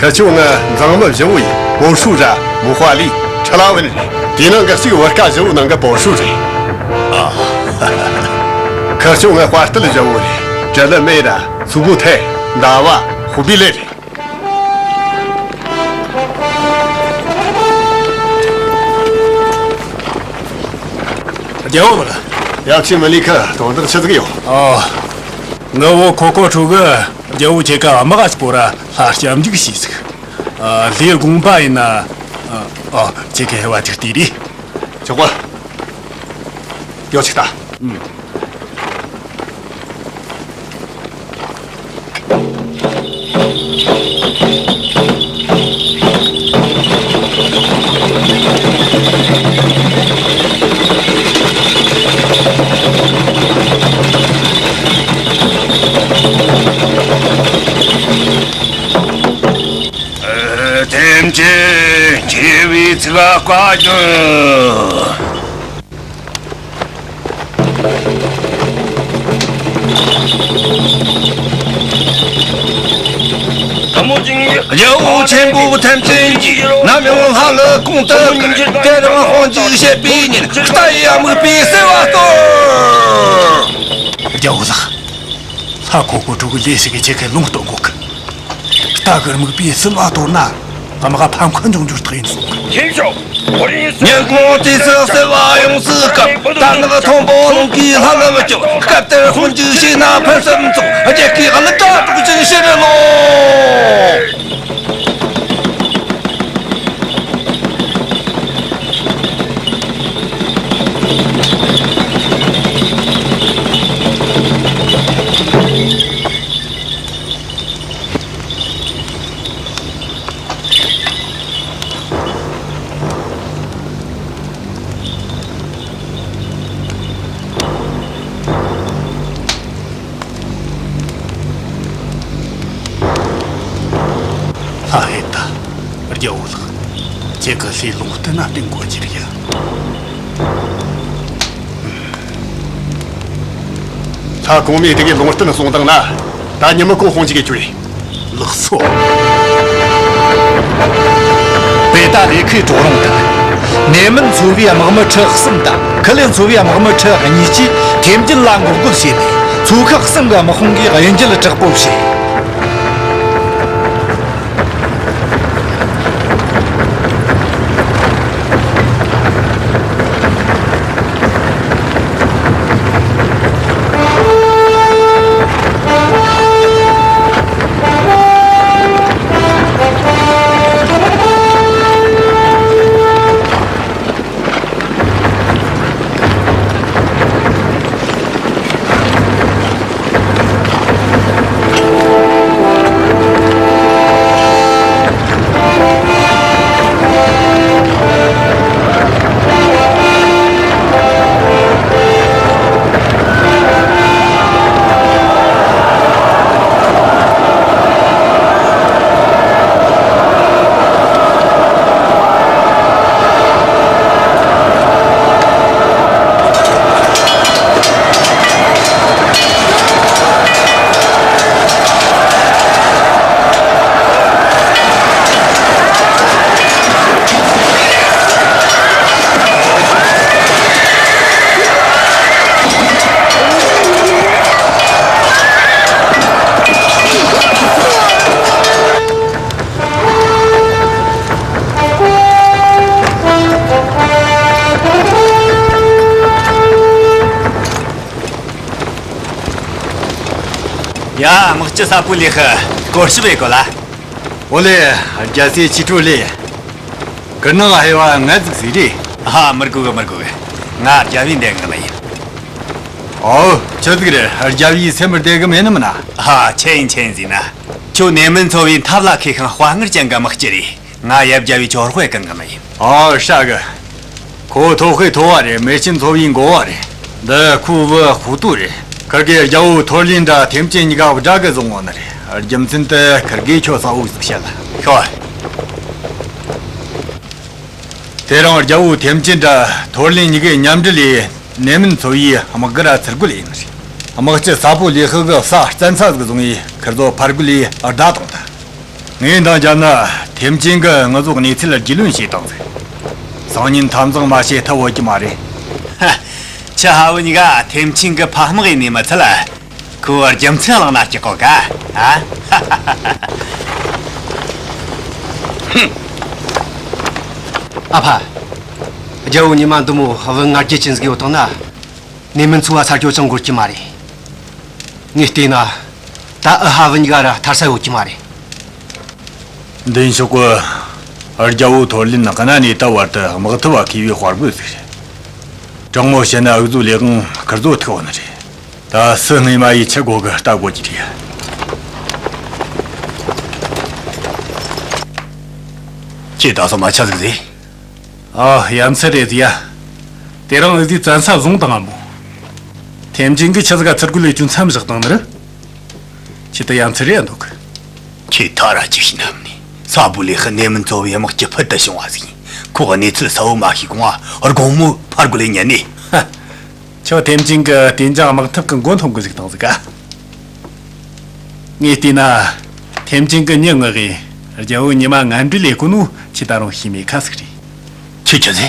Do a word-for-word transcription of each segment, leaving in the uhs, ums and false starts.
ཁི་ཆོ་ང་མཛངས་མི་བཞི་བོ་ཡིན། པོ་ཧྲུའུ་ར་མུ་ཧྭ་ལི། ཁྲི་ལ་ཝུན་རེད། དེའི་ནང་གི་གཅིག་བུ་སྐལ་བཞི་བོའི་ནང་གི་པོ་ཧྲུའུ་རེད། ཨ། ཁི་ཆོ་ང་དཔའ་རྟུལ་བཞི་བོ་རེད། ཀྲི་ལི་མེ་ར་སུ་གུ་ཐེ། མདའ་བ་ཧུ་པི་ལེ་རེད། རྒྱལ་བོ་ལགས། ཡབ་ཆེན་མི་ལི་ཁི་དོན་དག་ཆི་ཟིག་ཡོད། ཨོ། ངའི་བུ་ཁོ་ཁོ་ཁྲུ་གི་རྒྱལ་བོ་ཁྱེད་ཀ་དམག་སྐོར་ར་ལྷ་སྐྱབས་འཇུག་ཞེས་ཟིག་ཨ། ལྷའི་དགོངས་པ་ཡིན་ན། ཨ། ཨོ། ཁྱེད་ཀྱི་ཧེ་བ་ཅིག་དེ་རེད། ཆོག་གོ། ཡོ་ཆིག་ལྟ། ཨུམ། ཐེམ་ཅིན་ཆེ་བའི་ཚིག་བཀའ་བཀྱོན། རྒྱལ་བོ་ཆེན་པོ་ཐམས་ཅད་ཀྱིས་ནམ་ཡང་ལྷ་ལ་གོང་དུ་དེ་རིང་དཔུང་འཇུག་བྱེད་པའི་ཉིན། རྟ་ཡི་དམིགས་པས་བསིལ་བ་གཏོར། རྒྱལ་བོ་ལགས། ལྷ་ཁོ་ཁོ་ཁྲུ་གི་ལས་ཤིག་གི་ཁྱེད་ཀྱིས་ལུང་སྟོན་དགོས་གི། རྟ་གི་དམིགས་པས་བསིལ་བ་གཏོར་ན། དམག་ཕམ་ཁ་འཇོག་རྒྱུར་ཐག་ཡིན་གསུངས། ཉིན་གུང་དུས་སུ་བསིལ་བ་ཡོངས་སུ་བཀབ། རྟ་ནག་མཐོན་པོ་རླུང་གིས་ལྷ་ལ་བསྐྱོད། སྐབས་དེར་དཔུང་འཇུག་བྱས་ན་ཕུན་སུམ་ཚོགས། རྒྱལ་ཁའི་གླུ་སྒྲ་སྒྲོག་ཅིང་ཕྱིར་ལོག། ལྷ་ཧེ་ད། རྒྱལ་བོ་ལགས། ཁྱེད་ཀྱི་ལྷའི་ལུང་བསྟན་ན་བསྟེན་དགོས་ཀྱི་རེད། ལྷ་གོང་མས་དེ་གའི་ལུང་བསྟན་གསུངས་དང་ན། ད་ཉི་མ་གང་དཔུང་འཇུག་གི་རྒྱུ་རེད། ལགས་སོ། པེ་ཏ་ལེ་ཁའི་གྲོག་རོང་དུ། ནེ་མིན་ཚོ་བའི་དམག་མི་ཁྲི་གསུམ་དང་། ཁི་ལེ་ཚོ་བའི་དམག་མི་ཁྲི་གཉིས་ཀྱིས་ཐེམ་ཅིན་ལ་འགོག་རྒོལ་བྱས་ནས། ཚོ་ཁག་གསུམ་གྱི་དམག་དཔུང་གིས་གཡུལ་འགྱེད་དྲག་པོ་བྱས། ཡ། དམག་སྤྱི་ས་པུ་ལི་ཧི། སྐོར་ཞིབ་བྱེད་དགོས་ལ། ཨོ་ལེ། རྒྱལ་སྲས་ཆི་ཁྲུ་ལེ། ཀུར་ནག་ཧེ་བ་ངལ་ཟིག་ཟིག་རེད། ཧ། མི་དགོས་གི། མི་དགོས་གི། ང་རྒྱལ་བའི་འདས་ངེས་མ་ཡིན། ཨོ། ཆི་ཟིག་རེད། རྒྱལ་བའི་སེམས་པར་བདེ་གི་མེད་ནི་མིན་ན། ཧ། ཆི་ཡིན་ཆི་ཡིན་ཟིག་ན། ཁྱོད་ནེ་མིན་ཚོ་བའི་འཐབ་ལ་ཁེ་ཤང་དཔའ་ངར་ཅན་གི་དམག་སྤྱི་རེད། ང་ཡབ་རྒྱལ་བའི་ཅོར་ཧོས་གང་གི་མ་ཡིན། ཨོ། ཧྲ་གི། ཁོ་ཐོ་ཧེ་ཐོ་བ་རེད། མེ་ཆེན་ཚོ་བའི་འགོ་བ་རེད། འདི་ཁོའི་བུ་ཧུ་ཏུ་རེད། ཁིར་གེ་རྒྱལ་བོ་ཐོར་ལིན་དྲ་ཐེམ་ཅིན་གཉིས་ཀ་དགྲ་གི་བཟུང་བ་ནི་རེད། རྒྱུ་མཚན་དེ་ཁིར་གེ་ཁྱོད་གསལ་བོ་ཟིག་བཤད་ལ་ཤོག་དེ་རིང་རྒྱལ་བོ་ཐེམ་ཅིན་དྲ་ཐོར་ལིན་གཉིས་ཀའི་མཉམ་འབྲེལ་ལས་ནེ་མིན་ཚོ་བའི་དམག་སྒར་ཚུར་རྒོལ་ཡིན་ནི་རེད། དམག་སྤྱི་ས་པོ་ལི་ཧི་གི་ས་བཙན་ས་ཟིག་བཟུང་བས་ཁིར་ཚོ་ཕར་རྒོལ་ལས་བདའ་བཏང་ཐལ། ངས་འདང་བརྒྱབ་ན། ཐེམ་ཅིན་གྱིས་ང་ཚོའི་གནས་ཚུལ་རྒྱུས་ལོན་བྱས་བཏང་ཟིག་སང་ཉིན་འཐབ་འཛིང་མ་བྱེད་ཐབས་ཡོད་ཀྱི་མ་རེད། ཧ། ཁྱེད་ཕ་བུ་གཉིས་ཀ་ཐེམ་ཅིན་གྱི་ཕ་དམག་ཡིན་ནི་མི་ཚད་ལ། ཁོའི་རྒྱུ་མཚན་བླངས་ན་སྐྲག་གོ་ག་ཨ། ཧ། ཨ་ཕ། རྒྱལ་བོ་ཉི་མ་འདི་མོ་བུ་ང་རྒྱལ་ཅན་ཟིག་ཡོད་དང་ན། ནེ་མིན་ཚོ་བ་ཚར་གཅོད་ཅང་དགོས་ཀྱི་མ་རེད། ངས་བལྟས་ན། ད་ཨ་ཕ་བུ་གཉིས་ཀ་ར་ཐར་ས་ཡོད་ཀྱི་མ་རེད། མདུན་ཕྱོགས་ཀྱི་རྒྱལ་བོ་ཐོར་ལིན་གནའ་ནས་ད་བར་དུ་དམག་འཐབ་པ་མཁས་པའི་དཔའ་རྒོད་ཟིག་རེད། དྲང་མོ་བཤད་ན་འུ་ཚོའི་ལས་དབང་ཁིར་ཚོ་ཐུག་ཡོད་ནི་རེད། ད་སུ་སྔས་མ་ཡིས་ཆི་དགོས་གི་ལྟ་དགོས་ཀྱི་རེད། ཁྱེད་ད་སོ་མ་ཆ་ཟིག་ཟེ། ཨ། ཡ་མཚན་རེད་ཟེ་ཡ། དེ་རིང་འུ་ཚོས་བཙན་ས་བཟུང་བཏང་ང་མོ། ཐེམ་ཅིན་གྱིས་ཆི་ཟིག་ག་ཚུར་རྒོལ་ལས་རྒྱུ་མཚམས་བཞག་བཏང་ནི་རེད། ཁྱེད་ད་ཡ་མཚན་རེད་འདུག་ཁྱེད་ཐ་ར་ཅིག་ཤི་ནམ་ནི་ས་བུ་ལི་ཧི་ནེ་མིན་ཚོ་བའི་དམག་གི་ཕུལ་དུ་བྱུང་བ་ཟིག་ཡིན། ཁོ་གནས་ཚུལ་གསལ་བོ་མ་ཤེས་གོང་ང་དགོང་མོ་ཕར་རྒོལ་ལས་ཉན་ནི། ཧ། ཁྱོད་ཐེམ་ཅིན་གྱི་དེ་འཇང་དམག་འཐབ་ཀྱི་མགོ་འཐོམ་གི་ཟིག་བཏང་ཟིག་ག་ངས་བལྟས་ན། ཐེམ་ཅིན་གྱི་མྱི་མངགས་གི་རྒྱལ་བོ་ཉི་མ་ངན་འབྲེལ་ལས་གོ་ནོ་ཁྱེད་ད་རུང་ཤེས་མེད་ཁ་ཟིག་རེད། ཁྱོད་ཆི་ཟེ།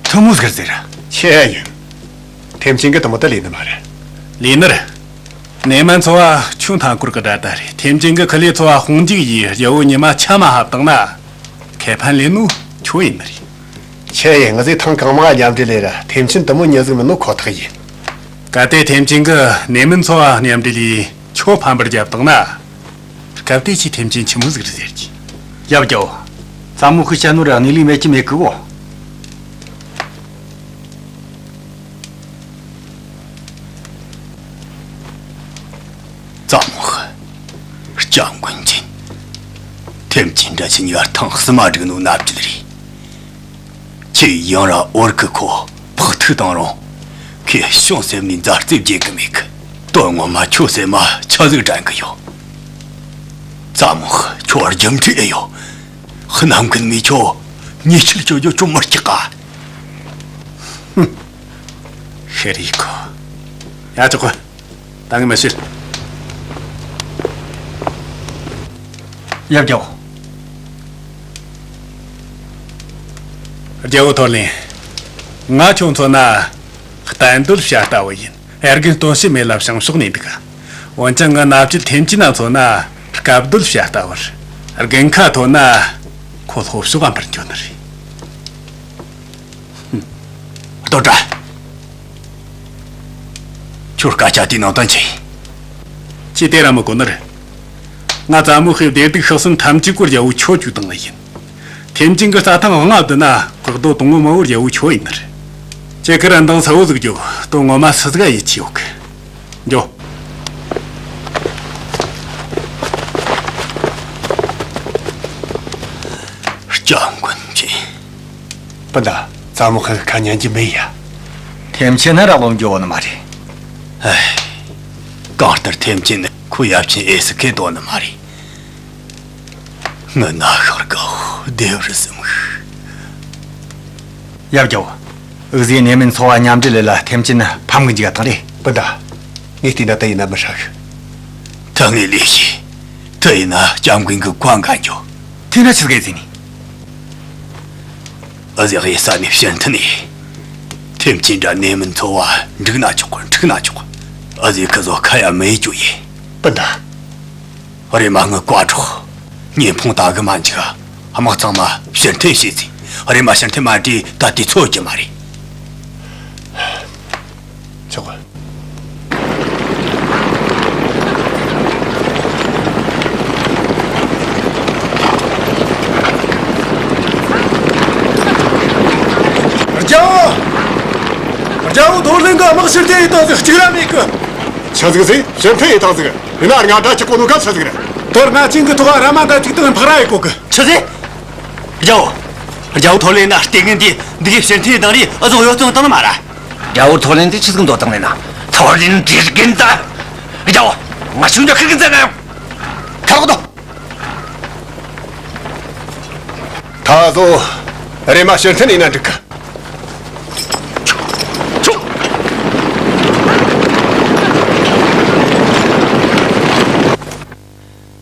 ཐུ་མོ་ཟིག་ཟེར། ཆི་ཡིན། ཐེམ་ཅིན་གྱིས་དུ་མོ་ད་ལས་ནི་མ་རེད། ལས་ནི་རེད། ནེ་མན་ཚོ་བ་ཆུ་མཐའ་འཁོར་གི་དགྲ་ཟླ་རེད། ཐེམ་ཅིན་གྱི་ཁི་ལེ་ཚོ་བ་དཔུང་འཇུག་ཡིས་རྒྱལ་བོ་ཉི་མ་ཆ་མ་ཧབ་བཏང་ན། ཁེ་ཕན་ལེན་ནོ་ཁྱོད་ཡིན་ནི་རེད། ཆི་ཡིན། ང་ཚོས་ཐེངས་གང་མང་མཉམ་འབྲེལ་ལས་ར་ཐེམ་ཅིན་དུ་མོ་མྱི་ཟིག་མིན་ནོ་ཁོ་ཐག་ཡིན། གལ་ཏེ་ཐེམ་ཅིན་གྱིས་ནེ་མིན་ཚོ་བ་མཉམ་འབྲེལ་ལས་ཁྱོད་ཕམ་པར་བརྒྱབ་བཏང་ན། སྐབས་དེ་ཁྱོས་ཐེམ་ཅིན་ཆི་མོ་ཟིག་རེད་ཟེར་གྱི། ཡབ་རྒྱལ་བོ། ཙ་མོ་ཁོས་བཤད་ནོ་ར་གནས་ལུགས་མེད་ཀྱི་མེད་གི་གོ། ཙ་མོ་ཧི། སྐྱབས་མགོན་ཆེན། ཐེམ་ཅིན་དྲ་ཆི་གཉིས་ཀ་ཐེངས་གསུམ་མ་འགྲིག་ནོ་མནའ་བཅད་རེད། ཁྱེད་ཡང་ར་འོར་གི་ཁོ་ཕོག་ཐུག་བཏང་རུང་། ཁོས་ཤིང་གསེབ་ནས་མཛའ་བརྩེ་བརྗེད་གི་མེད་གི། དོན་ངོ་མ་ཁྱོད་སེམས་མ་ཆ་ཟིག་དྲན་གི་ཡོད། ཙ་མོ་ཧི། ཁྱོད་རྒྱུ་འབྲས་ཨེ་ཡོད། ཧི་ནམ་མཁན་མི་ཁྱོད་ཉེས་ཆད་གཅོད་རྒྱུ་ཁྱོད་མི་སྐྱིད་ག་ཧུམ། ཤེས་རིག་གོ། ཡ་ཆོག་གོ། ད་ངས་མི་ཤེས། ཡབ་རྒྱལ་བོ། རྒྱལ་བོ་ཐོར་ལིན། ང་ཁྱོད་མཚོན་ན་གཏན་སྡོད་བྱ་ལྟ་བུ་ཡིན། དགུན་སྟོན་བྱེད་མེད་ལ་བྱང་ཕྱོགས་ནས་འདུག་འོན་ཀྱང་ངའི་མནའ་བཅད་ཐེམ་ཅིན་ན་མཚོན་ན་སྐབས་སྡོད་བྱ་ལྟ་བུར། དགུན་ཁ་ཐོན་ན་ཁོ་ལྷོ་ཕྱོགས་ཨ་འཕུར་འགྱོ་ནི་རེད། ཧུམ། རྡོ་བཀྲ། ཁྱོད་སྐད་ཆ་དེའི་ནང་དོན་ཆི་ཡིན། ཁྱེད་དེ་ར་མི་གོ་ནི་རེད། ང་ཙ་མོ་ཧིའི་བདེ་སྡུག་ཤི་གསོན་ཐམས་ཅད་སྐོར་རྒྱལ་བོ་ཁྱོད་བཅུག་བཏང་ནི་ཡིན། ཐེམ་ཅིན་གྱི་རྩྭ་ཐང་ལྔ་བསྡུ་ན་བཀག་རྡོ་དང་པོ་མ་བོ་རྒྱལ་བོ་ཁྱོད་ཡིན་ནི་རེད། ཁྱེད་ཀྱི་ར་འདང་ཚ་བོ་ཟིག་རྒྱོབ། དོན་ངོ་མ་སུ་ཟིག་ག་ཡིད་ཆེས་ཡོད་གི། འགྱོ། སྐྱབས་མགོན་ཆེན། སྤུན་ཟླ། ཙ་མོ་ཧི་ཁ་ཉན་གྱི་མེད་ཡ། ཐེམ་ཅིན་ན་ར་རློམ་རྒྱུ་ཡོད་ནི་མ་རེད། ཨེ། གང་ལྟར་ཐེམ་ཅིན་ནི་ཁོ་ཡབ་ཆེན་ཨེ་སི་ཁེ་འདོད་ནི་མ་རེད། ངི་ན་ཤར་ག་བདེ་བར་སེམས་ཤིག་ཡབ་རྒྱལ་བོ། འུ་ཟོས་ནེ་མིན་ཚོ་བ་མཉམ་འབྲེལ་ལས་ལ་ཐེམ་ཅིན་ཕམ་གི་འཇུག་ག་བཏང་རེད། སྤུན་ཟླ། ངས་བལྟས་ན་དེ་ཡིན་ན་མི་ཧྲ་གི། ད་ངས་ལས་ཤེས། དེ་ཡིན་ན་སྐྱབས་མགོན་གྱི་བཀའ་འགལ་འགྱོ། དེ་ན་ཆི་ཟིག་ཡིན་ཟེར་ནི། འུ་ཟོས་ཡི་ས་ནས་ཕྱིར་འཐེན་ནས། ཐེམ་ཅིན་དྲ་ནེ་མིན་ཚོ་བ་འགྲིག་ན་ཆོག་གི། འགྲིག་ན་ཆོག་གི། འུ་ཟོས་ཁི་ཚོ་ཁ་ཡ་མི་ཡེ་རྒྱུ་ཡིན། སྤུན་ཟླ། རེམ་མ་ངའི་བཀའ་སྒྲོགས། ཉིན་ཕུང་ད་གི་མ་འཇིག་དམག་ཚང་མ་ཕྱིར་འཐེན་བྱས་ཚེ། རེམ་མ་ཕྱིར་འཐེན་མ་བྱས་ད་དུས་ཚོད་ཀྱི་མ་རེད། ཆོག་གི། རྒྱལ་བོ། རྒྱལ་བོ་ཐོར་ལིན་གྱིས་དམག་ཕྱིར་འཐེན་ཡེ་བཏང་ཟིག་གཅིག་ར་མེད་གི། ཆི་ཟིག་ཟེ། ཕྱིར་འཐེན་ཡེ་བཏང་ཟིག་ཡིན་ན་ང་དྲ་ཆི་གོ་ནོ་ག་ཆི་ཟིག་རེད། དོ་ར་ང་ཅིན་གི་ཐོག་ར་མ་འདྲ་ཅིག་དང་ཕག་ར་ཡེ་གོ་གི། ཆི་ཟེ། རྒྱལ་བོ། རྒྱལ་བོ་ཐོར་ལེན་ན་ལྟས་ངན་དེ་འདི་གའི་ཕྱིར་འཐེན་བཏང་རེས་ཨ་ཟོག་གཡོ་བཙོང་བཏང་ནི་མ་ར། རྒྱལ་བོ་ཐོར་ལེན་དེ་ཆི་ཟིག་འདོད་བཏང་ནས་ན། ཐོར་ལེན་དེ་རྒན་ད། རྒྱལ་བོ། ང་ཆུང་ཆུང་ཁིར་གི་མཛད་ན་ཡང་། ཁ་ལོག་དོ། ད་ཨ་ཟོག་རེམ་མ་ཕྱིར་འཐེན་ཡེ་ན་འགྲིག་གི།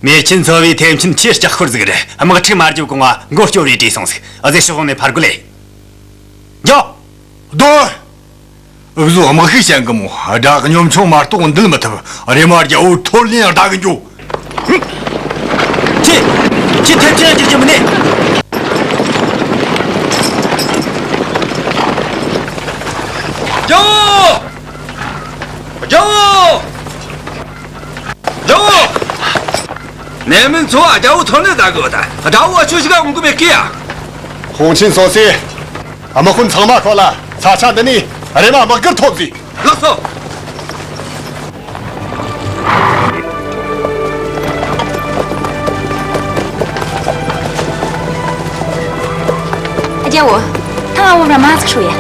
མེར་ཆེན་ཚོ་བའི་ཐེམ་ཆེན་ཆེས་ལྕགས་ཤོར་ཟིག་རེད། དམག་འཁྲུག་མ་བརྒྱབ་གོང་ང་མགོ་སྐྱོར་རེ་བྲོས་སོང་ཟིག་ཨ་ཟེ་ཤོག་ནས་ཕར་རྒོལ་ལེ། འགྱོ། སྡོད། འུ་ཟོ་དམག་ཤུགས་ཞན་གི་མོ། དགྲ་གི་གཉོམ་ཆུང་མ་གཏོགས་འདུལ་མི་ཐུབ། རེམ་མ་རྒྱལ་བོ་ཐོར་ལེན་བདའ་གི་འགྱོ། ཁྱེད། ཁྱེད་ཐེབས་ཆེན་རྒྱག་རྒྱུ་མིན་ནས། རྒྱལ་བོ། རྒྱལ་བོ། རྒྱལ་བོ། ནེ་མིན་ཚོ་བ་རྒྱལ་བོ་ཐོར་ལེན་བདའ་གི་ཡོད་ད། དགྲ་བོ་ཁྱོད་ཞིག་ག་འོང་གི་མེད་ཀི་ཡ། ཧོང་ཆིན་སོ་སོས། དམག་དཔོན་ཚང་མ་ཁོ་ལ་ས་ཆ་འདི་ནས་རེམ་མ་དམག་སྒར་ཐོབ་ཟིག་ལགས་སོ། རྒྱལ་བོ། ཐང་ཨ་བོ་ར་མ་ཟིག་ཧྲོ་ཡ།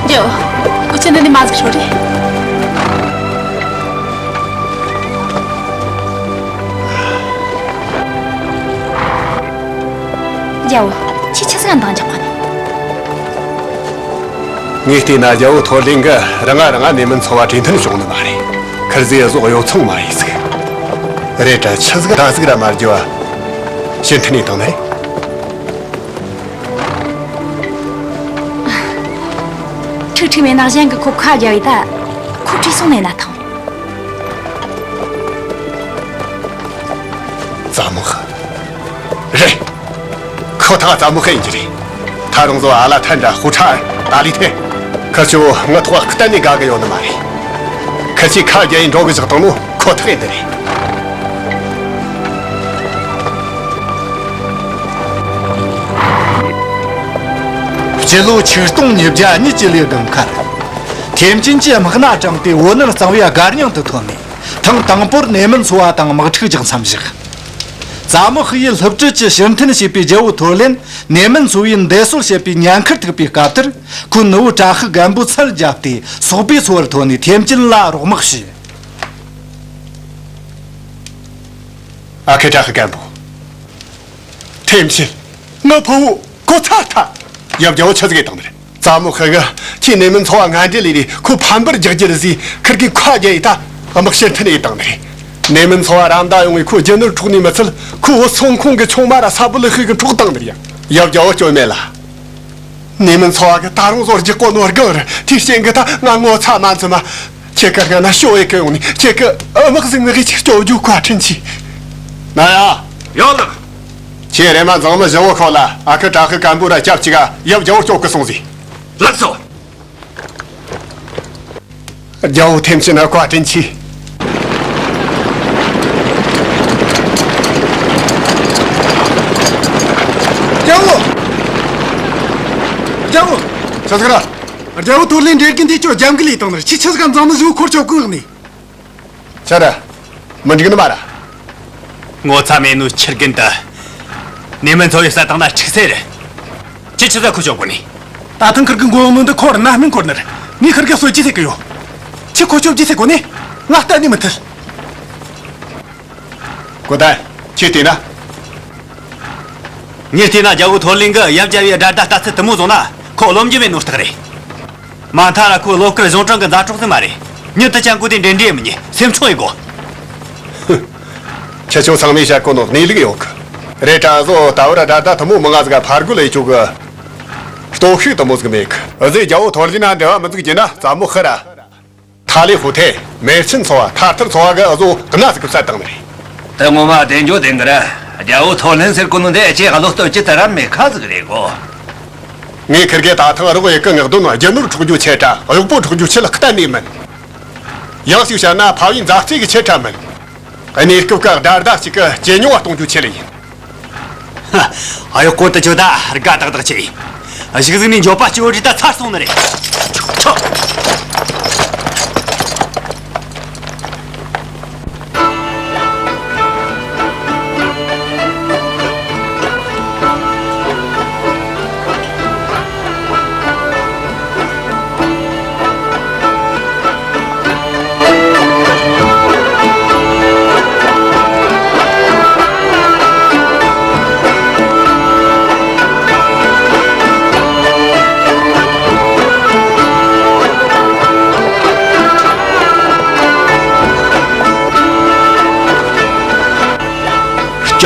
རྒྱལ་བོ། འུ་ཆོ་འདི་ནས་མ་ཟིག་ཧྲོ་རེ། རྒྱལ་བོ། ཁྱེད་ཆི་ཟིག་ག་འདང་རྒྱག་གོ་ནི། ངས་བལྟས་ན་རྒྱལ་བོ་ཐོར་ལེན་གི་རང་ང་རང་ང་ནེ་མིན་ཚོ་བ་གྲོས་མཐུན་བྱུང་ནི་མ་རེད། ཁིར་ཟིག་ཨ་ཟོ་གཡོ་ཚོང་མ་ཡིན་ཟིག་རེད་དྲ་ཆི་ཟིག་ད་ཟིག་ར་མ་རྒྱུ་བ་ཕྱིར་འཐེན་ནས་བཏང་ནི་རེད། ཁྲིག་ཁྲིག་མེད་ན་གཞན་གི་ཁོ་ཁ་རྒྱབ་ཡི་ད། ཁོ་བྲོས་སོང་ནས་ན་ཐང་། ཙ་མོ་ཧི། རེད། ཁོ་ཐག་ཙ་མོ་ཧི་ཡིན་གྱི་རེད། ད་རུང་ཟོ་ཨ་ལ་ཐན་དྲ་ཧུ་ཁྲ་ཏ་ལི་ཐེ། ཁི་ཆོ་ངི་ཐོག་གཏན་ནས་དགའ་གི་ཡོད་ནི་མ་རེད། ཁི་ཆོས་ཁ་རྒྱ་ཡིན་འགྲོ་གི་བཞག་བཏང་ནོ་ཁོ་ཐག་ཡིན་ནི་རེད། སྤྱི་ལོ་ཆིག་སྟོང་ཉིས་བརྒྱ་གཉིས་ཀྱི་ལོའི་དགུན་ཁར། ཐེམ་ཅིན་གྱིས་དམག་སྣ་དྲངས་ཏེ་བོད་ནུབ་གཙང་བོའི་སྒར་མྱང་དུ་ཐོན་ནས། ཐེངས་དང་པོར་ནེ་མིན་ཚོ་བ་དང་དམག་འཁྲུག་རྒྱག་མཚམས་བཞག་ཙ་མོ་ཧི་ཡིས་སློབ་ཁྲིད་ཀྱི་ཕྱིར་འཐེན་བྱས་པའི་རྒྱལ་བོ་ཐོར་ལེན་ནེ་མིན་ཚོ་བས་འདས་གསོལ་བྱེད་པའི་ཉེན་ཁར་ཐུག་པའི་སྐབས་དེར། ཁོའི་ནུ་བོ་བྲག་ཤུག་རྒན་པོ་ཚུར་བརྒྱབ་སྟེ་སོག་པོའི་ཚོ་བར་ཐོན་ནས་ཐེམ་ཅིན་ལ་རོགས་དམག་བྱས། ཨ་ཁུ་བྲག་ཤུག་རྒན་པོ། ཐེམ་ཅིན། ངའི་ཕུ་བོ་ཁོ་ཚར་ཐལ། ཡབ་རྒྱལ་བོ་ཆི་ཟིག་གིས་བཏང་ནི་རེད། ཙ་མོ་ཧི་གིས་ཁྱེད་ནེ་མིན་ཚོ་བ་ང་འདྲེ་ལས་རེད། ཁོ་ཕམ་པར་རྒྱག་རྒྱུ་རེད་ཟེར་ཁིར་གི་ཁ་རྒྱ་ཡི་ད་དམག་ཕྱིར་འཐེན་ཡི་བཏང་ནི་རེད། ནེ་མིན་ཚོ་བ་ར་མདའ་ཡོང་བའི་ཁོ་རྒྱུ་ནོར་འཕྲོག་ནི་མི་ཚད། ཁོ་བོད་སོང་ཁོང་གི་ཆུང་མ་ར་ས་བུ་ལི་ཧི་གིས་འཕྲོག་བཏང་ནི་རེད་ཡ། ཡབ་རྒྱལ་བོ་སྐྱོན་མེད་ལ། ནེ་མིན་ཚོ་བ་གིས་ད་རུང་ཟོར་རྒྱག་གོ་ནོ་རྒན་རེད། དེའི་རྐྱེན་གིས་ད་ང་ངོ་ཚ་མ་འཛོམས་མ། ཁྱེད་ཀྱི་སྔ་ན་ཞོ་ཡེ་གི་ཡོང་ནི་ཁྱེད་ཀྱི་དམག་ཟིག་ངེད་ཀྱི་སྐྱོབ་རྒྱུ་བཀའ་དྲིན་ཆེ། ན་ཡ། ཡོད་ལགས། ཁྱེད་རེམ་མ་མཛངས་མི་བཞི་བོ་ཁོ་ལ་ཨ་ཁུ་བྲག་ཤུག་རྒན་པོ་ར་སྐྱབས་གཅིག་ག་ཡབ་རྒྱལ་བོ་སྐྱོབ་གི་སོང་ཟིག་ལགས་སོ། རྒྱལ་བོ་ཐེམ་ཅིན་ན་བཀའ་དྲིན་ཆེ། རྒྱལ་བོ། རྒྱལ་བོ། ཆི་ཟིག་ར། རྒྱལ་བོ་ཐོར་ལེན་འདྲེ་རྒན་དེ་ཁྱོད་རྒྱབ་འགལ་ལས་བཏང་ནི་རེད། ཁྱེད་ཆི་ཟིག་ག་མཛངས་མི་བཞི་བོ་འཁོར་ཆོག་གི་ངག་ནས། ཆ་ར། མི་འགྲིག་ནི་མ་ར། ངོ་ཚ་མེད་ནོ་ཁྱི་རྒན་དེ། ནེ་མིན་ཚོ་བའི་ས་ཐང་ན་འཁྲུག་སེ་རེད། ཁྱེད་ཆི་ཟིག་ག་ཁོ་ཆོག་གོ་ནི། ད་ཐེངས་ཁིར་གི་མགོ་གཡོག་ནོ་འདི་ཁོ་ར་ན་སྨིན་འཁོར་ནི་རེད། ངས་ཁིར་གི་གསོད་རྒྱུ་ཟེར་གི་ཡོད། ཁྱེད་ཁོ་སྐྱོབ་རྒྱུ་ཟེར་གོ་ནི། ང་གཏན་ནས་མི་ཐུལ། གོ་ད། ཁྱེད་བལྟས་ན། ངས་བལྟས་ན་རྒྱལ་བོ་ཐོར་ལེན་གིས་ཡབ་རྒྱལ་བོའི་དགྲ་ཟླ་ལྟ་ཚུལ་དེ་མོ་བཟུང་ན་ཁོ་རློམ་རྒྱུ་མེད་ནོ་རྟགས་རེད། མ་མཐའ་ར་ཁོ་བློ་དཀར་གཞུང་དྲང་གི་མཛའ་གྲོགས་ཟིག་མ་རེད། མྱི་དེ་ཅང་གོ་དེ་འདྲེ་འདྲེ་མི་ཉན། སེམས་ཆུང་ཡེ་དགོ། ཁྱེད་ཆོ་ཚང་མས་བཤད་གོ་ནོ་གནས་ལུགས་ཡོད་གི། རེད་དྲ་བཟོ་ད་བར་དགྲ་ཟླ་དེ་མོ་མི་ང་ཟིག་ག་ཕར་རྒོལ་ཡེ་ཆོག་གི། སྟོབས་ཤུགས་དེ་མོ་ཟིག་མེད་གི། འུ་ཟོས་རྒྱལ་བོ་ཐོར་ལེན་ན་འབྲེལ་བ་མི་འཛུགས་རྒྱུ་ན་ཙ་མོ་ཧི་ར། ཐ་ལི་ཧུ་ཐེ། མེར་ཆེན་ཚོ་བ། ཐར་ཐར་ཚོ་བ་གི་འུ་ཟོ་གནའ་ཟིག་གི་བསད་བཏང་ནི་རེད། དེ་ངོ་མ་བདེན་རྒྱུ་བདེན་གི་ར། རྒྱལ་བོ་ཐོར་ལེན་ཟེར་གོ་ནོ་འདི་ཨེ་ཅེ་ག་བློ་སྟོབས་ཅི་ལྟར་རམ་མེད་ཁ་ཟིག་རེད་གོ། ངས་ཁིར་གེ་ད་ཐེངས་རོགས་ཡེ་གི་ངག་འདོན་རྒྱུ་ནོར་འཕྲོག་རྒྱུ་ཆེ་དྲ་གཡོག་པོ་འཕྲོག་རྒྱུ་ཆེ་ལ་གཏན་ནས་མིན། ཡང་ཞིག་བཤད་ན་ཕ་བའི་མཛའ་བརྩེ་གི་ཆེ་དྲ་མིན། གནས་སྐབས་ཀྱི་དགྲ་ཟླ་གཅིག་གི་ཇེ་ཉུང་བ་གཏོང་རྒྱུ་ཆེད་ལ་ཡིན། ཧ། གཡོག་པོ་དེ་ཆོ་ད་དགའ་ཏག་ཏག་ཆེ། གཞུག་ཟིག་ནས་འགྱོད་པ་སྐྱེ་བོ་རིགས་ད་ཚར་སོང་ནི་རེད། ཆོ།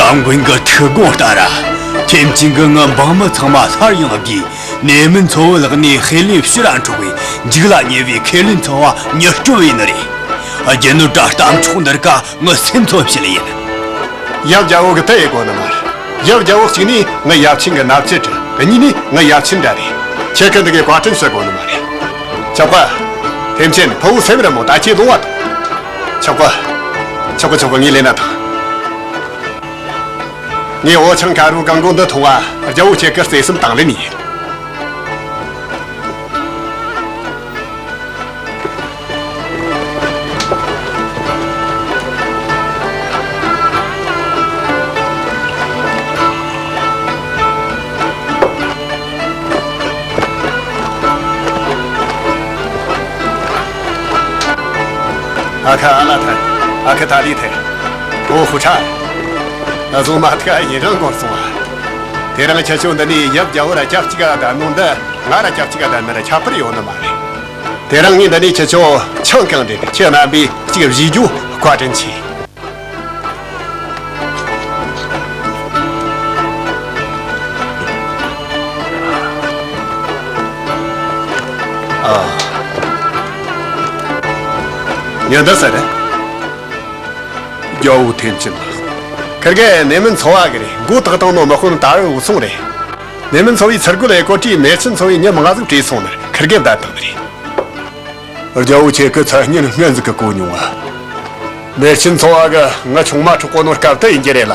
ཨ། མགོན་གྱི་ཐུགས་དགོངས་ལྟར། ཐེམ་ཅིན་གྱིས་ངའི་འབངས་མི་ཚང་མ་སླར་ཡང་བརྒྱུས། ནེ་མིན་ཚོ་བོའི་ལག་ནས་ཧེ་ལིན་ཕྱིར་ར་འཕྲོག་པའི་འཇིག་ལ་ཉེ་བའི་ཁེར་ལིན་ཚོ་བ་མྱུར་སྐྱོབ་ཡིན་ནི་རེད། རྒྱུ་ནོར་དྲ་གཏམ་ཕྱོགས་འདིར་ཀ་ངའི་སེམས་ཚོམ་བྱེད་ལེ་ཡིན། ཡབ་རྒྱལ་བོ་གི་དེ་ཡི་གོ་ནི་མ་རེད། ཡབ་རྒྱལ་བོ་གཅིག་ནི་ངའི་ཡབ་ཆེན་གྱི་མནའ་བཅད་དྲི། གཉིས་ནི་ངའི་ཡབ་ཆེན་འདྲ་རེད། ཁྱེད་ཀྱི་འདི་གའི་བཀའ་དྲིན་ཞུ་དགོས་ནི་མ་རེད། ཆོག་ག། ཐེམ་ཆེན་ཕུ་བོ་སེམས་ར་མོ་ད་ཁྱེད་ལོང་བ་དང་། ཆོག་ག། ཆོག་ག་ཆོག་ག་ངས་ལེན་ན་དང་། ངས་འོ་ཆང་ཁ་རུ་གང་གོ་འདི་འཐུང་བ་རྒྱལ་བོ་ཁྱེད་ཀྱི་བརྩེ་སེམས་དང་ལེན་ཡིན། ཨ་ཁ་ཨ་ལ་ཐན། ཨ་ཁ་ཐ་ལི་ཐན། ཨོ་ཧུ་ཁྲ། ཨ་ཟོ་མ་ཐ་ཡིན་རང་གོར་སོང་བ། དེ་རིང་ཁྱེད་ཆོ་འདི་ནས་ཡབ་རྒྱལ་བོ་ར་སྐྱབས་གཅིག་ག་བསྡད་ནོ་འདི་ང་ར་སྐྱབས་གཅིག་ག་བསྡད་ན་ར་ཁྱད་པར་ཡོད་ནི་མ་རེད། དེ་རིང་ངས་འདི་ནས་ཁྱེད་ཆོ་ཆང་གང་འདྲེན་ཁྱེད་རྣམ་པས་གཅིག་བཞེས་རྒྱུ་བཀའ་དྲིན་ཆེ། ཨ། ཉི་ཟླ་ས་རེད། རྒྱལ་བོ་ཐེམ་ཅིན་ལགས། ཁིར་གེ་ནེ་མིན་ཚོ་བ་གི་རེད། མགོ་བཏགས་བཏང་ནོ་མི་དཔོན་ད་རུ་འུ་སོང་རེད། ནེ་མིན་ཚོ་བའི་ཚུར་རྒོལ་ལས་ཀོ་ཀྲིའི་མེ་ཆེན་ཚོ་བའི་མྱི་མང་ཟིག་བྲོས་སོང་ནར་ཁིར་གེ་བདའ་བཏང་རེད། རྒྱལ་བོ་ཁྱེད་ཀྱི་མཚན་སྙན་སྔོན་ཟིག་གི་གོ་མྱོང་བ། མེ་ཆེན་ཚོ་བ་གི་ང་ཆུང་མ་འཕྲོག་གོ་ནོ་སྐབས་དེ་ཡིན་གྱི་རེད་ལ།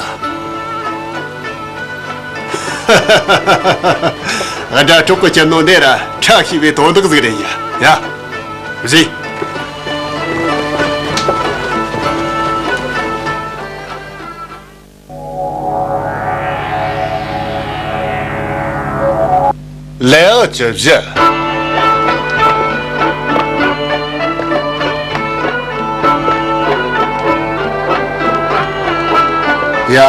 ཨ། དགྲ་གྲོགས་ཀྱི་སྐྱེ་ནོ་འདི་ར་ཁྲ་ཤིས་པའི་དོན་དག་ཟིག་རེད་ཡ། ཡ། བཞེས། ལེའུ་བཅུ་བཞི། ཡ།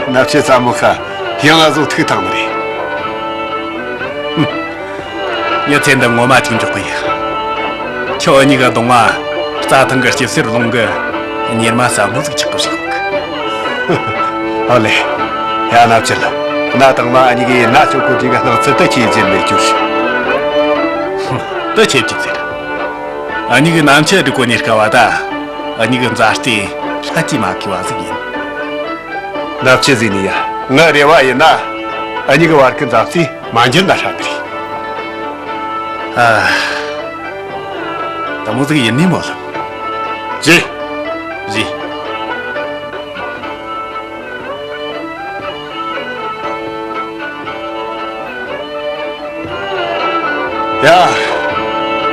མནའ་བཅད་ཙམ་མོ་ཁ་ཡང་ང་ཚོ་ཐུག་ཐང་མི་རེད། ཧུམ། མྱི་ཚེ་འདི་ངོ་མ་ཐུག་འཇོག་གི་ཡིན། ཁྱོད་གཉིས་ཀ་གདོང་བ་རྩྭ་ཐང་གི་སྐྱི་སེར་ལུང་གི་གཉེར་མ་ཟབ་མོ་ཟིག་ཆགས་གི་བཞག་གི། ཨ་ལེ། ཡ། མནའ་བཅད་ལ། ན་དང་མ་གཉིས་ཀའི་ན་ཆོག་གོ་དྲི་ག་སྣང་ཚུལ་དུ་ཁྱེད་རྗེད་མེད་རྒྱུ་ཞིག་དུ་ཁྱེད་ཀྱི་ཚེ། ཨ་གཉིས་ཀའི་ནམ་ཆད་འགྲིག་གོ་ནི་དཀའ་བ་ད། ཨ་གཉིས་ཀའི་མཛའ་བརྩེ་ལྷད་ཀྱིས་མ་ཁེལ་བ་ཟིག་ཡིན། མནའ་བཅད་ཟིག་ནི་ཡ། ངའི་རེ་བ་ཡིན་ན། ཨ་གཉིས་ཀའི་བར་གྱི་མཛའ་བརྩེ་མ་འགྱུར་ན་ཧྲ་ནི་རེད། ཨ། དེ་མོ་ཟིག་ཡིན་ནི་མོ་ལ། བཞེས། བཞེས། ཡ།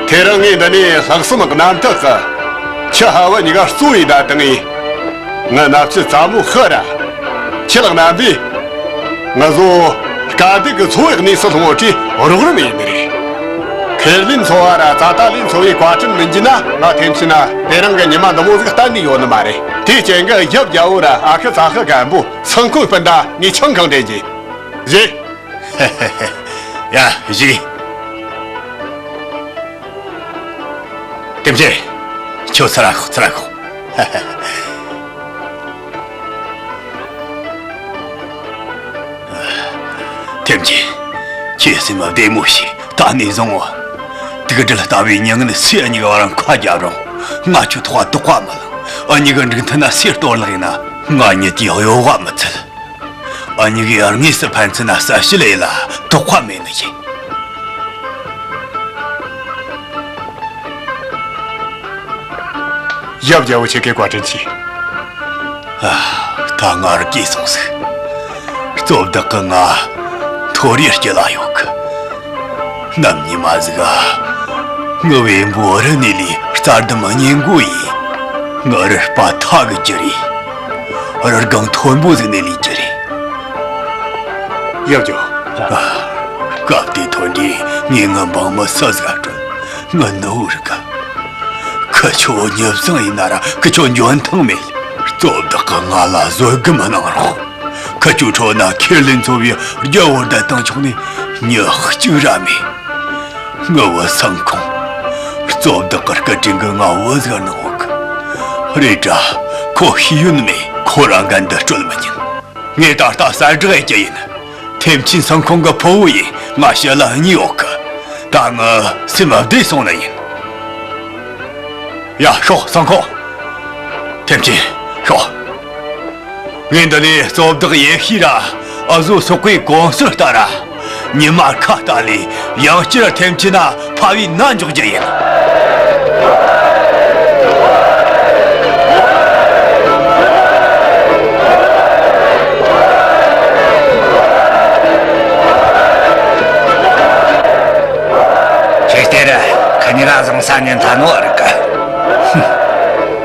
དེ་རིང་ངས་འདི་ནས་ལྷག་བསམ་རྣམ་དག་གིས་ཁྱེད་ཕ་བུ་གཉིས་ཀ་གཙོ་བོའི་བརྡ་བཏང་ངས། ངའི་མནའ་བཅད་ཙམ་མོ་ཤི་ར། ཁྱེད་ལག་ན་འདི། ང་ཚོ་དཀའ་སྡུག་གི་འཚོ་བའི་གནས་སུ་ལྷུང་བ་དེ་རོགས་རམ་ཡིན་ནི་རེད། ཁེར་ལིན་ཚོ་བ་ར་ཙ་ཏ་ལིན་ཚོ་བའི་བཀའ་དྲིན་མི་འཇིགས་ན་ང་ཐེམ་ཆེན་ན་དེ་རིང་གི་ཉི་མ་འདི་མོ་ཟིག་གཏན་ནས་ཡོད་ནི་མ་རེད། དེའི་རྐྱེན་གྱིས་ཡབ་རྒྱལ་བོ་ར་ཨ་ཁུ་ཙ་ཧི་རྒན་པོ་སང་ཁོང་སྤུན་ཟླ་ངས་ཆང་གང་འདྲེན་གྱིས། བཞེས། ཡ། བཞེས། ཐེམ་ཆེན། ཁྱོད་ཚུར་ར་ཤོག་ཚུར་ར་ཤོག་ཐེམ་ཆེན། ཁྱེད་སེམས་བདེ་མོ་བྱོས། ད་ནས་བཟུང་། དུག་སྦྲུལ་ལྟ་བུའི་མྱི་ངན་སུས་འུ་གཉིས་ཀ་བར་ཁ་རྒྱབ་རུང་། ང་ཁྱོད་ཐོག་དོགས་པ་མི་ལངས། འུ་གཉིས་ཀ་འགྲིག་མཐུན་ན་སུས་གཏོར་བརླག་ཡིན་ན། ང་གཉིས་ཀྱི་གཡོ་བ་མི་ཚུད། འུ་གཉིས་ཀས་དངོས་སུ་ཕན་ཚུན་ན་གསལ་བཤད་ཡེད་ལ་དོགས་པ་མེད་ནི་ཡིན། ཡབ་རྒྱལ་བོ་ཁྱེད་ཀྱི་བཀའ་དྲིན་ཆེ། ཨ། ད་ང་ར་སྐྱིད་སོང་ཟིག་གཙོ་བདག་གིས་ང་མཐོ་རིས་སྐྱེལ་ལ་ཡོད་གི། ནམ་ཉི་མ་ཟིག་ག་ངའི་བེམ་པོ་རི་ནས་ལས་རྩྭ་ལྡུམ་སྙིང་མགོ་ཡིན། ངའི་རུས་པ་ཐག་གི་རྒྱུ་རེད། རི་སྒང་མཐོན་པོ་ཟིག་ནས་ལས་རྒྱུ་རེད། ཡབ་རྒྱལ། ཨ། སྐབས་དེ་ཐོན་དུས་ངས་ངའི་འབངས་མི་སུ་ཟིག་ག་སྤྲོད། ངའི་ནུ་བོ་རིག་ག་ཁི་ཆོ་མྱི་བཟང་ཡིན་ན་ར་ཁི་ཆོ་འཇོན་ཐང་མེད། གཙོ་བདག་གིས་ང་ལ་བཟོད་སྒོམ་གནང་རོགས། ཁི་ཆོའི་ཁྲོད་ན་ཁེར་ལེན་ཚོ་བའི་རྒྱལ་བོར་བསྡད་བཏང་ཆོག་ནི་མྱི་གཅིག་ར་མེད། ངའི་བུ་སང་ཁོང་། གཙོ་བདག་གི་སྐུ་དྲིན་གྱིས་ང་བུ་ཟིག་གནང་ཡོད་གི། རེད་དྲ་ཁོ་ཤེས་ཡོན་མེད། ཁོ་རང་འགན་འདི་སྤྲོད་མི་ཉན། ངས་ད་ལྟ་གསལ་བསྒྲགས་ཡེད་རྒྱུ་ཡིན། ཐེམ་ཆེན་སང་ཁོང་གི་ཕུ་བོ་ཡིས་ང་ཞི་ལི་གཉིས་འོག་གི། ད་ངི་སེམས་བདེ་སོང་ནི་ཡིན། ཡ་ཤོག་སང་ཁོང་། ཐེམ་ཆེན་ཤོག། ངས་འདི་ནས་གཙོ་བདག་ཡེ་ཤེས་ར་ཨ་ཟོ་སོག་པོའི་གོང་སུལ་ལྟར་ར། ཉི་མ་ཁ་ལྟ་ལས་ཡང་བསྐྱར་ཐེམ་ཆེན་ན་ཕ་བའི་ནང་འཇོག་རྒྱུ་ཡིན། ཁྱེད་དེ་ར་ཁ་ཉིན་ར་བཟང་ས་ཉན་ཐ་ནོ་རིག་ག།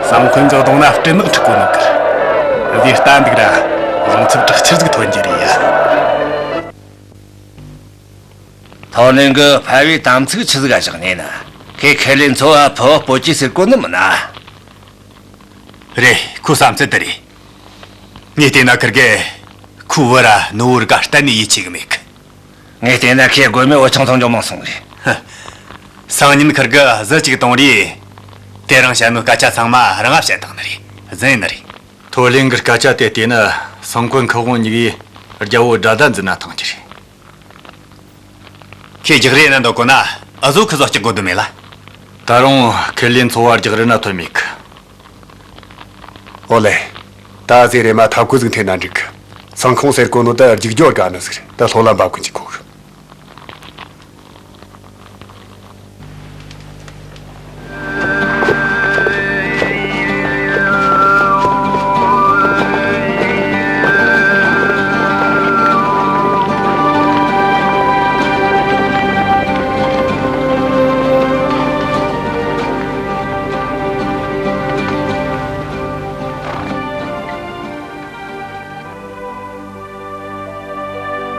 སང་ཁོན་ཚོ་གདོང་ན་སྤྲིན་ནག་འཁྲིག་གོ་ནོ་གི། འདི་ལྟ་འདུག་ར་བཟང་ཚབ་དྲག་ཆེར་ཟིག་ཐོན་རྒྱུ་རེད་ཡ། ཐོ་ལིང་གི་ཕ་བའི་དམ་ཚིག་ཆི་ཟིག་ག་བཞག་ཉེ་ན། ཁེ་ཁེ་ལེན་ཚོ་བ་ཕོ་བོ་སྤོ་ཅི་ཟེར་གོ་ནི་མིན་ན། རེད། ཁོ་བསམ་ཚུལ་དེ་རེད། ངས་བལྟས་ན་ཁིར་གེ་ཁོའི་བུ་ར་ནུ་བོར་ག་གཏན་ནས་ཡིད་ཆེས་གི་མེད་གི། ངས་བལྟས་ན་ཁེ་དགོས་མེད་འུ་ཆུང་ཐོང་ཅོ་མང་སོང་རེད། ཧ། སང་ཉིན་ཁིར་གེ་གཟི་གཅིག་གཏོང་རེས། དེ་རིང་བཤད་ནོ་སྐད་ཆ་ཚང་མ་རང་ང་བཤད་བཏང་ནི་རེད། ཟིན་ནི་རེད། ཐོ་ལིང་གི་སྐད་ཆ་དེ་བལྟས་ན་སང་ཁོན་ཁི་དབང་གཉིས་ཀས་རྒྱལ་བོ་དགྲ་ཟླ་འཛིན་ན་ཐང་གི་རེད། ཁྱེད་རྒྱག་རེས་ན་འདོད་གོ་ན་ཨ་ཟོ་ཁི་ཟོ་སྐྱག་དགོས་དོན་མེད་ལ། ད་རུང་ཁེ་ལེན་ཚོ་བ་རྒྱག་རེས་ན་ཐོན་མེད་གི། ཨོ་ལེ། ད་ཟེ་རེ་མ་ཐབས་བཀོད་ཟིག་འཐེན་ན་འགྲིག་གི། སང་ཁོང་ཟེར་གོ་ནོ་ད་རྒྱུག་རྒྱུ་དགའ་ནི་ཟིག་རེད། ད་ལྷོ་ལ་འབབ་གི་འཇུག་གོ་གི།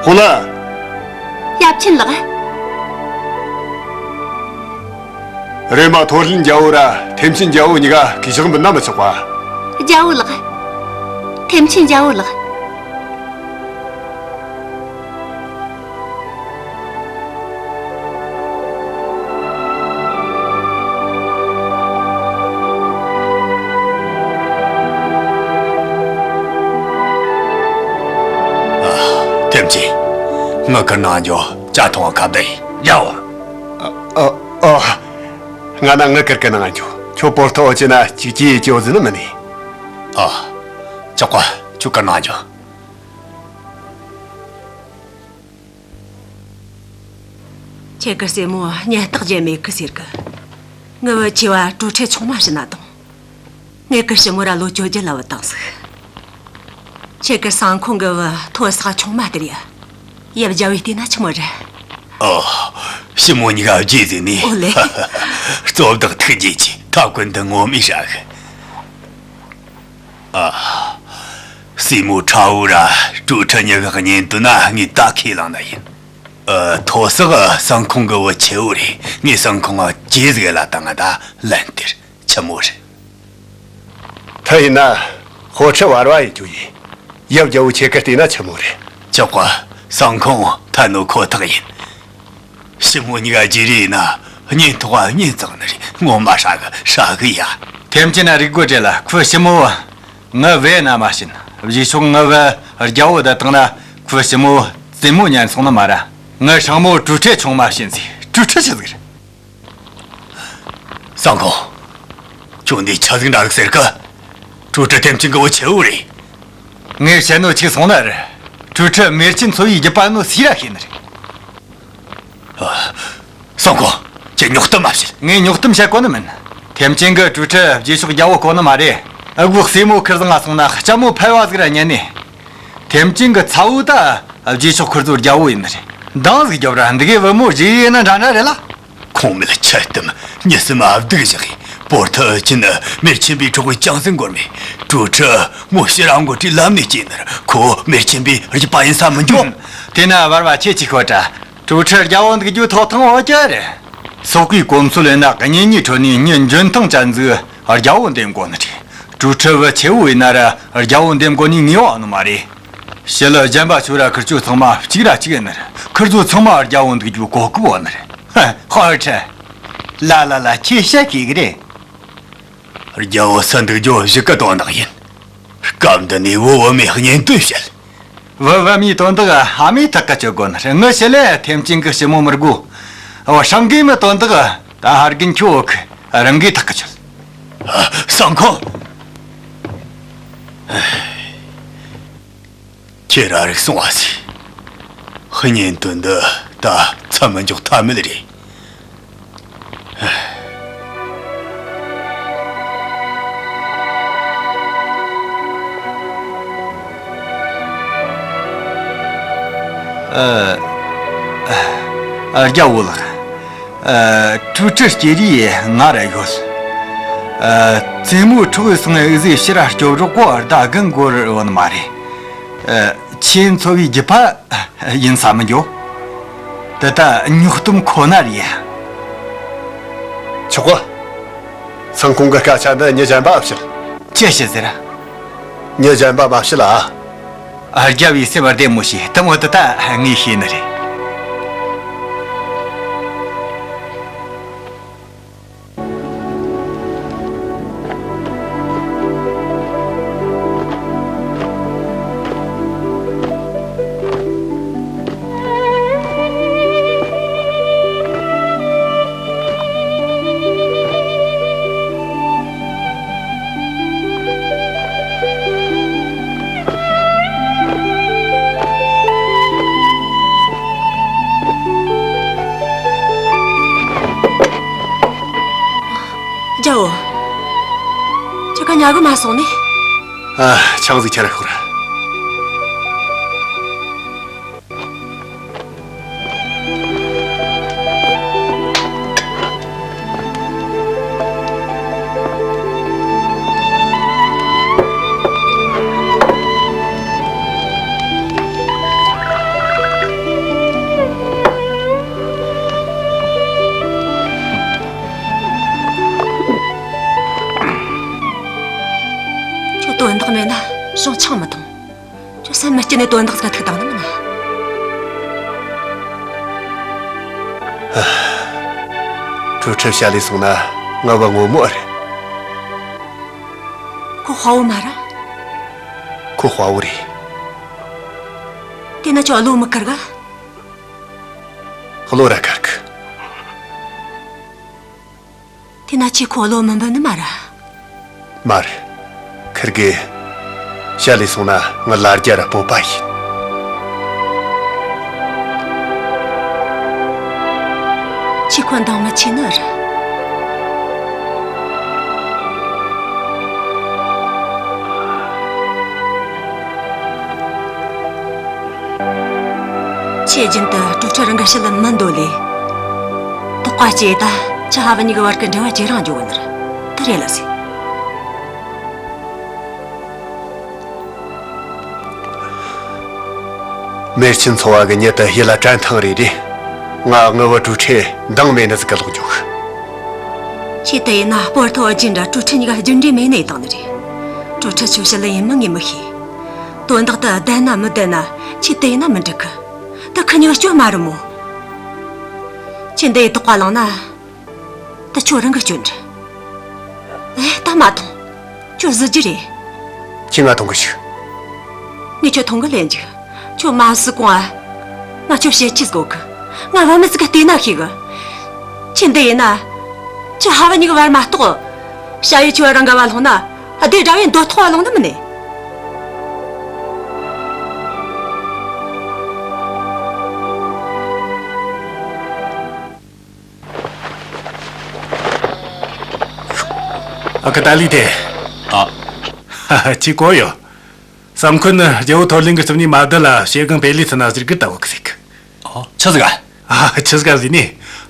ཧོ་ལ། ཡབ་ཆེན་ལགས། རེམ་མ་ཐོ་ལིན་རྒྱལ་བོ་ར་ཐེམ་ཆེན་རྒྱལ་བོ་གཉིས་ཀ་གུས་ཕྱག་འབུལ་ན་མི་ཆོག་པ། རྒྱལ་བོ་ལགས། ཐེམ་ཆེན་རྒྱལ་བོ་ལགས། ཐེམ་ཆེན། ངའི་ཁུར་གནང་རྒྱུ། ཇ་འཐུང་བ་ཁ་བརྡ་ཡིན། རྒྱལ་བོ། ཨ། ཨ། ཨ། ང་ན་ངའི་ཁུར་གི་གནང་རྒྱུ། ཁྱོད་པོར་ཐོ་ཨོ་ཅེ་ན་ཅིག་ཅི་ཡེ་ཅི་ཨོ་ཟི་ནི་མི་ནི། ཨ། ཆོག་ག། ཁྱོད་ཁུར་གནང་རྒྱུ། ཁྱེད་ཀྱི་སྲས་མོ་ཉེན་རྟོག་བྱེད་མེད་གི་ཟེར་གི། ངའི་བུ་ཆེ་བ་གྲོས་ཁྲིད་ཆུང་མ་བྱིན་ན་དང་། ངེད་ཀྱི་ཞི་མོ་ར་ལོ་བཅོ་བརྒྱད་ལ་བུད་བཏང་ཟིག་ཁྱེད་ཀྱི་སང་ཁོང་གི་བུ་ཐོ་ས་ཆུང་མ་དེ་རེད། ཡབ་རྒྱལ་བོས་བལྟས་ན་ཆི་མོ་རེད། ཨོ། ཞི་མོ་གཉིས་ཀ་རྗེས་ཟིན་ནས། ཨོ་ལེ། གཙོ་བདག་ཐུགས་རྗེ་ཆེ། ཐབས་བཀོད་འདི་ངོ་མས་ཧྲ་གི། ཨ། སྲས་མོ་ཁྲ་བོ་ར་གྲོས་ཁྲིད་གཉིས་ཀ་གཉེན་དུ་ན་ངས་ད་ཁས་བླངས་ན་ཡིན། ཨ། ཐོ་སག་སང་ཁོང་གི་བུ་ཆེ་བོ་རེད། ངས་སང་ཁོང་ང་རྗེས་ཟིག་ལ་བཏང་ང་ད་ལན་སྟེར། ཆི་མོ་རེད། ད་ཡིན་ན་ཧོ་ཁྲི་བར་བ་ཡི་རྒྱུ་ཡིན། ཡབ་རྒྱལ་བོ་ཁྱེད་ཀ་བལྟས་ན་ཆི་མོ་རེད། ཆོག་ག། སང་ཁོང་ཐད་ནོ་ཁོ་ཐག་ཡིན། ཞི་མོ་གཉིས་ཀ་རྗེས་རེས་ན་གཉེན་ཐོག་ག་གཉེན་བཙག་ནི་རེད། ངོ་མ་ཧྲ་གི་ཧྲ་གི་ཡ། ཐེམ་ཆེན་ན་རིག་དགོས་བྲེལ་ལ་ཁོའི་ཞི་མོ། ངའི་བུ་ན་མ་བྱིན། བཞེས་ཕྱོགས་ངའི་བུ་རྒྱལ་བོ་བསྡད་བཏང་ན་ཁོའི་ཞི་མོ་བཙུན་མོ་ཉན་སོང་ནི་མ་ར། ངའི་སྲིང་མོ་གྲོས་ཁྲིད་ཆུང་མ་བྱིན་ཟིག་གྲོས་ཁྲིད་ཆི་ཟིག་རེད། སང་ཁོང་། ཁྱོད་འདི་ཆ་ཟིག་འདྲ་གི་ཟེར་གི། གྲོས་ཁྲིད་ཐེམ་ཆེན་གི་བུ་ཆེ་བོ་རེད། ངས་བཤད་ནོ་ཆིག་སོང་ན་རེད། གྲོས་ཁྲིད་མེར་ཆེན་ཚོ་བའི་རྒྱུད་པ་ནོ་སི་ར་ཤེས་ནི་རེད། སང་ཁོང་། ཁྱེད་རྙོག་གཏམ་མ་བཤད། ངས་རྙོག་གཏམ་བཤད་གོ་ནི་མིན། ཐེམ་ཆེན་གི་གྲོས་ཁྲིད་རྗེས་ཕྱོགས་རྒྱལ་བོ་གོ་ནི་མ་རེད། ཨ་གུ་སྲས་མོ་ཁིར་བཟང་ང་སོང་ན་ལྕམ་མོ་ཕལ་བ་ཟིག་ར་ཉན་ནི། ཐེམ་ཆེན་གི་ཚ་བོ་ད་རྗེས་ཕྱོགས་ཁིར་ཚོ་རྒྱལ་བོ་ཡིན་ནི་རེད། འདང་ཟིག་རྒྱོབ་ར། འདི་གའི་བུ་མོ་རྗེས་ཡིན་ན་འདྲ་འདྲ་རེད་ལ། ཁོང་མི་ལ་ཆད་དམ་ཉི་སི་མ་སྡུག་བཞག་གི། པོར་ཐི་ཨུ་ཅི་ནི་མེར་ཆེན་པའི་གྲོགས་པོའི་ཅང་སེ་འགོར་མེད། གྲོས་ཁྲིད་མོ་ཕྱི་ར་འགོ་ཁྲིད་ལམ་ནས་སྐྱེས་ནར་ཁོ་མེར་ཆེན་པའི་རྒྱུད་པ་ཡིན་ས་མི་འཇོག་དེ་ན་བར་བ་ཁྱེད་ཅིག་ཤོད་དྲ། གྲོས་ཁྲིད་རྒྱལ་བོ་འདུག་རྒྱུ་ཐོག་ཐང་འོ་ཅི་རེད། སོག་པོའི་གོམས་སྲོལ་ཡིན་ན་གཉེན་ཉེ་ཁྲོད་ནས་མྱི་འཇོན་ཐང་ཅན་ཟིག་རྒྱལ་བོ་འདེམས་དགོ་ནི་རེད། གྲོས་ཁྲིད་བུ་ཆེ་བོ་ཡིན་ན་ར་རྒྱལ་བོ་འདེམས་དགོ་ནི་ངེས་བ་ནི་མ་རེད། ཞི་ལི་རྒྱན་པ་ཆོ་ར་ཁིར་ཆོ་ཚང་མ་གཅིག་ར་གཅིག་ཡིན་ནི་རེད། ཁིར་ཚོ་ཚང་མ་རྒྱལ་བོ་འདུག་རྒྱུ་གོ་སྐབས་བོ་ནི་རེད། ཧ། ཧོར་ཁྲི། ལ་ལ་ལ་ཁྱེད་བཤད་ཤེས་གི་རེད། རྒྱལ་བོ་སུ་འདུག་རྒྱུ་བཞི་གི་དོན་དག་ཡིན། སྐབས་འདི་ནས་བུ་བུ་མོའི་གཉེན་སྟོན་བྱེད། བུ་བུ་མོའི་དོན་དག་ཨ་མས་ཐག་གི་གཅོད་དགོས་ནི་རེད། ངི་ཞི་ལེ་ཐེམ་ཅིང་གི་ཞི་མོ་མི་དགོས། འོ་ཧྲང་གིས་མི་དོན་དག་ད་ཧ་རྒན་ཁྱོད་གི་རང་གིས་ཐག་གི་གཅོད། ཨ། སང་ཁོ། ཁྱེད་ར་རིག་སོང་བ་ཟིག་གཉེན་དོན་འདི་ད་མཚམས་མི་འཇོག་ཐབས་མེད་རེད། ཨ། ཨ། རྒྱལ་བོ་ལགས། ཨ། ཀྲུའུ་ཁྲི་སྐྱེས་རིས་ང་ར་ཡོད། ཨ། བཙུན་མོ་ཁྲོ་བོའི་སང་ངའི་གཟི་ཕྱི་ར་སྐྱོབ་རོགས་གོ་ཟླ་གི་འགོར་འོ་ནི་མ་རེད། ཨ། ཁྱེད་འཚོ་བའི་རྒྱུ་ཕ་ཡིན་ས་མི་འགྱོ། དེ་ད་ཉོག་གཏམ་ཁོ་ན་རེད། ཆོག་གོ། སང་ཁོང་གི་སྐད་ཆ་འདི་མྱི་གཞན་པ་བཤད། ཅི་བཤད་ཟེར། མྱི་གཞན་པ་མ་བཤད་ལ། ཨ། རྒྱལ་བོའི་སེམས་བདེ་མོ་བྱོས། དེ་མོ་དེ་ད་ངས་ཤེས་ནི་རེད། རྒྱལ་བོ། ཁྱེད་ཀ་ཉལ་གི་མ་སོང་ནི། ཨ། ཆང་ཟིག་ཁྱེར་ཤོག་ར། ཁྱོད་དོན་དག་མེད་ན་བྱང་ཆང་མི་འཐུང་། ཁྱོད་སེམས་མི་སྐྱིད་ནས་དོན་དག་ཟིག་ཐུག་བཏང་ནི་མིན་ན། ཀྲུའུ་ཁྲི་བྱ་ལས་སོང་ན་ང་བ་ངོ་མོ་རེད། ཁོ་དཔའ་བོ་མ་ར། ཁོ་དཔའ་བོ་རེད། དེ་ན་ཁྱོད་བློ་མི་དཀར་ག་བློ་ར་དཀར་གི། དེ་ན་ཁྱེད་ཁོ་བློ་མི་འབབ་ནི་མ་ར། མ་རེད། ཁིར་གེ་བྱ་ལས་སོང་ན་ང་ལ་རྒྱ་ར་སྤོབས་པ་ཡིན། ཁྱེད་ཁོ་འདང་མི་ཆེ་ནི་ར། ཁྱེད་རྒྱུན་དུ་ཀྲུའུ་ཁྲི་རང་གི་ཕྱི་ལ་མི་འདོད་ལེ། དོགས་པ་སྐྱེས་ད་ཁྱེད་ཕ་བུ་གཉིས་ཀྱི་བར་གྱི་འབྲེལ་བ་ཇེ་རིང་འགྱོ་གི་ནི་རེད། དེ་རེད་ལ་ཟེ། མེར་ཆེན་ཚོ་བ་གི་མྱི་དེ་ཡིད་ལ་དྲན་ཐེངས་རེ་རེ། ང་ངུ་བོ་ཀྲུའུ་ཁྲི་འདང་མེད་ནི་ཟིག་གི་ལོག་འགྱོ་གི། ཁྱེད་དེ་ཡིན་ན་སྤོར་ཐོ་རྒྱུན་འདྲ་ཀྲུའུ་ཁྲི་གཉིས་ཀ་རྒྱུ་འབྲས་མེད་ནི་བཏང་ནི་རེད། ཀྲུའུ་ཁྲི་ཁྱོད་ཕྱི་ལ་ཡིན་མིན་ངས་མི་ཤེས། དོན་དག་དེ་བདེན་ན་མི་བདེན་ན་ཁྱེད་དེ་ཡིན་ན་མི་འགྲིག་གི། ད་ཁི་གཉིས་ཀ་སྐྱོན་མ་རེད་མོ། ཁྱེད་འདི་ཡི་དོགས་པ་ལངས་ན། ད་ཁྱོད་རང་གི་སྐྱོན་རེད། ཨེ། ད་མ་ཐོངས། ཁྱོད་གཟི་བརྗིད་རེད། ཁྱེད་ང་ཐོངས་གི་ཞིག་ངས་ཁྱོད་ཐོངས་གི་ལན་འཇིག་ཁྱོད་མ་སྲིད་གོང་ཨ། ང་ཁྱོད་བཤད་ཅི་དགོས་གི་ང་བུད་མེད་ཟིག་ག་བལྟས་ན་ཤེས་གི་ཁྱེད་འདི་ཡིན་ན། ཁྱེད་ཕ་བུ་གཉིས་གི་བར་མ་གཏོགས། ཞ་ཡི་ཁྱོད་རང་ག་བ་ལྷུང་ན། སྡེ་དགྲ་བོའི་འདོད་ཐོག་བ་ལྷུང་ནི་མིན་ནས། ཨ་ཁུ་ཏཱ་ལི་དེ། ཨ། ཧ་ཧ། ཅི་གོ་ཡོད། སང་ཁོ་ནི་རྒྱལ་བོ་ཐོར་ལེན་གི་རྩིབ་ནས་མ་བསྡད་ལ་ཞེ་གང་པེ་ལི་ཚུ་ན་ཟིར་གི་ལྟ་བུ་གི་ཟིག་ཨོ། ཆི་ཟིག་ག་ཨ། ཆི་ཟིག་ག་ཟིག་ནི།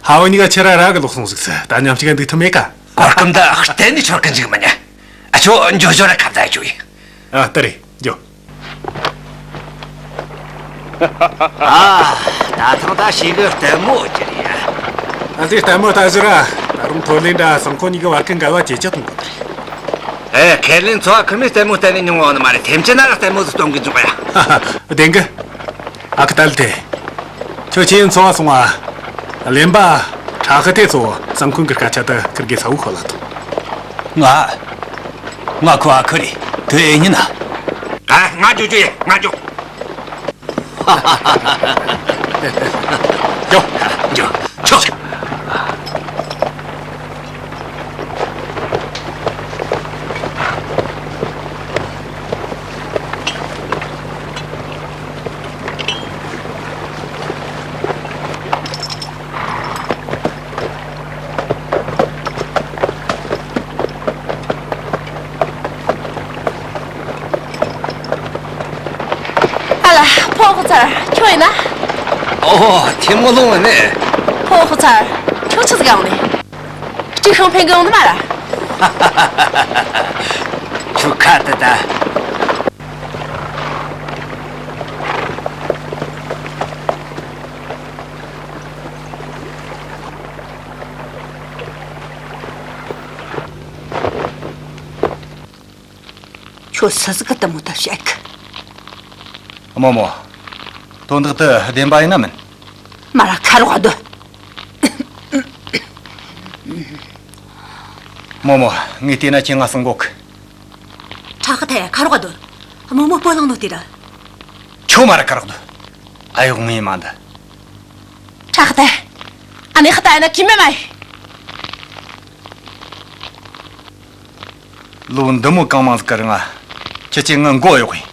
ཧ་བོ་གཉིས་ཀ་ཁྱེད་ར་ར་གི་ལོག་སོང་ཟིག་ཟེར། ད་མཉམ་གཅིག་ག་འདུག་ཐུབ་མེད་ཀ་གོ་སྐབས་འདི་གཏན་ནས་འཆོར་གི་འཇུག་མི་ཉན། ཨ་ཆོ་འགྱོ་འགྱོ་ར་ཁ་བརྡ་ཡོད་ཡིན། ཨ། ལྟ་རེ། འགྱོ། ཨ། ད་ཐང་ད་ཞེ་གི་ལྟད་མོ་ཅི་རེད། ཨ་ཟིག་ལྟད་མོ་ལྟ་ཟིག་ར། ད་རུང་ཐོ་ལེན་འདྲ་སང་ཁོ་གཉིས་ཀྱི་བར་གི་འགལ་བ་ཇེ་ཆེ་གཏོང་དགོས་རེད། ཨེ། ཁས་ལེན་ཚོ་ཁི་མོས་ལྟད་མོ་བལྟས་ནས་མྱོང་བ་ནི་མ་རེད། ཐེམ་ཆེན་ན་ར་ལྟད་མོ་ཟིག་གཏོང་གི་འཇུག་ཡ། ཧ་ཧ། བདེན་གི་ཨ་ཁུ་ཏཱ་ལི་དེ། ཁྱོད་ཁྱེད་ཚོ་བ་སོང་བ། གླེན་པ། ཁྲ་ཧི་དེ་ཚོ་སང་ཁོ་གི་སྐད་ཆ་དེ་ཁིར་གེ་ས་བུ་ཁོ་ལ་ཐོངས། ང་། ང་ཁོ་ཨ་ཁུ་རེད། དེ་ཨེ་ཉིན་ན། ཨ། ང་འགྱོ་རྒྱུ་ཡིན། ང་འགྱོ། འགྱོ། འགྱོ། འགྱོ། ཨ་ལ། ཕོ་ཧུ་ཚར། ཁྱོད་ཡིན་ན། ཨོ། ཐེ་མོ་ལུང་ནི། ཕོ་ཧུ་ཚར། ཁྱོད་ཆི་ཟིག་ཡོང་ནི། གཅིག་ཤིང་འཕེན་གི་ཡོང་ནི་མ་ར། ཁྱོད་ཁ་ཏི་ད། ཁྱོད་སུ་ཟིག་གི་དུ་མོ་ད་བཤད་གི། རྨོ་མོ། དོན་དག་དེ་བདེན་པ་ཡིན་ན་མིན། མ་ར་ཁ་རོག་སྡོད། རྨོ་མོ། ངས་བལྟས་ན་ཁྱེད་ང་སྲུང་གོ་གི། ཁྲ་ཁ་ཐེ། ཁ་རོག་སྡོད། རྨོ་མོ་སྤོ་ལངས་ནོ་དེ་ར། ཁྱོད་མ་ར་ཁ་རོག་སྡོད། ཨ་ཡོག་ངའི་མ་འདི། ཁྲ་ཁ་ཐེ། ཨ་ནེ་ཁ་ཏ་ཡིན་ན་ཁྱི་མེད་མ་ཡིན། ལོ་འདི་མོ་གང་མང་ཟིག་གི་རིང་ང་ཁྱེད་ཀྱིས་ངའི་མགོ་གཡོག་ཡིན།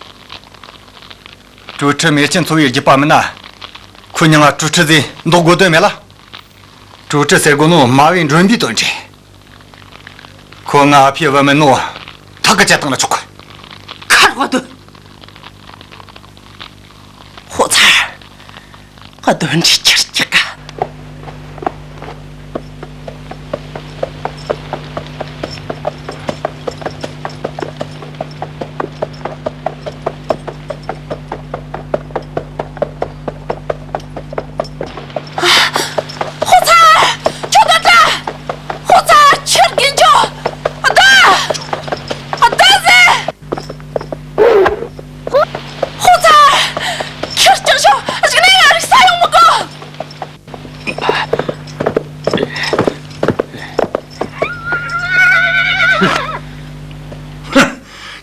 གྲོས་ཁྲི་མེར་ཆེན་ཚོ་བའི་རྒྱུད་པ་མིན་ན། ཁོ་མྱིང་ང་གྲོས་ཁྲི་ཟེར་འདོགས་དགོས་དོན་མེད་ལ། གྲོས་ཁྲི་ཟེར་དགོས་ནོ་མ་བའི་མགྲོན་པོའི་དོན་རེད། ཁོ་ང་ཨ་ཕའི་བུ་མིན་ནོ་ཐག་གི་བཅད་བཏང་ན་ཆོག་གི། ཁ་རོག་སྡོད། ཧོ་ཚར། གདོན་འདྲེ་ཁྱེར་སྐྱག་ག། ཧོ་ཚར། ཁྱོད་ག་ད། ཧོ་ཚར། ཁྱེར་གིན་ཆོག་ཨ་ད། ཨ་ད་ཟེ། ཧོ་ཚ། ཁྱི་སྐྱག་ཤོག་གཞུག་ནས་ང་རིག་ས་ཡོང་མི་དགོས།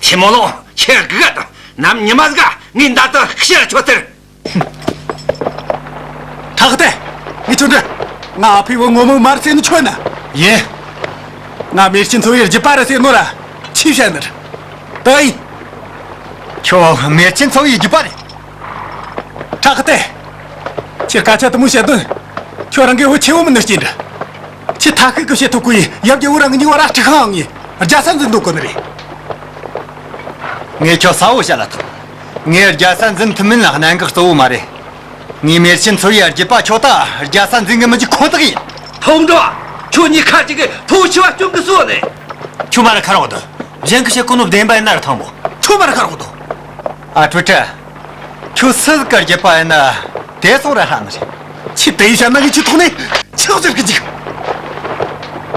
ཆི་མོ་ལོ། ཁྱེད་དགུ་ག་དང་ནམ་ཉི་མ་ཟིག་ག་ངའི་མདའ་དུ་ཤི་ར་ཆོད་ཟེར། ཁྲག་ཏེ། ངས་ཁྱོད་འདྲི། ང་ཨ་ཕའི་བུ་ངོ་མ་མ་རེད་ཟེར་ནི་ཁྱོད་ན། ཡིན། ང་མེར་ཆེན་ཚོ་བའི་རྒྱུད་པ་རེད་ཟེར་ནོ་ར་ཆི་བཤད་ནི་རེད། ད་ཡིན། ཁྱོད་མེར་ཆེན་ཚོ་བའི་རྒྱུད་པ་རེད། ཁྲག་ཏེ། ཁྱེད་སྐད་ཆ་དུ་མོ་བཤད་དོན། ཁྱོད་རང་གི་བུ་ཆེ་བོ་མིན་ནི་རྐྱེན་རེད། ཁྱེད་ཐ་ཤི་གི་བཤད་ཐུབ་གོ་ཡི་ཡབ་རྒྱལ་བོ་རང་གི་མྱིང་བ་ར་ཁྲི་ཁང་ངི་རྒྱལ་ས་འཛིན་འདུག་གོ་ནི་རེད། ངས་ཁྱོད་གསལ་བོ་བཤད་ལ་ཐོངས། ངས་རྒྱལ་ས་འཛིན་ཐུབ་མིན་ལ་གནད་འགག་གཙོ་བོ་མ་རེད། ངས་མེར་ཆེན་ཚོ་བའི་རྒྱུད་པ་ཁྱོད་ད་རྒྱལ་ས་འཛིན་གི་མི་འཇུག་ཁོ་ཐག་ཡིན། ཐོབ་འགྲོ། ཁྱོད་གཉིས་ཁ་ཅིག་གིས་ཐོ་ཤི་བ་སྐྱོན་གི་སོ་ནས། ཁྱོད་མ་ར་ཁ་རོག་དོ། གཞན་གི་བཤད་གོ་ནོ་བདེན་པ་ཡིན་ན་ར་ཐང་པོ། ཁྱོད་མ་ར་ཁ་རོག་དོ། ཨ་ཁྲུ་ཁྲི། ཁྱོད་སུ་ཟིག་གི་རྒྱུད་པ་ཡིན་ན་དེ་སོང་ར་ཧ་ནི་རེད། ཁྱི་དེ་ཡི་ཤ་ན་གི་ཁྱི་ཐོག་ནས་ཆག་ཟེར་གི་འཇིག་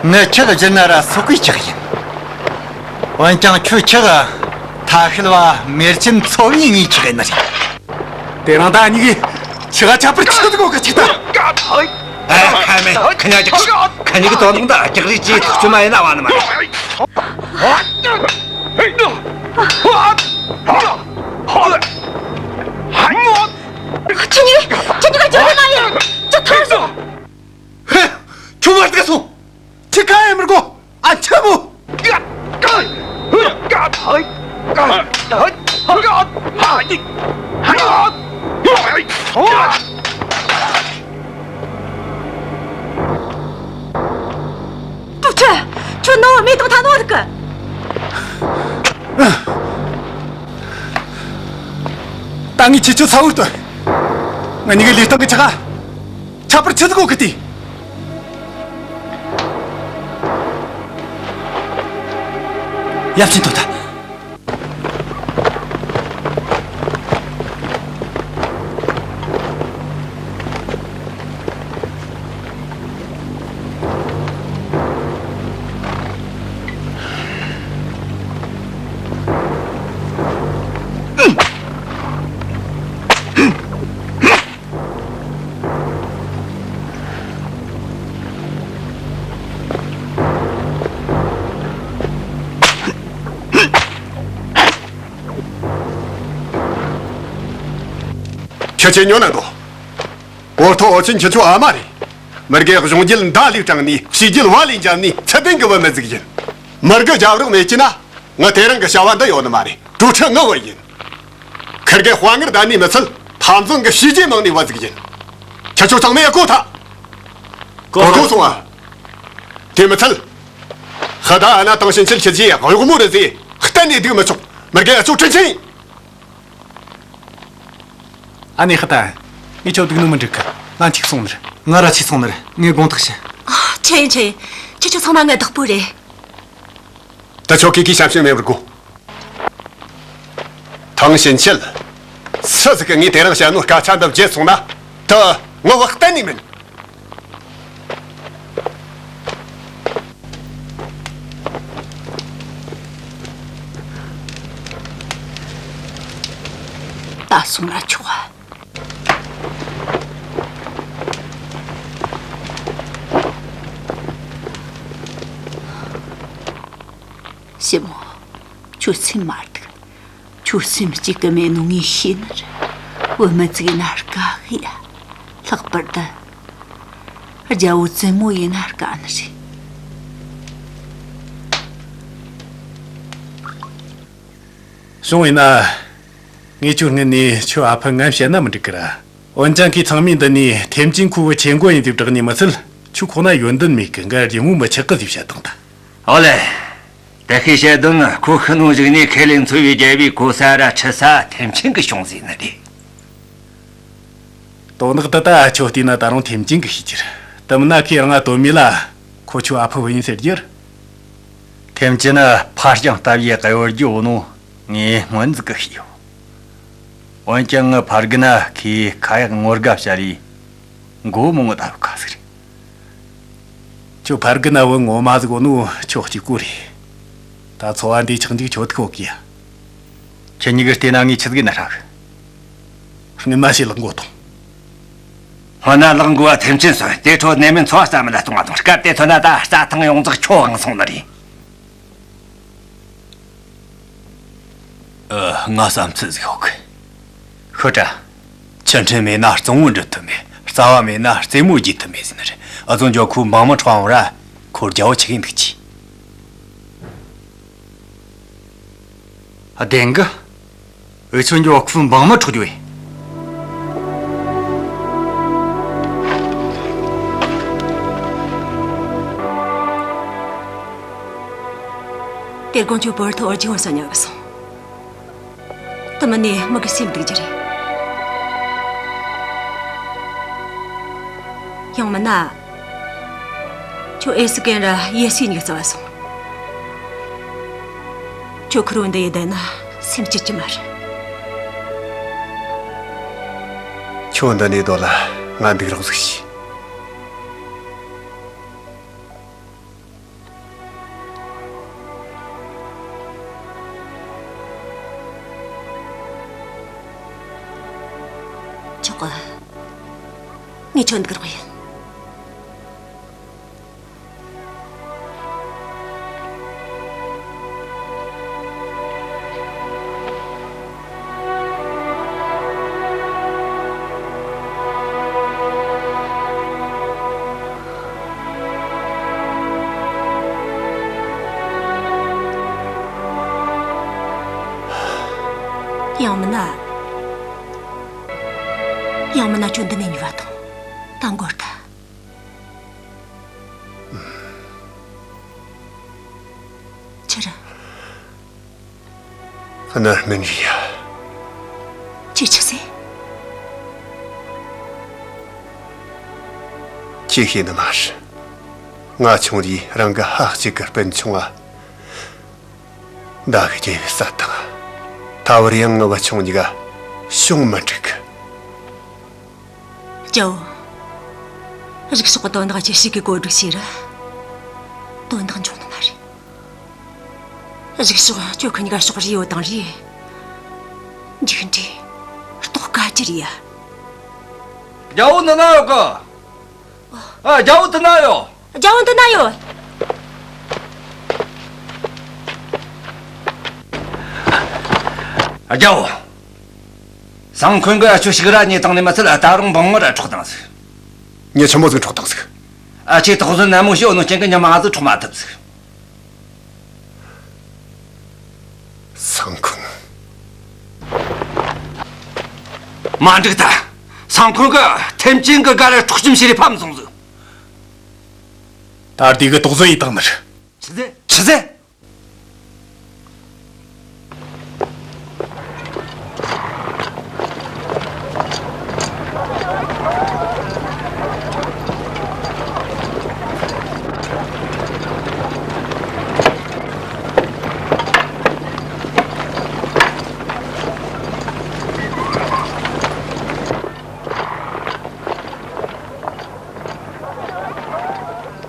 ངའི་ཁྱི་གི་སྦྱིན་ན་ར་སོག་གི་ཁྱི་ཡིན། འོན་ཀྱང་ཁྱོད་ཁྱི་གི་ཐ་ཤལ་བ་མེར་ཆེན་ཚོ་བའི་ངའི་ཁྱི་གི་ནི་རེད། དེ་རིང་ད་ཉིད་ཀྱི་ཁྱི་ག་ཆག་པར་ཆག་ཟིག་གོ་གི་ཅིག་ད། ཨ་ཁ་མེད་ཁ་ཉག་ཅིག་ཁ་ཉིད་ཀྱི་དོ་ནོང་ད་རྒྱག་རེས་ཅིག་ཐག་ཆོད་མ་ཡིན་ན་བ་ནི་མ་རེད། ཁྱེད་གཉིས་ཁྱེད་གཉིས་ཀ་ཅི་རེད་མ་ཡིན། ཅི་ཐང་སོང་། ཧེ། ཁྱོད་མར་དགའ་སོང་། ཁྱི་ཁ་ཡེ་མི་དགོ། ཨ་ཆི་མོ། ཏུ་ཁྲི། ཁྱོད་ནོར་མེད་དང་ཐ་ནོར་གི། ད་ངས་ཁྱེད་ཚོ་ཚ་བོར་སྟོན། ང་གཉིས་ཀའི་ལུས་སྟེང་གི་ཆ་ག་ཁྱབ་པར་ཆི་ཟིག་གོ་གི་ཏི། ཡབ་ཆེན་དོ་ད། ཁྱེད་ཉོན་ན་དོ། ཨོ་ཐོ་ཨོ་ཆིན་ཁྱེད་ཆོ་ཨ་མ་རེད། མི་དགེ་གཞུང་རྒྱལ་མདའ་ལས་དྲངས་ནས་ཕྱི་རྒྱལ་བ་ལས་འཇབ་ནས་ཚུལ་ལྡན་གྱི་བུད་མེད་ཟིག་ཡིན། མི་དགེ་རྒྱབ་རོགས་མེད་ཀྱི་ན་ང་དེ་རིང་གི་བྱ་བ་འདི་ཡོད་ནི་མ་རེད། གྲོས་ཁྲི་ངའི་བུ་ཡིན། ཁིར་གེ་དཔའ་ངར་ལྡན་ནི་མི་ཚད་འཐབ་འཛིང་གི་བྱས་རྗེས་མང་ནི་བུ་ཟིག་ཡིན། ཁྱེད་ཆོ་ཚང་མས་གོ་ཐལ། གོ་གོ་སོང་ཨ། དེ་མི་ཚད། ཧ་ད་ཨ་ན་དང་ཕྱིན་ཆད་ཁྱེད་ཀྱིས་གཡོག་མོ་རེད་ཟེ་གཏན་ནས་སྡིགས་མི་ཆོག་མི་དགེ་ཨ་ཆོ་དྲིན་ཆེན་ཡིན། ཨ་ནེ་ཧ་ད། ངས་ཁྱོད་སྡིགས་ནོ་མི་འགྲིག་གི། ང་འཆུག་སོང་ནི་རེད། ང་ར་འཆུག་སོང་ནི་རེད། ངས་དགོངས་དག་ཞུ། ཨ། ཆེ་ཡིན་ཆེ་ཡིན། ཁྱེད་ཆོ་ཚང་མ་ངའི་བདག་པོ་རེད། ད་ཁྱོད་ཀྱིས་ཀྱིས་ཞབས་ཞུ་མེད་པར་གོ། ཐང་ཕྱིན་ཆད། སུ་ཟིག་གིས་ངས་དེ་རིང་བཤད་ནོ་སྐད་ཆ་འདི་བརྗེད་སོང་ན། ད་ངའི་བུ་གཏན་ནས་མིན། ད་སོང་ན་ཆོག་ཨ། ཞི་མོ། ཁྱོད་སེམས་མ་སྡུག་ཁྱོད་སེམས་སྐྱིད་གི་མེད་ནོ་ངས་ཤེས་ནི་རེད། བུད་མེད་ཅིག་ཡིན་ན་དཀའ་གི་ཡ། ལྷག་པར་དུ་རྒྱལ་བོ་བཙུན་མོ་ཡིན་ན་དཀའ་ནི་རེད། བྱུང་ཡིན་ན། ངས་ཁྱོད་སྔུན་ནས་ཁྱོད་ཨ་ཕ་ངན་བཤད་ན་མི་འགྲིག་གི་ར། འོན་ཀྱང་ཁོས་ཚང་མས་འདི་ནས་ཐེམ་ཅིན་ཁོ་བོ་ཆེ་མགོ་ཡིན་ཟེར་བསྒྲགས་ནས་མི་ཚད། ཁྱོད་ཁོ་ན་ཡོན་ཏན་མེད་གི། འགའ་རྒྱུ་མོ་མི་ཆགས་གི་ཟེར་བཤད་བཏང་ད། ཨོ་ལེ། དེ་ཁོས་བཤད་དོན་ནི་ཁོ་ཤི་ནོ་གཞུག་ནས་ཁེ་ལས་འཚོ་བའི་རྒྱལ་པོའི་གོ་ས་ར་ཁྲི་ས་ཐེམ་ཅིན་གི་བྱུང་ཟེར་ནི་རེད། དོན་དག་འདི་ད་ཁྱོད་བལྟས་ན་ད་རུང་ཐེམ་ཅིན་གི་ཤེས་ཀྱི་རེད། དེ་མིན་ན་ཁོས་རང་ང་དོན་མེད་ལ་ཁོ་ཁྱོད་ཨ་ཕ་བུ་ཡིན་ཟེར་རྒྱུ་རེད། ཐེམ་ཅིན་ནི་ཕ་རྐྱང་ལྟ་བུའི་གཡོ་སྒྱུ་ནོ་ངས་སྔོན་ཟིག་གི་ཤེས་ཡོད། འོན་ཀྱང་ངའི་ཕ་རྒན་ན་ཁོས་ཁ་ཡག་ངོ་དགའ་བྱ་རེས་མགོ་མི་ངོ་ད་བུ་ཁ་ཟིག་རེད། ཁྱོད་ཕ་རྒན་ན་བུ་ངོ་མ་ཟིག་གོ་ནོ་ཁྱོད་གཅིག་པོ་རེད། ད་འཚོ་བ་འདི་ཆགས་འཇིག་ཁྱོད་ཐུག་གི་ཡ། ཁྱེད་གཉིས་ཀྱི་བལྟས་ན་ངས་ཆི་ཟིག་ན་ཧྲ་གི། སྔོན་མ་ཞིག་ལག་མགོ་གཏོང་། སྔོན་ན་ལག་མགོ་བ་ཐེམ་ཅིན་སོན་དེ་འཕྲོ་གནས་མིན་འཚོ་བ་རྩ་མེད་ལ་གཏོང་བ་དང་སྐབས་དེ་ཐོན་ན་ད་རྩྭ་ཐང་ཡོངས་རྫོགས་ཁྱོད་དབང་སོང་ནི་རེད། ཨ། ང་བསམ་ཚུལ་ཟིག་ཡོད་གི། ཤོད་དྲ། ཆུ་ཕྲན་མེད་ན་གཙང་བོ་འགྲུབ་ཐུབ་མེད། རྩ་བ་མེད་ན་རྩེ་མོ་རྒྱས་ཐུབ་མེད་ཟེར་ནི་རེད། ཨ་ཙོང་ཇོ་ཁོའི་འབངས་མི་འཕྲོག་འོང་ར། ཁོ་རྒྱལ་བོ་ཆགས་གི་འདུག་ཅི། བདེན་གི། འུ་ཆོ་འགྱོ་ཁོའི་འབངས་མི་འཕྲོག་རྒྱུ་ཡིན། དེ་དགོང་ཁྱོད་བོར་ཐོ་ཨོ་རྒྱུ་བ་ས་ཉག་གི་སོང་། དེ་མིན་ནས་མི་གི་སེམས་སྡུག་རྒྱུ་རེད། ཡང་མིན་ན། ཁྱོད་ཨེ་སི་ཀན་ར་ཡེ་སི་གཉིས་བརྩི་བ་སོང་། ཁྱོད་ཁུར་བོ་འདི་ཡི་བསྡད་ན་སེམས་སྐྱིད་ཀྱི་མ་རེད། ཁྱོད་འདི་ནས་སྡོད་ལ་ང་འདུག་རོགས་ཟིག་བྱོས། ཆོག་གི། ངས་ཁྱོད་འདུག་རོགས་ཡིན། ཡང་མིན་ན། ཡང་མིན་ན་ཁྱོད་འདི་ནས་ཉོས་པ་དང་། ད་འགོར་ཐལ། ཆི་རེད། གནོད་མིན་རེད་ཡ། ཁྱོས་ཆི་ཟེར། ཁྱོས་ཤེས་ནི་མ་རེད། ང་ཆུང་དུས་རང་གི་ཕ་གཅིག་གི་སྤུན་ཆུང་ང་མདའ་གིས་བརྒྱབ་བསད་བཏང་། ད་བར་ཡང་ངའི་བུ་ཆུང་གཉིས་ཀ་བྱུང་མི་འགྲིག་གི། ཅའོ། རིག་ཕྱོགས་ཀྱི་དོན་དག་ཅི་ཞིག་གིས་གོ་སྒྲིག་བྱས་ར། དོན་དག་འབྱུང་ནི་མ་རེད། རིག་ཕྱོགས་ཁྱོད་ཁ་གཉིས་ཀ་ཕྱོགས་རིས་ཡོད་དང་རེད། མཇུག་འབྲས་རྟོགས་དཀའ་རྒྱུ་རེད་ཡ། རྒྱལ་བོ་འདི་ན་ཡོད་གི། ཨ། རྒྱལ་བོ་འདི་ན་ཡོད། རྒྱལ་བོ་འདི་ན་ཡོད། རྒྱལ་བོ། སང་ཁོང་གིས་ཨ་ཆུ་ཞིག་ར་ཉེ་དང་ནས་མ་ཚད་ད་རུང་འབངས་མི་ར་འཕྲོག་བཏང་ཟིག་ཉེ་ཆི་མོ་ཟིག་འཕྲོག་བཏང་ཟིག་ཨ་ཆེ་དོགས་ཟོན་ནན་མོ་ཞིག་ཡོད་ནོ་རྐྱེན་གི་ཉི་མ་ང་ཚོ་འཕྲོག་མ་ཐུབ་ཟིག་སང་ཁོང་། མ་འགྲིག་ད། སང་ཁོང་གིས་ཐེམ་ཅིན་གི་སྒར་ར་འཕྲོག་བཅོམ་བྱས་རེ་ཕམ་སོང་ཟིག་ད་དེ་གི་དོགས་ཟོན་ཡེ་བཏང་ནི་རེད། ཆི་ཟེ། ཆི་ཟེ།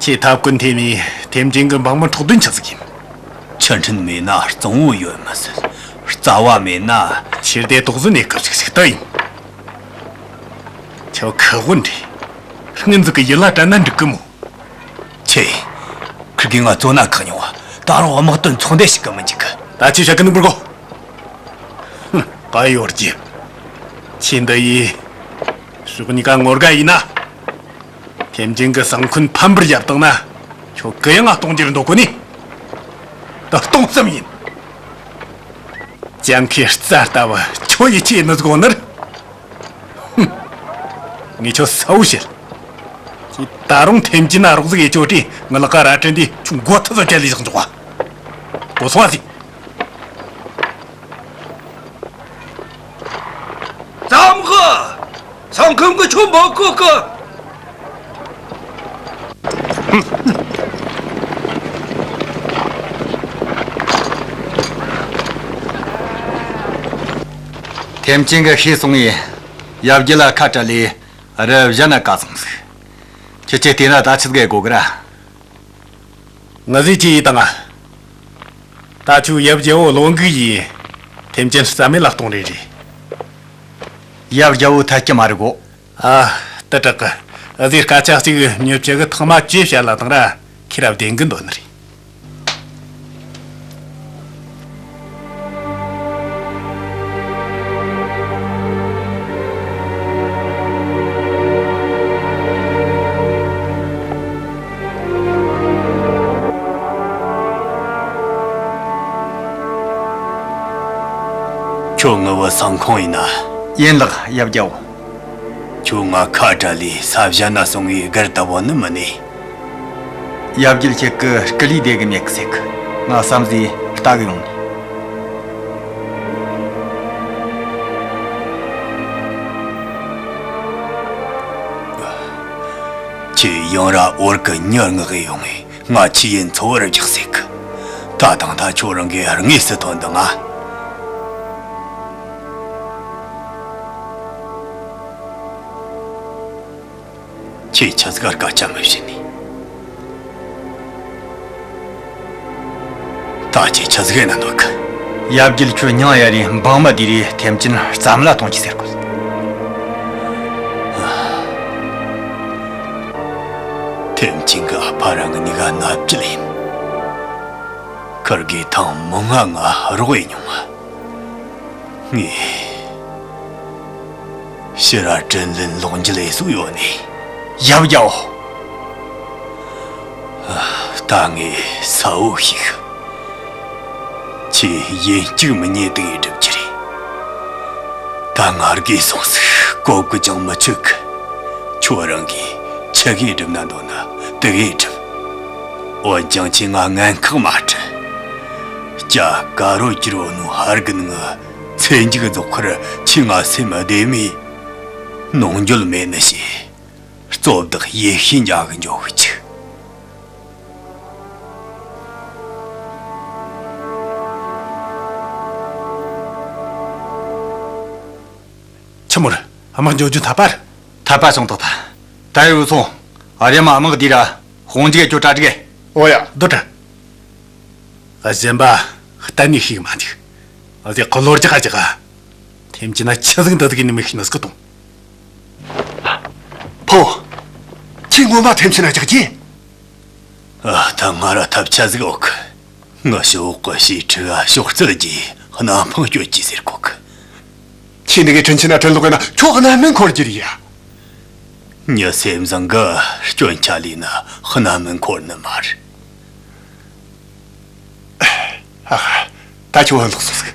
ཁྱེད་ཐབ་ཀུན་ཐེ་མི་ཐེམ་ཅིན་གི་འབངས་མི་འཕྲོག་དོན་ཆི་ཟིག་ཡིན། ཆུ་ཕྲན་མེད་ན་གཙང་བོ་ཡོད་མི་སྲིད། རྩ་བ་མེད་ན། ཁྱེད་དེ་དོགས་ཟོན་ནས་སྐབས་ཤིག་ཞིག་ལྟ་ཡིན། ཁྱོད་ཁག་དབང་རེད། སྔོན་ཟིག་གི་ཡིད་ལ་དྲན་ན་འགྲིག་གི་མོ། ཆེ། ཁིར་གིས་ང་བཙོན་ན་བཀག་མྱོང་བ། ད་རུང་དམག་དོན་ཚོགས་འདུ་ཞིག་གི་མི་འཇིག་གི་ད་ཆི་བྱ་གི་འདུག་མི་གོ། ཧུམ། ག་ཡོད་རྒྱུ། ཆེ་འདི་ཡིས། ཕྱོགས་གཉིས་ཀ་ངོ་དགའ་ཡིན་ན། ཐེམ་ཅིན་གི་སང་ཁོང་ཕམ་པར་བརྒྱབ་བཏང་ན། ཁྱོད་གུ་ཡངས་ང་གཏོང་རྒྱུར་འདོད་གོ་ནི། ད་གཏོང་བསམ་ཡིན། ཅང་ཁའི་རྩ་ལྟ་བུ་ཁྱོད་ཡིད་ཆེས་ནི་ཟིག་ནི། ཧུམ། ངས་ཁྱོད་གསལ་བོ་བཤད། ཁྱེད་ད་རུང་ཐེམ་ཅིན་ན་རོགས་ཟིག་ཡེ་ཅོ་དྲི་ང་ལག་ག་ར་དྲན་དུས་ཁྱོད་མགོ་ཐུ་ཚོ་བཅད་ལས་བཞག་འཇོག་པ། གོ་སོང་བ་ཟིག་ཙམ་གི། སང་ཁོང་གི་ཆུ་འབོད་གོ་གི། ཐེམ་ཅིན་གི་ཤེས་སོང་ངས་ཡབ་རྒྱལ་ལ་ཁ་བྲལ་ལས་རི་གཞན་ན་བཀག་སོང་ཟིག་ཁྱེད་ཀྱིས་བལྟས་ན་ད་ཆི་ཟིག་ཡེ་དགོ་གི་ར། ང་ཟིག་ཅི་ཡེ་བཏང་ང་། ད་ཆུ་ཡབ་རྒྱལ་བོ་བློ་འགུག་ཡིས་ཐེམ་ཅིན་རྩ་མེད་ལ་གཏོང་རེ་རེད། ཡབ་རྒྱལ་བོ་ཐད་ཀྱི་མ་རེད་གོ། ཨ། དེ་དྲག་གི། ཨ་ཟིག་སྐད་ཆ་གཅིག་མྱི་བཅུ་གི་ཐེངས་མ་བཅུ་བཤད་ལ་བཏང་ར་ཁྱེད་ར་བདེན་གི་འདོད་ནི་རེད། ཁྱོད་ངའི་བུ་སང་ཁོང་ཡིན་ན། ཡིན་ལགས་ཡབ་རྒྱལ་བོ། ཁྱོད་ང་ཁ་བྲལ་ལས་ས་གཞན་ན་སོང་བའི་སྒར་ལྟ་བུ་ནི་མིན་ནས། ཡབ་རྒྱལ་ཁྱེད་ཀྱི་སྐུ་ལུས་བདེ་གི་མེད་གི་ཟེར་གི། ང་བསམ་གཟས་ལྟ་གི་ཡོང་ནས། ཁྱེད་ཡང་ར་འོར་གི་མྱི་མངགས་གི་ཡོང་ངས་ང་ཆི་ཡིན་འཚོ་བར་རྒྱག་ཟེར་གི། ད་དང་ད་ཁྱོད་རང་གིས་དངོས་སུ་ཐོན་འདུག་ང་། ཁྱེད་ཆི་ཟིག་ག་སྐད་ཆ་མི་བཤད་ནི། ད་ཁྱེད་ཆི་ཟིག་ཡེ་ན་འདོད་གི། ཡབ་རྒྱལ་ཁྱོད་མྱིང་ཡར་རེ་འབངས་མི་བསྡུས་རེ་ཐེམ་ཅིན་རྩ་མེད་ལ་གཏོང་རྒྱུ་ཟེར་གོ། ཐེམ་ཅིན་གི་ཨ་ཕ་རང་གི་ནི་ག་ན་བཅུད་ཡིན། ཁིར་གིས་ཐེངས་མང་ང་ང་རོགས་ཡེ་མྱོང་ང་། ངས་ཕྱིར་ར་དྲིན་ལན་ལོག་འཇལ་ཡེ་སྲོལ་ཡོད་ནི། ཡབ་རྒྱལ་བོ། ད་ངས་གསལ་བོ་ཞིག་ཁྱེད་ཡིན་གཅིག་མིན་གཉིས་སྡུག་ཡེ་སྒྲུབ་རྒྱུ་རེད། ད་ང་རྒས་སོང་ཟིག་གོ་གི་ཅང་མི་ཆོད་གི། ཁྱོད་རང་གིས་ཆི་གི་སྒྲུབ་ན་འདོད་ན་དེ་གི་སྒྲུབ། འོན་ཀྱང་ཁྱེད་ང་ངན་ཁག་མ་སྤྲད། སྐྱ་དཀར་རོ་གྱུར་བོ་ནུ་ཧར་གི་ནུ་ཚེ་མཇུག་རྫོགས་ཁར་ཁྱེད་ང་སེམས་བདེ་མོ། ནོངས་འགྱོད་མེད་ནི་ཞེས། གཙོ་བདག་ཡེ་ཤེས་འཇག་གི་འཇོག་གི་ཆུག་ཆི་མོ་རེད། དམག་འཇོག་རྒྱུ་འཐད་པ་རེད། འཐད་པ་སོང་དོག་ད། ད་ཡོད་སོང་། ཨ་རེ་མ་དམག་འདི་ར་དཔུང་འཇུག་ཡ་ཁྱོད་གྲ་སྒྲིག་གེ། ཨོ་ཡ་སྡོད་དྲ། ཨ་གཞན་པ་གཏན་ནས་ཤེས་གི་མ་འཇུག་ཨ་ཟེ་ཁོ་ལོར་ཅི་ག་ཅི་ག་ཐེམ་ཅི་ན་ཆི་ཟིག་འདི་ཟིག་ནི་མི་ཤེས་ནི་སྐུ་གཏོང་། ཕོ། ཁྱེད་ངོ་མ་ཐེམ་ཅི་ན་ཅག་གི་ཨ་ད་ང་ར་ཐབས་ཆ་ཟིག་ཡོད་གི། ངི་ཞོག་གི་ཞེ་ཁྲི་ག་ཤོག་རྩལ་གྱིས་གནམ་འཕང་གཅོད་ཀྱི་ཟེར་གོ་གི། ཁྱེད་འདི་གའི་དྲིན་ཆེན་ན་དྲིན་ལོག་ཡིན་ན་ཁྱོད་རྣམ་སྨིན་འཁོར་རྒྱུ་རེད་ཡ། མྱི་སེམས་བཟང་གི་སྐྱོན་ཆ་ལས་ན་རྣམ་སྨིན་འཁོར་ནི་མ་རེད། ཨ་ཧ། ད་ཁྱོད་ལོག་སོང་ཟིག་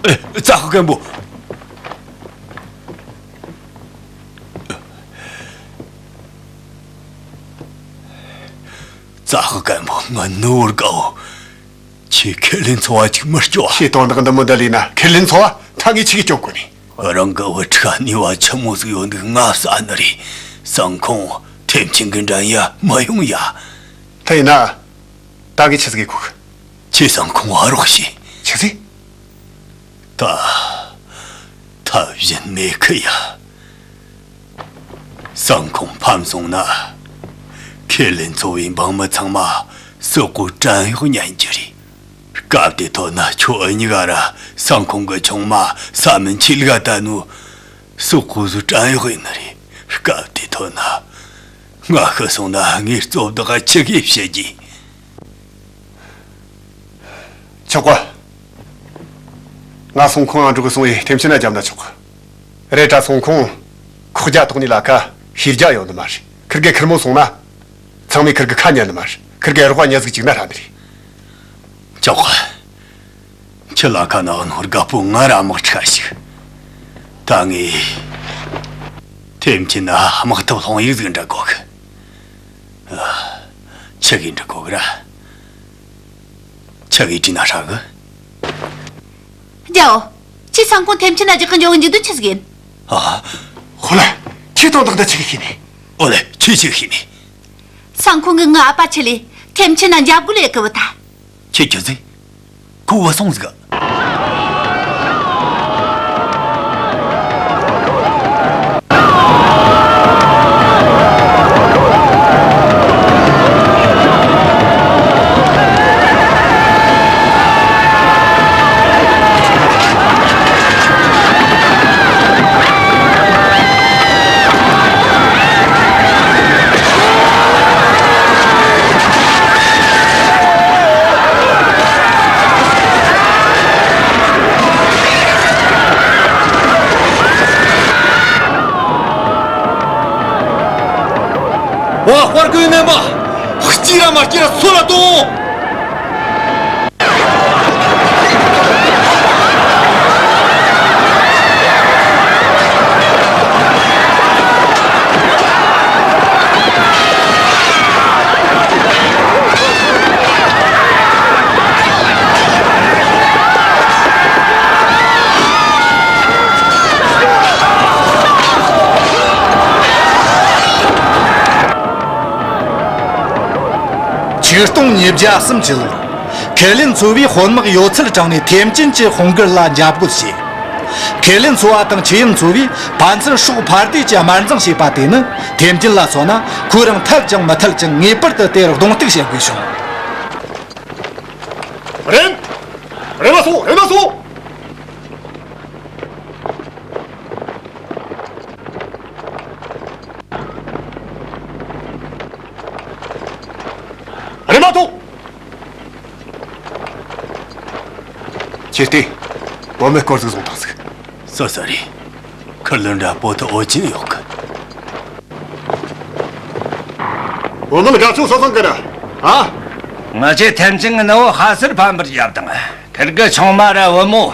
ཨེ། ཙ་ཧུ་རྒན་པོ། ཙ་ཧུ་རྒན་པོ། ང་ནུ་བོར་དགའ་བོ། ཁྱེད་ཁས་ལེན་འཚོ་བ་ཅིག་མི་སྐྱོ་བ། ཁྱེད་དོན་དག་འདི་མོ་འདི་ལས་ན་ཁས་ལེན་འཚོ་བ་ད་ངས་ཆི་གི་སྐྱོ་གོ་ནི། རང་གི་བུ་ཕྲུག་ནུས་པ་ཆི་མོ་ཟིག་ཡོད་འདུག་ང་བསམ་ནི་རེད། སང་ཁོང་ཐེམ་ཆེན་གི་འགྲན་ཡ་མི་ཡོང་ཡ། ད་ཡིན་ན། ད་ངས་ཆི་ཟིག་གི་གོ་གི། ཁྱེད་སང་ཁོང་ཨ་རོགས་བྱེད། ཆི་ཟིག་ད་ཐབས་གཞན་མེད་གི་ཡ། སང་ཁོང་ཕམ་སོང་ན། ཁས་ལེན་འཚོ་བའི་འབངས་མི་ཚང་མ་སོག་པོའི་བྲན་གཡོག་ཉན་རྒྱུ་རེད། སྐབས་དེ་ཐོན་ན་ཁྱོད་འུ་གཉིས་ཀ་ར་སང་ཁོང་གི་ཆུང་མ་ས་མིན་ཆི་ལི་ག་ད་ནུ་སོག་པོ་ཟོ་བྲན་གཡོག་ཡིན་ནི་རེད། སྐབས་དེ་ཐོན་ན་ང་ཤི་སོང་ན་ངའི་གཙོ་བདག་ག་ཆི་གི་བཤད་རྒྱུ། ཆོག་གོ། ང་སོང་ཁོང་ཨ་འགྲོ་གི་སོང་ཡི་ཐེམ་ཆེན་ན་རྒྱབ་ན་ཆོག་གོ། རེད་དྲ་སོང་ཁོང་ཁོག་རྒྱ་ཐོག་ནས་ལ་ཁ་ཤེས་རྒྱ་ཡོད་ནི་མ་རེད། ཁིར་གེ་ཁིར་མོ་སོང་ན། ཚང་མས་ཁིར་གི་ཁ་ཉན་ནི་མ་རེད། ཁིར་གེ་རོགས་ཉ་ཟིག་ཅིག་ན་ཧྲ་ནི་རེད། ཆོག་གོ། ཁྱི་ལ་ཁ་ན་ནོར་དགའ་པོ་ང་ར་དམག་ཁྲ་ཞིག་ད་ངས་ཐེམ་ཆེན་ན་དམག་ཐབས་ལྷོང་ཡིག་ཟིག་འདྲ་གོ་གི། ཨ། ཆི་གི་འདྲ་གོ་གི་ར། ཆི་གི་དྲིས་ན་ཧྲ་གི། རྒྱའོ། ཁྱེད་སང་ཁོང་ཐེམ་ཆེན་ན་རྒྱག་གི་འཇོག་གི་འཇུག་དུས་ཆི་ཟིག་ཡིན། ཨ། ཧོ་ལ། ཁྱེད་དོན་དག་འདི་ཆི་གི་ཤེས་ནི། ཨོ་ལེ། ཁྱེད་ཆི་གི་ཤེས་ནི། སང་ཁོང་གི་ངའི་ཨ་ཕ་ཆི་ལི་ཐེམ་ཆེན་ན་འཇབ་རྒོལ་ལས་གི་བུ་ད། ཁྱེད་ཆི་ཟིག་ཁོ་བུད་སོང་ཟིག་ཝ། དཔའ་རྒོད་རྣམ་པ། སྐྱིད་ར་མ་སྐྱིད་ར་སོད་ལ་གཏོང་། ཆིག་སྟོང་ཉིས་བརྒྱ་གསུམ་གྱི་ལོར། ཁེ་ལེན་ཚོ་བའི་དཔོན་དམག་ཡོད་ཚད་དྲངས་ནས་ཐེམ་ཅིན་གྱི་དཔུང་སྒར་ལ་འཇབ་རྒོལ་བྱས། ཁེ་ལེན་ཚོ་བ་དང་ཆི་ཡིན་ཚོ་བས་ཕན་ཚུན་སྲོག་ཕར་ཏེ་གྱི་དམར་འཛིང་བྱས་པ་དེ་ནི་ཐེམ་ཅིན་ལ་མཚོན་ན་ཁོ་རང་ཐལ་ཀྱང་མི་ཐལ་ཅིང་ངེས་པར་དུ་དེར་གདོང་གཏུག་བྱེད་དགོས་བྱུང་། རེམ། རེམ་མ་སོང་། རེམ་མ་སོང་། རེམ་མ་ཐོངས། ཁྱེར་ཏེ། བུད་མེད་སྐོར་ཟིག་བཟུང་བཏང་ཟིག་སོ་སོ་རེད། ཁུར་ལུ་འདྲ་པོ་ཐོ་འོ་ཅི་ཡོད་གི། བུད་མེད་དགའ་ཚོགས་སོ་སོང་གི་ར། ཨ། ང་ཚོས་ཐེམ་ཆེན་གི་ནུ་བོ་ཧ་སེར་ཕམ་པར་བརྒྱབ་དང་། ཁིར་གི་ཆུང་མ་ར་བུ་མོ།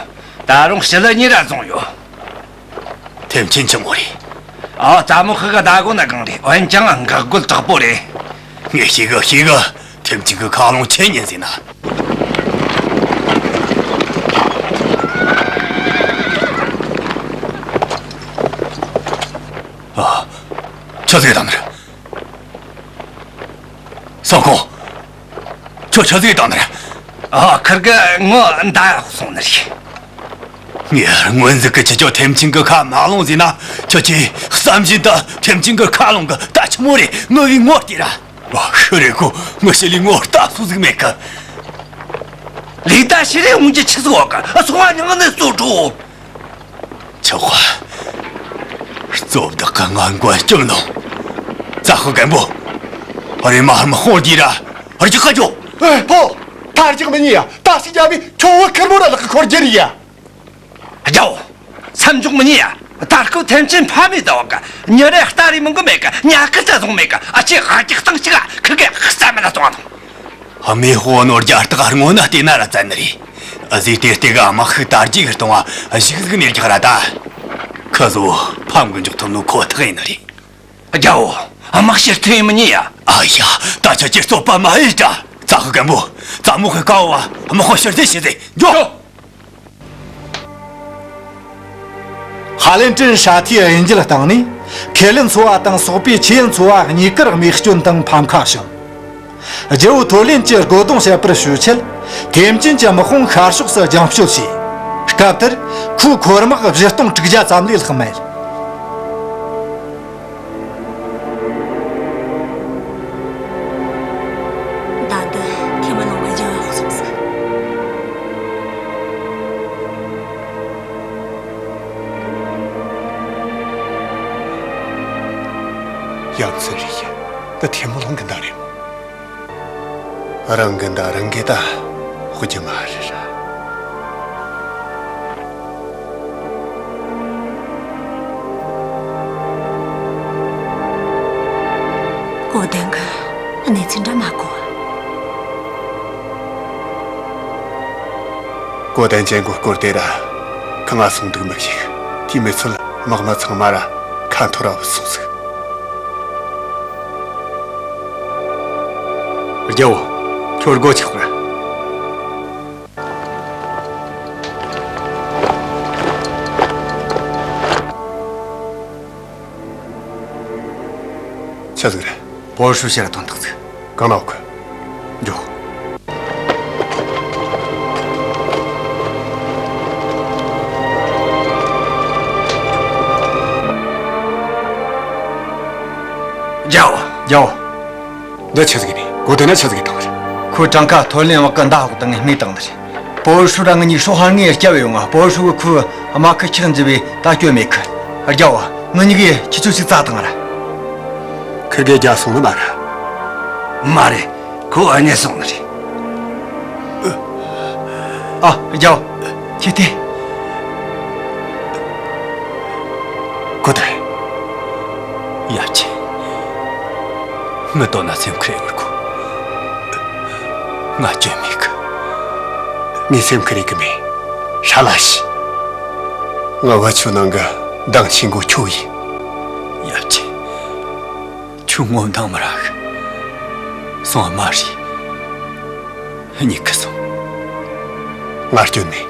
ད་རུང་ཞི་ལི་གཉིས་ར་བཟུང་ཡོད། ཐེམ་ཆེན་ཆི་མོ་རེད། ཨ། རྩ་མོ་ཁི་གི་ཟླ་གོ་ན་གང་རེད། འོན་ཀྱང་འགག་རྒོལ་དྲག་པོ་རེད། ངས་ཤེས་གི། ཤེས་གི། ཐེམ་ཆེན་གི་ཁ་ལོང་ཆེ་ཉན་ཟིན་ན། ཨ། ཆི་ཟིག་དང་ནི་རེད། སང་ཁོང་། ཁྱོད་ཆི་ཟིག་དང་ནི་རེད། ཨ། ཁིར་གི་ངོ་འདའ་སོང་ནི་རེད། ངས་སྔོན་ཟིག་གི་ཁྱེད་ཆོ་ཐེམ་ཆེན་གི་ཁ་མ་ལོང་ཟིན་ན། ཁྱོད་ཀྱིས་བསམ་བཞིན་དུ་ཐེམ་ཆེན་གི་ཁ་ལོང་གི། ད་ཆི་མོ་རེད། ངུ་བའི་ངོ་སྐྱེ་ར། ཨ། ཤི་རེ་ཁོ། ངུ་ཤི་ལི་ངོ་ལྟ་སུ་ཟིག་མེད་གི། ལི་ད་ཤི་རེ་འོང་གི་ཆི་ཟིག་བ་ག་ཨ། སོང་བ་ཉང་ནས་ཙོ་ཀྲོ། ཆོག་ག་གཙོ་བདག་གི་ངན་མགོན་སྐྱོབ་ནོ། ཙ་ཧུ་རྒན་པོ། རེ་མ་ཧར་མ་ཧོར་གྱིས་ར། རྒྱག་ག་ཇོ། ཨེ། ཕོ། ད་རྒྱག་མི་ཉན་ཡ། ད་ཞིག་རྒྱབ་བི་ཁྱོ་བོ་ཁེར་མོ་ར་ལག་གི་འཁོར་རྒྱུ་རེད་ཡ། རྒྱའོ། ས་ འཇོག་མི་ཉན་ཡ། ད་སྐབས་ཐེམ་ཆེན་ཕ་མེས་ད་བ་ག་ཉི་རེ་སྟ་རེ་མི་འགོ་མེད་ག་ཉ་ཁུ་ད་བཟུང་མེད་ག་ཨ་ཅེ་ཨ་ཅེ་གཏང་ཅིག་ཨ་ཁུ་གེ་ས་མེ་ལ་གཏོང་བ་དང་། ཧ་མེ་ཧོ་ནོར་རྒྱ་སྟག་རྔོ་ན་བལྟས་ན་ར་བཙན་ནི་རེད། ཨ་ཟིག་དེ་ལྟས་ག་དམག་ཤུགས་དར་རྒྱས་གི་གཏོང་བ་གཞིག་ཟིག་ནས་རྒྱག་ར་ད། ཁུ་བཟོ་ཕམ་གི་འཇོག་ཐུབ་ནོ་ཁོ་ཐག་ཡིན་ནི་རེད། རྒྱལ་བོ། དམག་ཕྱིར་ཐོན་མི་ཉན་ཡ། ཨ་ཡ། ད་ཆ་ཁྱེད་རྩོད་པ་མ་ཡེད་དྲ། ཙ་ཧུ་རྒན་པོ། ཙ་མོ་ཧི་ཀ་བ་དམག་དཔོན་ཕྱིར་འཐེན་བྱེད་ཟེ། འགྱོ། ཧ་ལན་ཀྲིན་ཧྲ་ཐིའི་དབྱིན་འགྱུར་སྟེང་ནས། ཁེ་ལེན་ཚོ་བ་དང་སོག་པོའི་ཆེ་ཡན་ཚོ་བ་གཉིས་ཀར་རྨས་སྐྱོན་དང་ཕམ་ཁ་བྱུང་། རྒྱལ་བོ་ཐོ་ལེན་གྱིས་སྒོ་རྡུང་བྱེད་པར་ཞུ་ཆེད། ཐེམ་ཅིན་གྱི་དམག་དཔུང་ཤར་ཕྱོགས་སུ་རྒྱང་ཕྱོགས་བྱས། སྐབས་དེར་ཁོའི་འཁོར་དམག་བཞི་སྟོང་དྲུག་བརྒྱ་ཙམ་ལས་ལྷག་མེད། ད་ལྟ་ཐེ་མ་ལོང་གི་རྒྱལ་བ་སོང་ཟིག་ཡང་སེ་རེད་ཡ། ད་ཐེ་མ་ལོང་གི་ད་རེད། རང་གི་ད་རང་གི་ད་ཧོ་ཀྱི་མ་རེད་ར། གོ་དན་གི་གནས་ཚུལ་འདྲ་མ་གོ། གོ་དན་ཅན་གོ་སྐོར་དེ་ར་ཁང་ང་སོང་འདུག་མི་ཤེས། དེ་མི་ཚད་དམག་མི་ཚང་མ་ར་ཁ་འཐོར་ར་བུད་སོང་ཟིག་རྒྱལ་བོ། ཁྱོད་སྒོ་ཆགས་པ། ཆི་ཟིག་རེད། པོ་ཧྲུའུ་ཕྱིར་ཐོན་ཐག་ཟིག་གང་ན་འོག་གི། འཇོག་རྒྱལ་བོ། རྒྱལ་བོ། འདི་ཆི་ཟིག་ཡིན། གོ་དེ་ན་ཆི་ཟིག་ཡིན་དང་། ཁོས་གྲངས་ཀ་ཐོ་ལེན་དམག་གི་མདའ་འོག་ཏུ་ངས་རྨས་བཏང་ནི་རེད། པོ་ཧྲུའུ་ར་ངེད་གཉིས་ཧྲོ་ཧར་ངས་སྐྱབས་ཡོང་ང་། པོ་ཧྲུའུ་གི་ཁོའི་དམག་ཁུལ་ཁྱེར་འཛིན་པས་ད་སྐྱོན་མེད་གི། རྒྱལ་བོ། ངེད་གཉིས་ཀས་ཁྱེད་ཚོ་ཞིག་རྩ་བཏང་ར། ཁི་དགེ་རྒྱལ་སོང་ནི་མ་རེད། མ་རེད། ཁོ་ཨ་ཉེ་སོང་ནི་རེད། ཨ། རྒྱལ་བོ། ཁྱེད་དེ། གོ་དེ། ཡབ་ཆེན། མི་དོ་ན་སེམས་ཁུར་ཡོད་གོ། ང་སྐྱོན་མེད་གི། ངས་སེམས་ཁུར་ཡེད་གི་མེད། ཧྲ་ལ་ཤི། ང་བ་ཆུ་ནང་གི་མདང་ཆེན་གོ་ཁྱོད་ཡིན། ཡབ་ཆེན། ཁྱོད་ངོ་མདང་མི་རག་གི། སོང་བ་མ་རེད། གཉིད་ཁུག་སོང་། ང་སྐྱོན་མེད།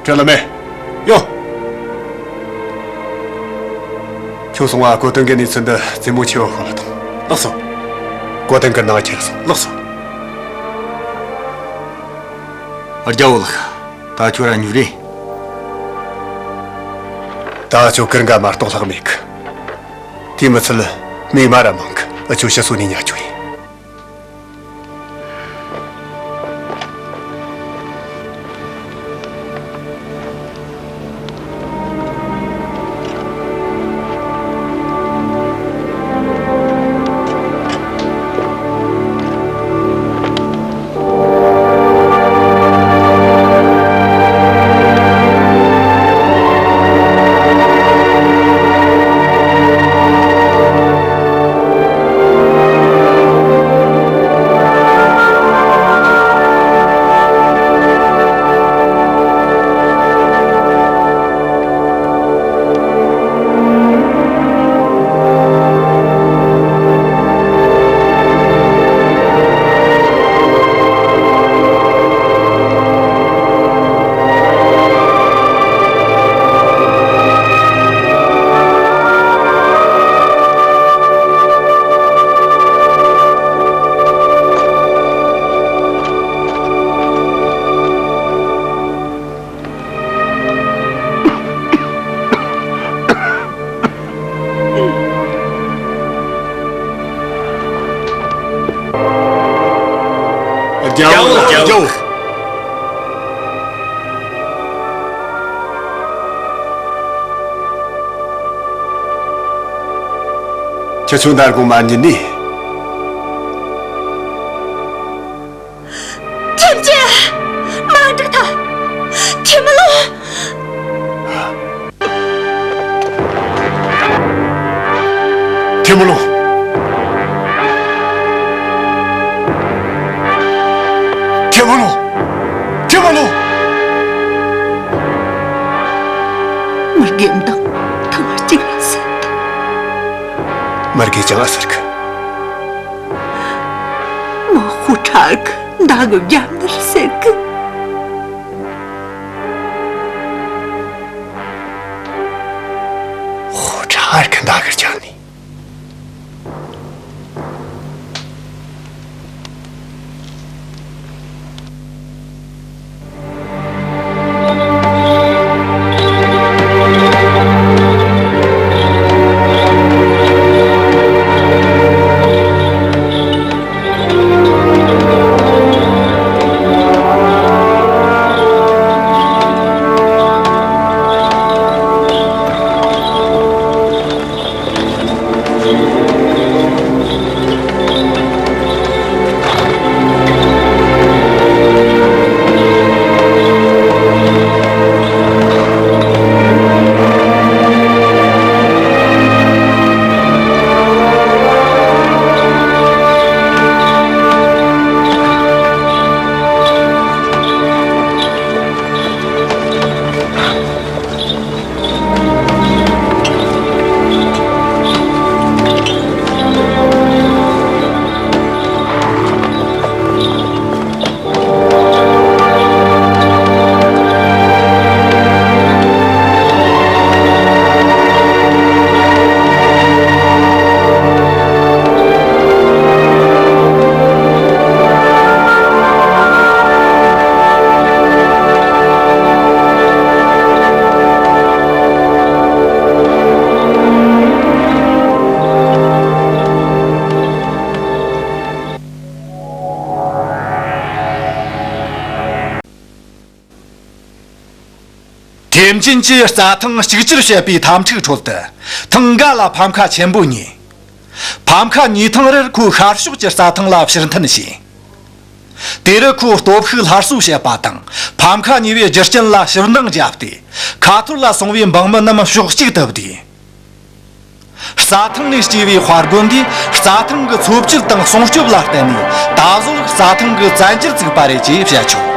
ཀྲེ་ལ་མེ། ཡོ། ཁྱོད་སོང་བ་གོ་ཏན་གི་གནས་ཚུལ་འདི་རྩེ་མོ་ཆེ་བ་ཤོད་ལ་ཐོངས། ལགས་སོ། གོ་ཏན་གི་ནང་ཁྱེར་སོང་། ལགས་སོ། རྒྱལ་བོ་ལགས། ད་ཁྱོད་ར་མྱུར་རེད། ད་ཁྱོད་ཀིར་འགའ་མ་གཏོགས་ལྷག་མེད་གི། དེ་མི་ཚད་རྨས་མ་ར་མང་གི། ཨ་ཁྱོད་ཤི་སོ་ནས་ཉལ་རྒྱུ་ཡིན། རྒྱལ་བོ་ལ་རྒྱལ་བོ། ཁྱེད་ཚོ་འདར་གོང་མ་ཉིད་ནས། ཡིན་དང་ཐེངས་གཅིག་ལ་ཟེར་ད། མར་གེ་ཅང་ཨ་ཟེར་གི། མ་ཧུ་ཁྲ་གི་མདའ་གི་རྒྱབ་ནར་ཟེར་གི། ཧུ་ཁྲ་གི་མདའ་གི་རྒྱབ་ནི། ཐེམ་ཅིན་གྱིས་རྩྭ་ཐང་གཅིག་གྱུར་བྱེད་པའི་འཐབ་འཁྲུག་ཁྲོད་དུ། ཐེངས་འགའ་ལ་ཕམ་ཁ་ཆེན་པོ་རྙེད། ཕམ་ཁ་རྙེད་ཐེངས་རེར་ཁོས་ཤར་ཕྱོགས་ཀྱི་རྩྭ་ཐང་ལ་ཕྱིར་འཐེན་བྱས། དེ་རུ་ཁོས་སྟོབས་ཤུགས་སླར་གསོ་བྱེད་པ་དང་། ཕམ་ཁ་རྙེད་པའི་རྒྱུ་རྐྱེན་ལ་ཞིབ་འདང་བརྒྱབ་སྟེ། ཁ་ཐོར་ལ་སོང་བའི་འབངས་མི་རྣམས་ཕྱོགས་གཅིག་ཏུ་བསྡུས། རྩྭ་ཐང་ནས་སྐྱེས་པའི་དཔའ་རྒོད་འདིས་རྩྭ་ཐང་གི་འཚོ་བཅུད་དང་སྲུང་སྐྱོབ་ལ་བརྟེན་ནས། ད་གཟོད་རྩྭ་ཐང་གི་བཙན་རྒྱལ་བཙུགས་པ་རེད་ཅེས་བཤད་ཆོག།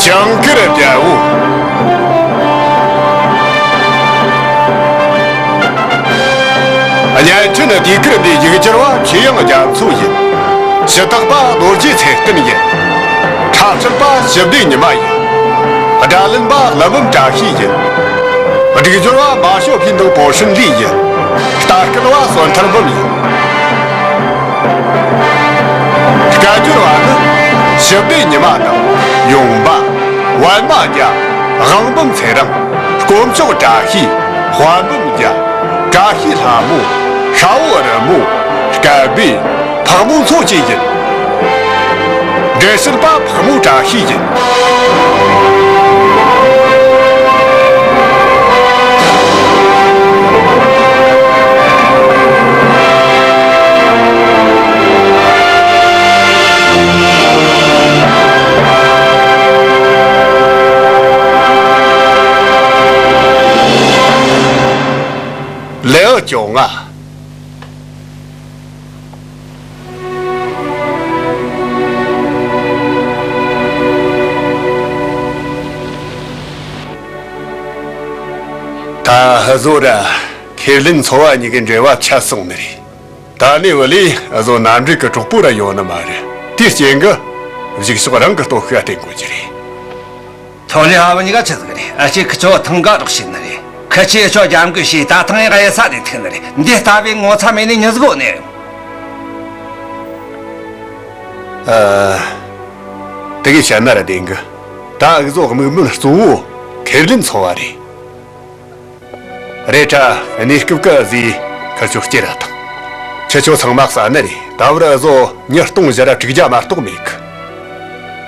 ཇིང་གིར་རྒྱལ་པོ། གཉན་ཆེན་ཟློས་གར་འདིའི་ཡིག་སྒྱུར་བ་ཆོས་དབྱངས་རྒྱ་མཚོ་ཡིན། ཞུ་དག་པ་རྡོ་རྗེ་ཚེ་བརྟན་ཡིན། འཁྲབ་ཁྲིད་པ་ཞི་བདེ་ཉི་མ་ཡིན། སྒྲ་ལེན་པ་ཀླུ་འབུམ་བཀྲ་ཤིས་ཡིན། སྒྲིག་སྦྱོར་བ་མ་ཞོ་ཕིན་དང་པོ་ཧྲིན་ལི་ཡིན། ལྟ་སྐུལ་བ་བསོད་ཐར་འབུམ་ཡིན། སྐད་སྒྱུར་བ་ནི་ཞི་བདེ་ཉི་མ་དང་ཡོང་འབའ། པད་མ་རྒྱལ། དབང་འབུམ་ཚེ་རིང་། དཀོན་མཆོག་བཀྲ་ཤིས། དཔལ་འབུམ་རྒྱལ། བཀྲ་ཤིས་ལྷ་མོ། ཤ་བོ་རི་མོ། སྐལ་བྷེ། ཕག་མོ་མཚོ་བཅས་ཡིན། འགྲེལ་བཤད་པ་ཕག་མོ་བཀྲ་ཤིས་ཡིན། ལེའུ་བཅོ་ལྔ། ད་འུ་ཟོ་ར་ཁེར་ལེན་ཚོ་བ་གཉིས་ཀྱི་འབྲེལ་བ་ཆད་སོང་ནི་རེད། ད་ནི་འུ་ལས་འུ་ཟོ་མནའ་འབྲེལ་གྱི་གྲོགས་པོ་ར་ཡོང་ནི་མ་རེད། དེའི་རྐྱེན་གྱིས་གཞུག་ཕྱོགས་རང་གི་སྟོབས་ཤུགས་བསྟེན་དགོས་ཀྱི་རེད། ཐོ་ལི་ཧ་བུ་གཉིས་ཀ་ཆི་ཟིག་རེད། ཨ་ཅེ་ཁི་ཆོ་ཐང་ག་རོགས་བྱེད་ནི་རེད། ཁི་ཆོས་ཁྱོ་རྒྱབ་འགལ་བྱས་ད་ཐང་ཡང་གཡུལ་ས་ནས་ཐུག་ནི་རེད། འདི་ལྟ་བུའི་ངོ་ཚ་མེད་ནི་མྱི་ཟིག་ཡོད་ནི། ཨ། དེ་གས་བཤད་ན་ར་བདེན་གི། ད་འུ་ཟོ་དམིགས་འབེན་གཙོ་བོ་ཁེར་ལེན་ཚོ་བ་རེད། རེད་དྲ་གནས་སྐབས་ཀྱི་ཟས་ཁུར་ཆོ་སྐྱེ་ར་དང་། ཁྱི་ཆོ་ཚང་མ་ཟ་ནི་རེད། ད་བར་འུ་ཟོ་མྱི་སྟོང་བཞི་ར་དྲུག་བརྒྱ་མ་གཏོགས་མེད་གི།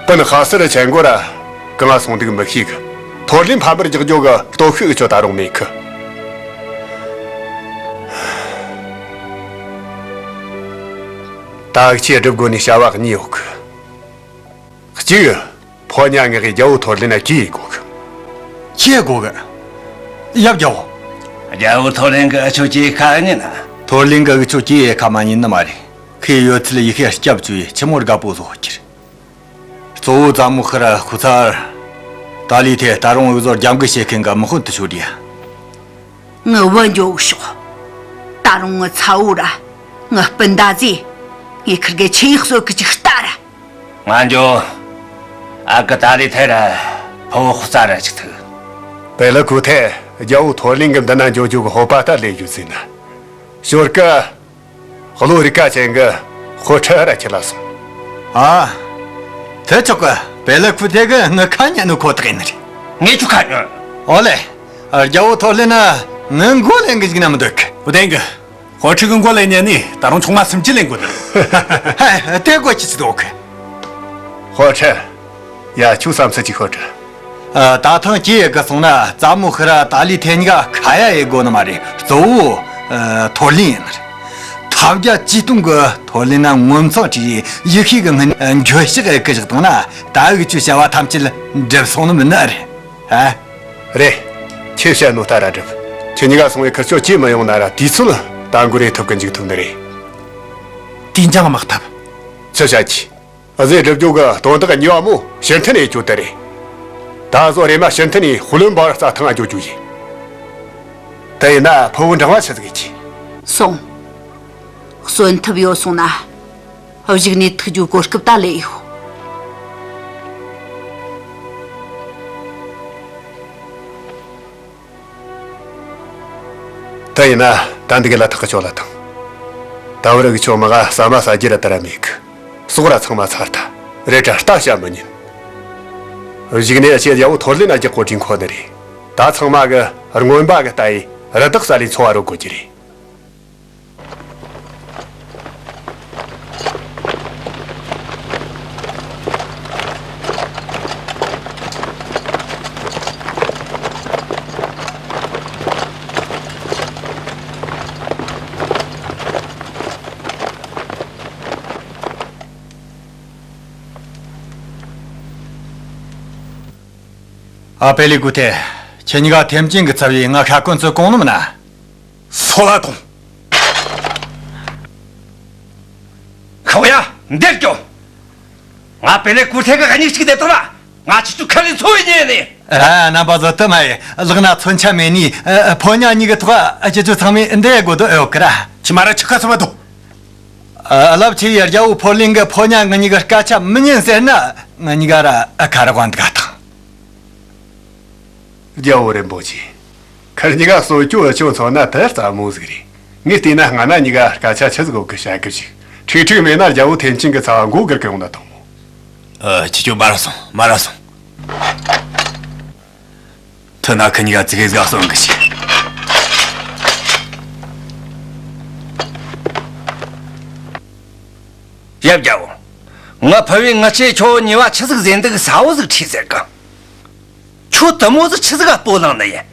པིན་ཧ་སི་ར་ཆེན་གོ་ར་གང་ང་སོང་འདུག་མི་ཤེས་གི། ཐོ་ལིན་ཕ་མར་རྒྱག་རྒྱུ་གི་སྟོབས་ཤུགས་ཆོ་ད་རུང་མེད་གི། ད་ ཨ་ཁྱེད་སྒྲུབ་དགོས་ནི་བྱ་བ་གཉིས་ཡོད་གི། གཅིག་ཕོ་ཉ་ངེད་ཀྱི་རྒྱལ་བོ་ཐོར་ལེན་ན་གྱིས་ཡེ་དགོས་གི། ཁྱེད་དགོས་གི། ཡབ་རྒྱལ་བོ། རྒྱལ་བོ་ཐོར་ལེན་གི་ཨ་ཆོ་གྱིས་ཁ་ཉན་ན། ཐོར་ལེན་གི་ཨ་ཆོ་གྱིས་ཡེ་ཁ་མ་ཉན་ནི་མ་རེད། ཁོས་ཡོད་ཚད་ཡེ་ཤེས་སྐྱབས་བཅོལ་ཡེ་ཆི་མོ་དགའ་པོ་བཟོ་གི་རེད། གཙོ་བོ་ཙ་མོ་ཤི་ར་ཁུ་ཚར། ཏཱ་ལི་ཐེ་ད་རུང་འུ་ཟོར་རྒྱབ་འགལ་བྱེད་མཁན་གི་དམག་དཔོན་དུ་ཤོད་རེད། ངའི་བུ་འགྱོ་ཤོག་ད་རུང་ངའི་ཚ་བོ་ར་ངའི་སྤུན་ཟླ་ཚོས་ངའི་ཁིར་གེ་ཆེ་ཡག་གསོད་གི་ཅིག་ལྟ་ར། ང་འགྱོ། ཨ་ཀི་ཏཱ་ལི་ཐེ་ར་ཕུ་བོ་ཁུ་ཚར་ར་ཅིག་ཐུག་པེ་ལི་ཁུ་ཐེ་རྒྱལ་བོ་ཐོར་ལེན་གི་འདི་ན་འགྱོ་རྒྱུ་གི་ཧོ་པ་ད་ལེན་རྒྱུ་ཟིན་ན། ཞོར་གི། བློ་རིག་ག་ཅན་གི་ཧོ་ཁྲི་ར་ཁྱེར་ལ་སོང་། ཨ། དེ་ཆོག་གི། པེ་ལི་ཁུ་ཐེ་གི་ངའི་ཁ་ཉན་ནོ་ཁོ་ཐག་ཡིན་ནི་རེད། ངས་ཁྱོད་ཁ་ཉོན། ཨོ་ལེ། རྒྱལ་བོ་ཐོར་ལེན་ན་ངའི་མགོ་ལེན་གི་ཞིག་ན་མི་འདོད་གི། བུ་ལྡན་གི། ཧོ་ཁྲི་གི་མགོ་ལེན་ཉན་ནི་ད་རུང་ཆུང་མ་སུམ་ཅུ་ལེན་དགོས་ནི་རེད། ཧ། དེ་དགོས་ཀྱི་ཅི་འདུག་གི། ཧོ་ཁྲི། ཡ་ཁྱོད་བསམ་ཚུལ་ཅིག་ཤོད་དྲ། ཨ། ད་ཐེངས་ཁྱེད་ཡེ་གི་སོང་ན་ཙ་མོ་ཤི་ར་ཏཱ་ལི་ཐེ་གཉིས་ཀ་ཁ་ཡ་ཡེ་དགོས་ནི་མ་རེད། གཙོ་བོ་ཨ་ཐོར་ལེན་ཡིན་ནི་རེད། ཐབས་བརྒྱ་ཇུས་སྟོང་གི་ཐོར་ལེན་ན་ངོ་མཚང་བྲིས་ཡེ་ཤེས་གི་སྔུན་འགྱོད་བཤགས་ཡེ་གི་བཞག་བཏང་ན་ད་འུ་ཆོའི་བྱ་བ་ཐམས་ཅད་འགྲུབ་སོང་ནི་མིན་ནི་རེད། ཨ། རེད། ཁྱེད་བཤད་ནོ་ལྟར་ར་འགྲུབ། ཁྱེད་གཉིས་ཀ་སོང་བའི་ཁིར་ཆོ་ཅི་མི་ཡོང་ན་ར་དུས་ཚོད་ད་འགོར་རེ་ཐུབ་གི་འཇུག་ཐུབ་ནི་རེད། དེ་འཇང་དམག་འཐབ། ཆི་བྱ་ཆི། ཨ་ཟེ་སྒྲུབ་རྒྱུ་གི་དོན་དག་གཉིས་པ་མོ་ཕྱིར་འཐེན་ཡེ་རྒྱུ་དེ་རེད། ད་གཟོད་རེམ་མ་ཕྱིར་འཐེན་ནས་ཧུ་ལོན་བར་རྩྭ་ཐང་ང་འགྱོ་རྒྱུ་ཡིན། དེ་ཡིན་ན་ཕུ་བོ་འབྲང་བ་ཆི་ཟིག་ཡེ་རྒྱུ། སོང་། གསོན་ཐུབ་ཡོད་སོང་ན། གཞུག་ནས་ཐུག་རྒྱུའི་གོ་སྐབས་ད་ལས་ཡོད། དེ་ཡིན་ན་ད་འདི་གི་ལ་ཐག་གི་ཆོད་ལ་དང་། ད་བར་གི་ཆོད་མ་ག་ཟ་མ་ཟ་རྒྱུ་ར་དེ་ར་མེད་གི། ཟོག་ར་ཚང་མ་ཚར་ཐལ། རེད་དྲ་ལྟ་བྱ་མི་ཉན། གཞུག་ནས་ཁྱེད་རྒྱལ་བོ་ཐོར་ལེན་ན་རྒྱག་གོ་དྲིན་ཁོ་ནི་རེད། ད་ཚང་མ་གི་རྔོན་པ་གི་ལྟ་ཡི་རི་དྭགས་ས་ལས་འཚོ་བ་རོལ་དགོས་ཀྱི་རེད། ཨ་པེ་ལི་ཀུ་ཐེ། ཁྱེད་གཉིས་ཀ་ཐེམ་ཅིང་གི་ཚབ་ཡིས་ང་ཤ་ཀུན་ཚོད་གོང་ནི་མིན་ན། སོ་ལ་ཐོང་། ཤོག་ཡ། འདིར་སྐྱོ། ང་པེ་ལེ་ཀུ་ཐེ་གི་གཉིས་གཅིག་དེ་དང་ལ། ང་ཁྱེད་ཚོའི་ཁ་ལས་འཚོ་བའི་ཉེ་ནས། ཨ། རྣམ་པ་ཚོ་དུ་མ་ཡི་ལག་ན་མཚོན་ཆ་མེད་ནི། ཨ། ཕོ་ཉ་གཉིས་གི་ཐོག་ཨ་ཁྱེད་ཚོ་ཚང་མས་འདི་དགོས་དོ་ཨེ་ཡོད་གི་ར། ཁྱི་མ་ར་ཆི་ཁ་ཚོ་མ་དོ། ཨ། རླབས་ཆེ་བའི་རྒྱལ་བོ་ཕོ་ལིང་གི་ཕོ་ཉ་ང་གཉིས་ཀ་སྐད་ཆ་མི་ཉན་ཟེར་ན་ང་གཉིས་ཀ་ར་ཨ་ཁ་ར་དབང་འདུག་ག་དང་། རྒྱལ་བོ་རིན་པོ་ཆེ། ཁིར་གཉིས་ཀ་གསོད་རྒྱུ་འུ་ཆོ་མཚོན་ན་དེ་རྩ་མོ་ཟིག་རེད། ངས་བལྟས་ན་སྔ་ན་གཉིས་ཀ་སྐད་ཆ་ཆི་ཟིག་གོ་གི་བཤད་གི་ཞིག་ཁྲིག་ཁྲིག་མེད་ན་རྒྱལ་བོ་ཐེམ་ཆེན་གི་ཚ་བ་མགོ་སྒུར་གི་ཡོང་ན་དང་མོ། ཨ། ཁྱེད་ཆོ་མ་ར་སོང་། མ་ར་སོང་། ཐུ་ན་ཁི་གཉིས་ཀ་ཙི་གེ་ཟིག་གསོན་གི་ཞིག་ཡབ་རྒྱལ་བོ། ང་ཕ་བས་ང་ཆེ་ཁྱོད་ཉེས་པ་ཆི་ཟིག་ཟིན་འདུག་གསལ་བོ་ཟིག་ཁྲིད་ཟེར་གི། ཁྱོད་དུ་མོ་ཟིག་ཆི་ཟིག་ག་སྤོ་ལངས་ནི་ཡིན།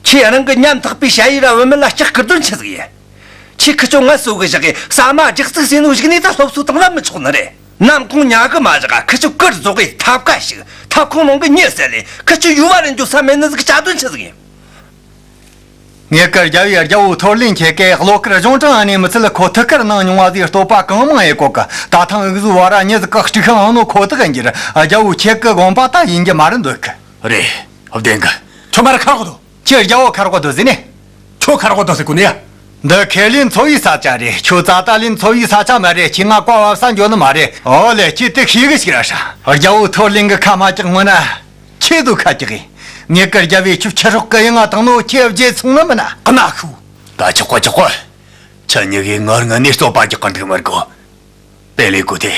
ཁྱེད་རང་གི་ཉམ་ཐག་པའི་ཞ་ཡི་ར་བུད་མེད་ལ་སྐྱག་སྐུར་དོན་ཆི་ཟིག་ཡིན། ཁྱེད་ཁི་ཆོ་ངལ་གསོ་གི་བཞག་གི་ཟ་མ་རྒྱག་ཚིག་ཟིན་ནོ་ཞིག་ནས་ད་སློབ་གསོ་བཏང་ན་མི་ཆོག་ནི་རེད། ནམ་གུང་ཉལ་གི་མ་བཞག་ག་ཁི་ཆོ་གུར་རྫོགས་གི་ཐབ་ཀ་ཞིག་ཐབ་ཁུང་ནང་གི་མྱི་ཟེར་ལས་ཁི་ཆོ་ཡུ་བ་རིན་འཇོག་ས་མེད་ནི་ཟིག་བྱ་དོན་ཆི་ཟིག་ཡིན། ངེད་ཀར་རྒྱལ་བའི་རྒྱལ་བོ་ཐོར་ལེན་ཁྱེད་ཀས་བློ་དཀར་གཞུང་དྲང་ཨ་ནེ་མི་ཚད་ཁོ་ཐུགས་ཁུར་གནང་མྱོང་བ་ཟིག་བསྟོད་པ་གང་མང་ཡེ་གོ་གི། ད་ཐེངས་འུ་ཟོའི་བར་ར་མྱི་ཟིག་ག་དཀྲུག་ཤིང་འོང་ནོ་ཁོ་ཐག་ཡིན་གྱི་ར། རྒྱལ་བོ་ཁྱེད་ཀི་དགོངས་པ་ད་ཡིན་གྱི་མ་རེད་འདོད་གི། རེད། བདེན་གི། ཁྱོད་མ་ར་ཁ་རོག་དོ། ཁྱེད་རྒྱལ་བོ་ཁ་རོག་དོ་ཟེར་ནས། ཁྱོད་ཁ་རོག་དོ་ཟེར་གོ་ནི་ཡ། འདི་ཁས་ལེན་འཚོ་བའི་ས་ཆ་རེད། ཁྱོད་རྩ་ད་ལེན་འཚོ་བའི་ས་ཆ་མ་རེད། ཁྱེད་ང་བཀའ་བབས་ས་འགྱོ་ནི་མ་རེད། ཨོ་ལེ། ཁྱེད་དེ་ཤེས་གི་ཞིག་ར་ཧྲ། རྒྱལ་བོ་ཐོར་ལེན་གི་ཁ་མ་བཀྱག་སྔོན་ན། ཁྱེད་དུ་ཁ་བཀྱག་གི། ངེད་ཀར་རྒྱལ་བོས་ཁྱོད་ཕྱི་རོགས་གི་ཡིན་ང་དང་ནོ་ཁྱེད་བརྗེད་སོང་ནི་མིན་ན། གནའ་ཤུ། ད་ཆོག་གོ་ཆོག་གོ། ཁྱེད་གཉིས་ཀས་ངར་ངར་ནས་རྩོད་པ་རྒྱག་གི་འདུག་མི་དགོས། པེ་ལེ་ཀུ་ཐེ།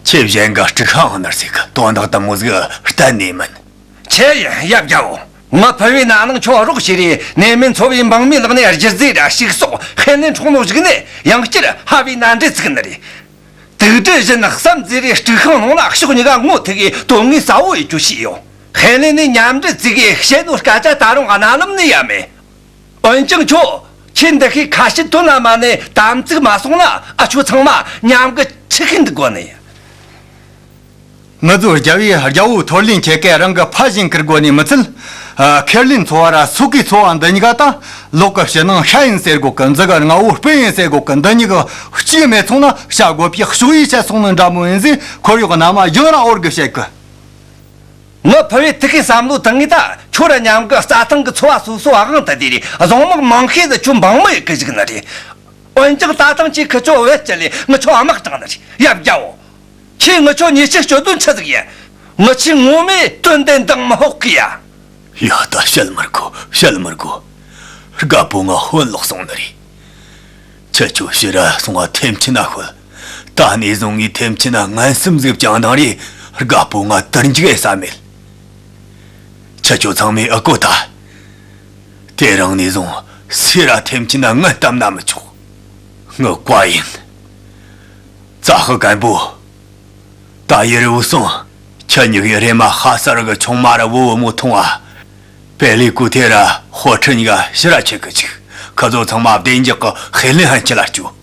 ཁྱེད་གཞན་ག་དཀྲུག་ཤིང་ནར་ཟིག་དོན་དག་དུ་མོ་ཟིག་གཏན་ནས་མིན། ཁྱེད་ཡིན་ཡབ་རྒྱལ་བོ། ང་ཕུ་བོའི་ན་ནིང་ཁྱོད་རོགས་བྱས་རེ་ནད་མེད་འཚོ་བའི་འབངས་མིའི་ལག་ནས་རྒྱུ་རྫས་ར་ཕྱུགས་ཟོག་ཧེ་ནས་འཕྲོག་ནོ་ཞིག་ནས་ཡང་བསྐྱར་ཧ་བའི་ནད་འདྲེ་ཚུགས་ནི་རེད། དུག་སྦྲུལ་བཞིན་བསམ་རྫས་རེ་དཀྲུག་ཤིང་ནང་ལ་ཕྱོགས་གཉིས་ཀ་ངོ་ཐུག་གིས་དོན་དངོས་གསལ་བོ་ཡེ་རྒྱུ་བྱས་ཡོད། ཧེ་ནས་ནས་མཉམ་འབྲེལ་བཙུགས་གིས་བཤད་ནོ་སྐད་ཆ་ད་རུང་རྣ་ལམ་ནས་ཡ་མེད། འོན་ཀྱང་ཁྱོད་ ཁྱེད་འདི་ཤེས་ཁ་ཤས་དོན་ལ་མ་ནས་དམ་ཚིག་མ་སོང་ན། ཨ་ཆོ་ཚང་མ་མཉམ་གི་ཆི་ཤིན་འདུག་གོ་ནི། ངུ་ཚོ་རྒྱལ་བོས་རྒྱལ་བོ་ཐོར་ལེན་ཁྱེད་ཀས་རང་གི་ཕ་བཞིན་ཁུར་དགོ་ནི་མི་ཚད། ཨ། ཁེར་ལེན་ཚོ་བ་ར་སོག་གི་ཚོ་བ་འདི་གཉིས་ཀ་དང་། ལོག་གི་ཕྱི་ནང་ཤ་ཡིན་ཟེར་གོ་གི། མཛུ་གུ་རྔ་བོ་སྤུན་ཡིན་ཟེར་གོ་གི། འདི་གཉིས་ཀ་གཅིག་མེད་སོང་ན་བྱ་དགོས་པའི་ཕྱོགས་ཡིས་བཤད་སོང་ནི་འདྲ་མོ་ཡིན་ཟེར། ཁོར་ཡུག་གི་ནང་མ་ཡང་ར་འོར་གི་བཤད་གི། ངའི་ཕུ་བོས་དེ་གའི་བསམ་བློ་བཏང་ངེས་ད། ཁྱོད་ར་མཉམ་གི་རྩྭ་ཐང་གི་ཚོ་བ་སོ་སོ་དབང་དུ་དེ་རེད། བཟང་དམག་མང་ཤས་ཟིག་ཁྱོད་འབངས་མི་ཡི་གི་ཞིག་ནི་རེད། འོན་ཀྱང་རྩྭ་ཐང་ཆེ་ཁི་ཆོ་བེད་སྤྱད་ལས་ངི་ཆོ་དམག་དྲངས་ནི་རེད། ཡབ་རྒྱལ་བོ། ཁྱེད་ངི་ཆོ་ཉེས་ཆད་གཅོད་དོན་ཆི་ཟིག་ཡིན། ངི་ཆོས་ངོ་མས་དོན་དེ་འདང་མི་ཕོག་གི་ཡ། ཡ། ད་བཤད་མི་དགོས། བཤད་མི་དགོས། རྒད་པོ་ང་ཧོན་ལོག་སོང་ནི་རེད། ཁྱེད་ཆོ་ཕྱིར་ར་སོང་བ་ཐེམ་ཆེན་ན་ཤོད། ད་ནས་བཟུང་ངས་ཐེམ་ཆེན་ན་ངན་སེམས་ཟིག་བཅངས་དང་རེ། རྒད་པོ་ང་དུར་འཇུག་ཡེ་ས་མེད། ཁྱེད་ཆོ་ཚང་མས་ཨ་གོ་ད། དེ་རིང་ནས་བཟུང་སུ་ར་ཐེམ་ཆེན་ན་ངན་བཏབ་ན་མི་ཆོག། ངའི་བཀའ་ཡིན། ཙ་ཧི་གན་པོ། ད་ཡེ་རི་བོ་སོང་། ཁྱེད་གཉིས་ཀྱིས་རེམ་མ་ཧ་ས་རི་གི་ཆུང་མ་ར་བུ་བུ་མོ་ཐོང་ཨ། པེ་ལི་ཀུ་ཐེ་ར་ཧོ་ཁྲི་གཉིས་ཀ་ཕྱིར་ར་ཁྱེར་གི་ཆུག། ཁི་ཚོ་ཚང་མ་བདེ་འཇགས་ཀྱི་ཧེ་ལེན་ཧན་ཁྱི་ལ་སྐྱོད།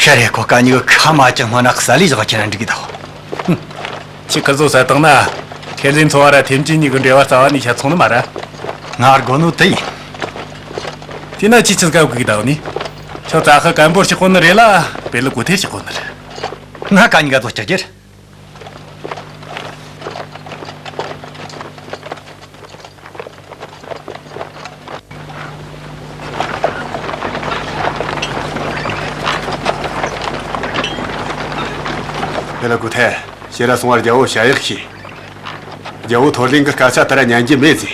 ཤ་རེ་ཁོ་ཀ་གཉིས་ཀ་ཁ་མ་ཅང་སྔོན་ན་གསལ་ལེ་བཞག་ཁྱེད་རང་འགྲིག་གི་ད། ཁྱེད་ཁི་ཚོ་ཟ་བཏང་ན། ཁེར་ལེན་ཚོ་བ་ར་ཐེམ་ཆེན་གཉིས་ཀྱི་འབྲེལ་བ་རྩ་བ་ནས་ཆད་སོང་ནི་མ་རེད། ང་དགོས་ནོ་དེ་ཡིན། དེ་ན་ཁྱེད་ཆི་ཟིག་ག་གི་ད་ནི། ཁྱོད་ཙ་ཧི་གན་པོར་ཆགས་གོ་ནི་རེད་ལ། པེ་ལི་ཀུ་ཐེར་ཆགས་གོ་ནི་རེད། ང་ཀ་གཉིས་ཀ་ཚོ་ཆགས་རྒྱུ་རེད། པེ་ལི་ཀུ་ཐེ། ཕྱིར་ར་སོང་བར་རྒྱལ་བོ་ཞལ་གཡོག་བྱོས། རྒྱལ་བོ་ཐོར་ལེན་གྱི་སྐད་ཆ་དེ་ར་ཉན་རྒྱུ་མེད་ཟེར།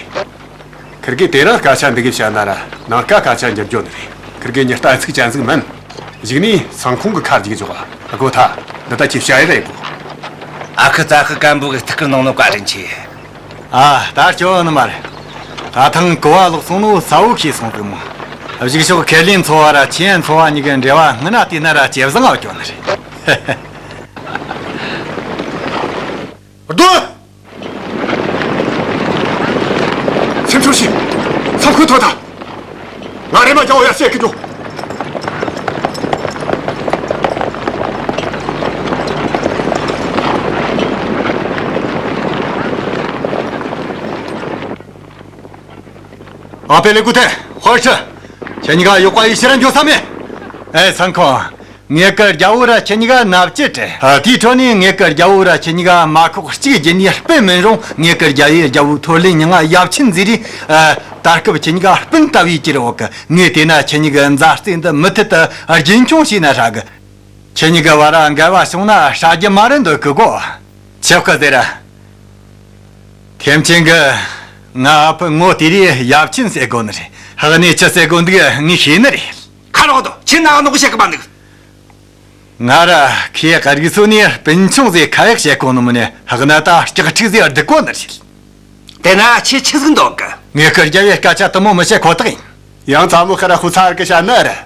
ཁིར་གེ་དེ་རིང་སྐད་ཆ་འདི་གི་བཤད་ན་ར་ནངས་ཀ་སྐད་ཆ་འགྱུར་རྒྱུ་ནི་རེད། ཁིར་གེ་མྱི་ལྟ་ཚིག་ཅན་ཟིག་མིན། གཞུག་ནས་སང་ཁོང་གི་ཁ་རྒྱུག་འཇོག་ཨ། ཨ་གོ་ཐ། འདི་ད་ཁྱེད་བཤད་ཡི་རེད་གོ། ཨ་ཁུ་ཙ་ཧི་གན་པོ་གི་ཐུགས་ཁུར་གནང་ནོ་བཀའ་དྲིན་ཆེ། ཨ། ད་སྐྱོ་ནི་མ་རེད། ད་ཐང་གོ་བ་ལོག་སོང་ནོ་གསལ་བོ་ཤེས་སོང་གི་མོ། གཞུག་ཕྱོགས་ཁེར་ལེན་ཚོ་བ་ར་ཆི་ཡན་ཚོ་བ་གཉིས་ཀྱི་འབྲེལ་བ་སྔོན་ན་དེ་ན་ར་ཇེ་བཟང་ང་སྐྱོ་ནི་རེད། སྡོད། སེམས་ཆུང་བྱོས། སེམས་ཁུར་ཐོབ་དང་། ང་རེམ་མ་རྒྱལ་བོ་ཡར་བཤད་ཀྱི་འདུག། ཨ། པེ་ལི་ཀུ་ཐེ། ཧོར་ཁྲི། ཁྱེད་གཉིས་ཀ་ཡོག་པ་ཡི་ཕྱིར་ར་འགྱོ་ས་མེད། ཨེ་སང་ཁོང་། ངེད་ཀྱི་རྒྱལ་བོ་ར་ཁྱེད་གཉིས་ཀ་མནའ་བཅད་དྲན། ཨ། དེའི་ཁྲོད་ནས་ངེད་ཀྱི་རྒྱལ་བོ་ར་ཁྱེད་གཉིས་ཀ་མ་ཁོག་གཅིག་བརྒྱུད་ནས་སྤེལ་མིན་རུང་། ངེད་ཀྱི་རྒྱལ་བོས་རྒྱལ་བོ་ཐོར་ལེན་མྱིང་ང་ཡབ་ཆེན་མཛད་རེས། ཨ། ད་སྐབས་ཁྱེད་གཉིས་ཀ་སྤུན་ལྟ་བུའི་གྱུར་ཡོད་གི། ངས་བལྟས་ན་ཁྱེད་གཉིས་ཀྱི་མཛའ་བརྩེ་འདི་མུ་མཐུད་དུ་རྒྱུན་འཁྱོངས་བྱས་ན་ཧྲ་གི། ཁྱེད་གཉིས་ཀྱི་བར་ར་འགལ་བ་བྱུང་ན་ཧྲ་རྒྱུ་མ་རེད་འདོད་གི་གོ། ཆོག་གི་ཟེར་ར། ཐེམ་ཆེན་གྱིས་ང་ཨ་ཕའི་ངོ་དེ་རིང་ཡབ་ཆེན་ཟེར་གོ་ནི་རེད། ཧག་ནས་ཆི་ཟེར་གོ་འདུག་ངས་ཤེས་ནི་རེད། ཁ་རོག་དོ། ཁྱེད་ནང་ནོག་བཤད་གི་མ་འདུག། ང་ར་ཁོས་རིག་སོ་ནས་སྤུན་ཆུང་ཟེར་ཁ་ཡག་བཤད་གོ་ནི་མིན་ནས། ཧག་ན་ད་སྐྱག་ཕྲུག་ཟེར་སྡུག་གོ་ནི་རེད། དེ་ན་ཁྱེད་ཆི་ཟིག་འདོད་གི། ངེད་ཀྱི་རྒྱལ་བོས་སྐད་ཆ་དེ་མོ་མི་བཤད་ཁོ་ཐག་ཡིན། ཡང་ཙམ་ལོ་ཁ་ར་ཧུ་ཚ་ར་གི་བཤད་ནི་རེད།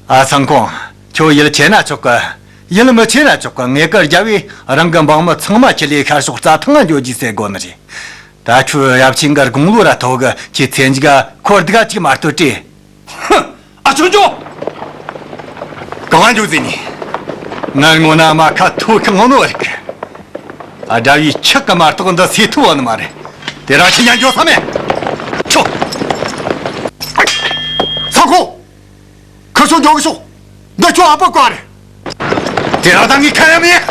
ཨ་སང་ཁོང་། ཁྱོད་ཡིད་ཆེས་ན་ཆོག་གི། ཡིད་མི་ཆེས་ན་ཆོག་གི། ངེད་ཀྱི་རྒྱལ་བོས་རང་གི་འབངས་མི་ཚང་མ་ཁྲིད་ལས་ཤར་ཕྱོགས་རྩྭ་ཐང་ང་འགྱོ་རྒྱུ་ཟེར་གོ་ནི་རེད། ད་ཁྱོད་ཡབ་ཆེན་གྱི་དགུང་ལོ་ར་མཐོ་གི། ཁྱེད་ཚེ་མཇུག་ག་འཁོར་སྡུག་ག་ཅིག་མ་གཏོགས་བྲེལ། ཧུ། ཨ་ཆོ་འགྱོ། གང་འགྱོ་ཟེར་ནི། ང་སྔོན་ན་མ་ཁ་ཐུག་གི་ངོ་ནོ་རིག། ཨ། དགྲ་བོའི་ཁྲག་གིས་མ་གཏོགས་འདི་སེལ་ཐུབ་བ་ནི་མ་རེད། དེ་ར་ཁྱེད་ཉན་འགྱོ་ས་མེད། ཆོ། ས་ཁོ། ཁི་ཆོ་འགྱོ་གི་ཤོག། འདི་ཁྱོད་ཨ་ཕའི་བཀའ་རེད། དེ་ར་ད་ངས་ཁ་ཡ་མེད།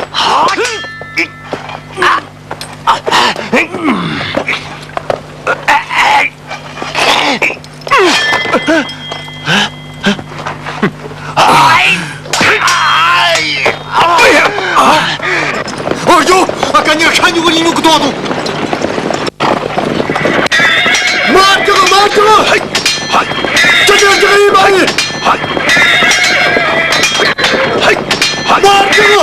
ཨོ་ཡོ། ཨ་ཀ་ཉག་ཁ་ཉུག་གི་ཉུག་གི་གཏོང་དང་། མར་བརྒྱག་མར་བརྒྱག་ཅི་ཅི་ཅི་ཡིན་པ་ཡིན། མར་བརྒྱག་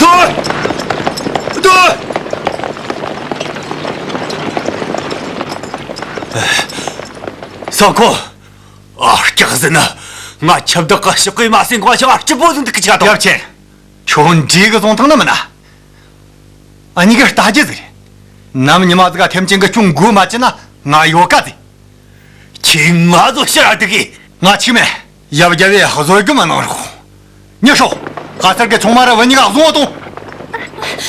སྡོད། སྡོད། ཐང་ཁོ། ཨ་སྐྱག་ཟིན་ན། ང་ཁྱབ་བདག་གི་ཕྱི་གོས་མ་ཟིན་གོང་ཞིག་ཨ་སྐྱི་པོ་ཟིན་འདུག་གི་ཆ་དང་། ཡབ་ཆེན། ཁྱོད་འདྲིས་གི་བཟུང་ཐང་ན་མིན་ན། ཨ་ནི་གི་ལྟ་རྒྱུ་ཟིག་རེད། ནམ་ཉི་མ་ཟིག་ག་ཐེམ་ཆེན་གི་གཅུང་མགོ་མ་བཅད་ན་ང་ཡོད་ག་ཟིག་ཁྱེད་ང་ཚོ་ཕྱིར་ར་འདུག་གི། ང་ཆིག་མེད། ཡབ་རྒྱལ་བས་བཟོད་སྒོམ་གནང་རོགས། མྱི་ཤོག་ཁ་སར་གི་ཆུང་མ་ར་བུ་གཉིས་ཀ་བཟུང་བ་དང་།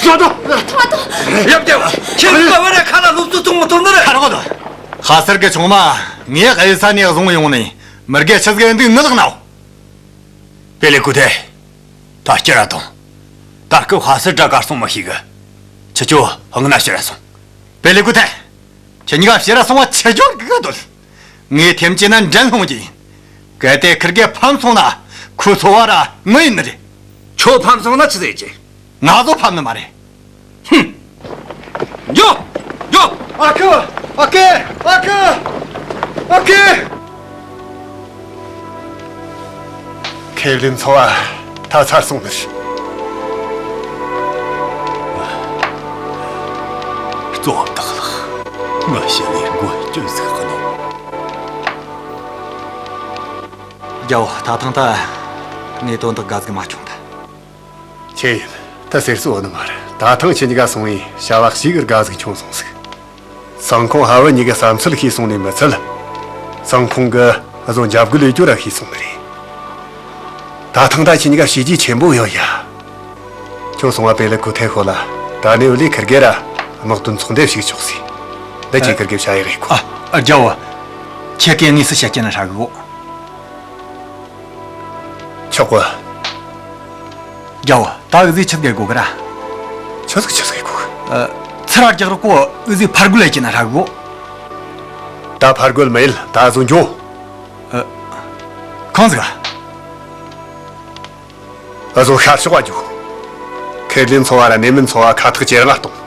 ང་དང་། ཐོ་དང་། ཡབ་རྒྱལ་བ། ཁྱེད་ཀྱི་བུ་ར་ཁ་ལ་སློབ་གསོ་གཏོང་མི་ཐུབ་ནི་རེད། ཁ་རོག་གོ་དང་། ཁ་སར་གི་ཆུང་མ་ངས་ཨེ་ས་ནས་བཟུང་ཡོང་ནས་མི་དགེ་ཆི་ཟིག་འདུག་ངི་ལག་ནའོ། པེ་ལེ་ཀུ་ཐེ། ད་སྐྱུར་ར་དང་། ད་སྐབས་ཁ་སར་དྲ་གར་སོང་མི་ཤེས་གི། ཁྱེད་ཆོ་ཧང་ན་ཕྱིར་ར་སོང་། པེ་ལེ་ཀུ་ཐེ། ཁྱེད་གཉིས་ཀ་ཕྱིར་ར་སོང་བ་ཆི་འགྱོ་གི་ག་འདོད། ངས་ཐེམ་ཅེ་ན་འགྲན་སློང་གྱིན། གལ་ཏེ་ཁིར་གེ་ཕམ་སོང་ན་ཁོའི་འཚོ་བ་ར་ངུ་ཡིན་ནི་རེད། ཁྱོད་ཕམ་སོང་ན་ཆི་ཟེར་གྱི། ང་ཚོ་ཕམ་ནི་མ་རེད། ཧུམ། འགྱོ། འགྱོ། ཨ་ཁུ། ཨ་ཁུ། ཨ་ཁུ། ཨ་ཁུ། ཁེ་ལིན་འཚོ་བ་ད་ཚར་སོང་ནི་རེད། གཙོ་བདག་ལགས། ང་ཞི་ལིའི་མགོན་སྐྱོན་ཟིག་གནང་། རྒྱལ་བོ། ད་ཐེངས་ད་ངས་དོན་དག་དགའ་ཟིག་མ་བྱུང་ད། ཆི་ཡིན། ད་ཟེར་སྲོལ་ནི་མ་རེད། ད་ཐེངས་ཁྱེད་གཉིས་ཀ་སོང་ངས་བྱ་བ་གཅིག་གི་དགའ་ཟིག་བྱུང་སོང་ཟིག། སང་ཁོང་ཧ་བུ་གཉིས་ཀྱི་བསམ་ཚུལ་ཤེས་སོང་ནས་མི་ཚད། སང་ཁོང་གི་བཟོ་འཇབ་རྒོལ་ལས་སྐྱོ་ར་ཤེས་སོང་ནི་རེད། ད་ཐེངས་ད་ཁྱེད་གཉིས་ཀ་བྱས་རྗེས་ཆེན་པོ་ཡོད་ཡ། ཁྱོད་སོང་བ་པེ་ལེ་ཁུ་ཐེ་ཤོ་ལ་ད་ནེ་བ་ལི་ཁིར་གེ་ར་དམག་དོན་ཚོགས་འདེབས་ཤིག་ཆོག་ཟིག། འདི་ཁྱེད་ཁིར་གེ་བྱ་ཡི་རེད་ཁོ། ཨ། ཨ། རྒྱལ་བོ། ཁྱེད་ཀྱིས་དངོས་སུ་བཤད་ཀྱི་ན་ཧྲ་གི་གོ། ཆོག་གོ། རྒྱལ་བོ། ད་འུ་ཟོས་ཆི་ཟིག་དགོས་གི་ར། ཆི་ཟིག་ཆི་ཟིག་དགོས་གི། ཨ། ཚུར་ར་རྒྱག་རོགས་གོ། འུ་ཟོས་ཕར་རྒོལ་ལས་ཀྱི་ན་ཧྲ་གི་གོ། ད་ཕར་རྒོལ་མི་ཡེད། ད་འུ་ཟོ་འགྱོ། ཨ། གང་ཟིག་ག། འུ་ཟོ་ཤར་ཕྱོགས་བ་འགྱོ། ཁེར་ལིན་འཚོ་བ་ར་ནེ་མིན་འཚོ་བ་ཁ་ཐག་ཇེ་རིང་ང་གཏོང་།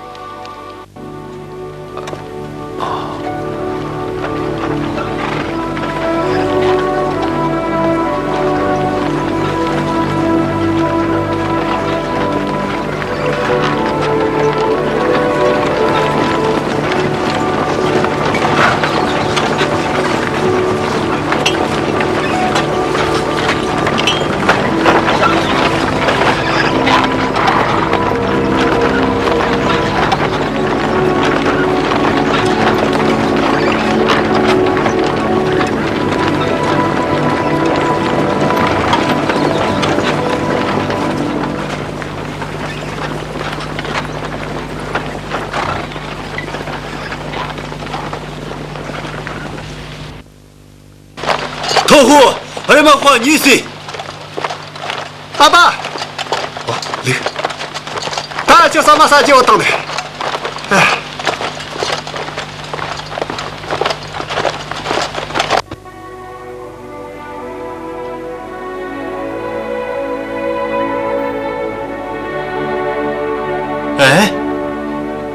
ཐོ་ཧུ། རེ་མ་ཁོ་གཉིས་སི། ཨ་ཕ། ཨོ། ལིག། ད་ཁྱོད་ས་མ་ས་ཅི་འོ་བཏང་ནས། ཨེ།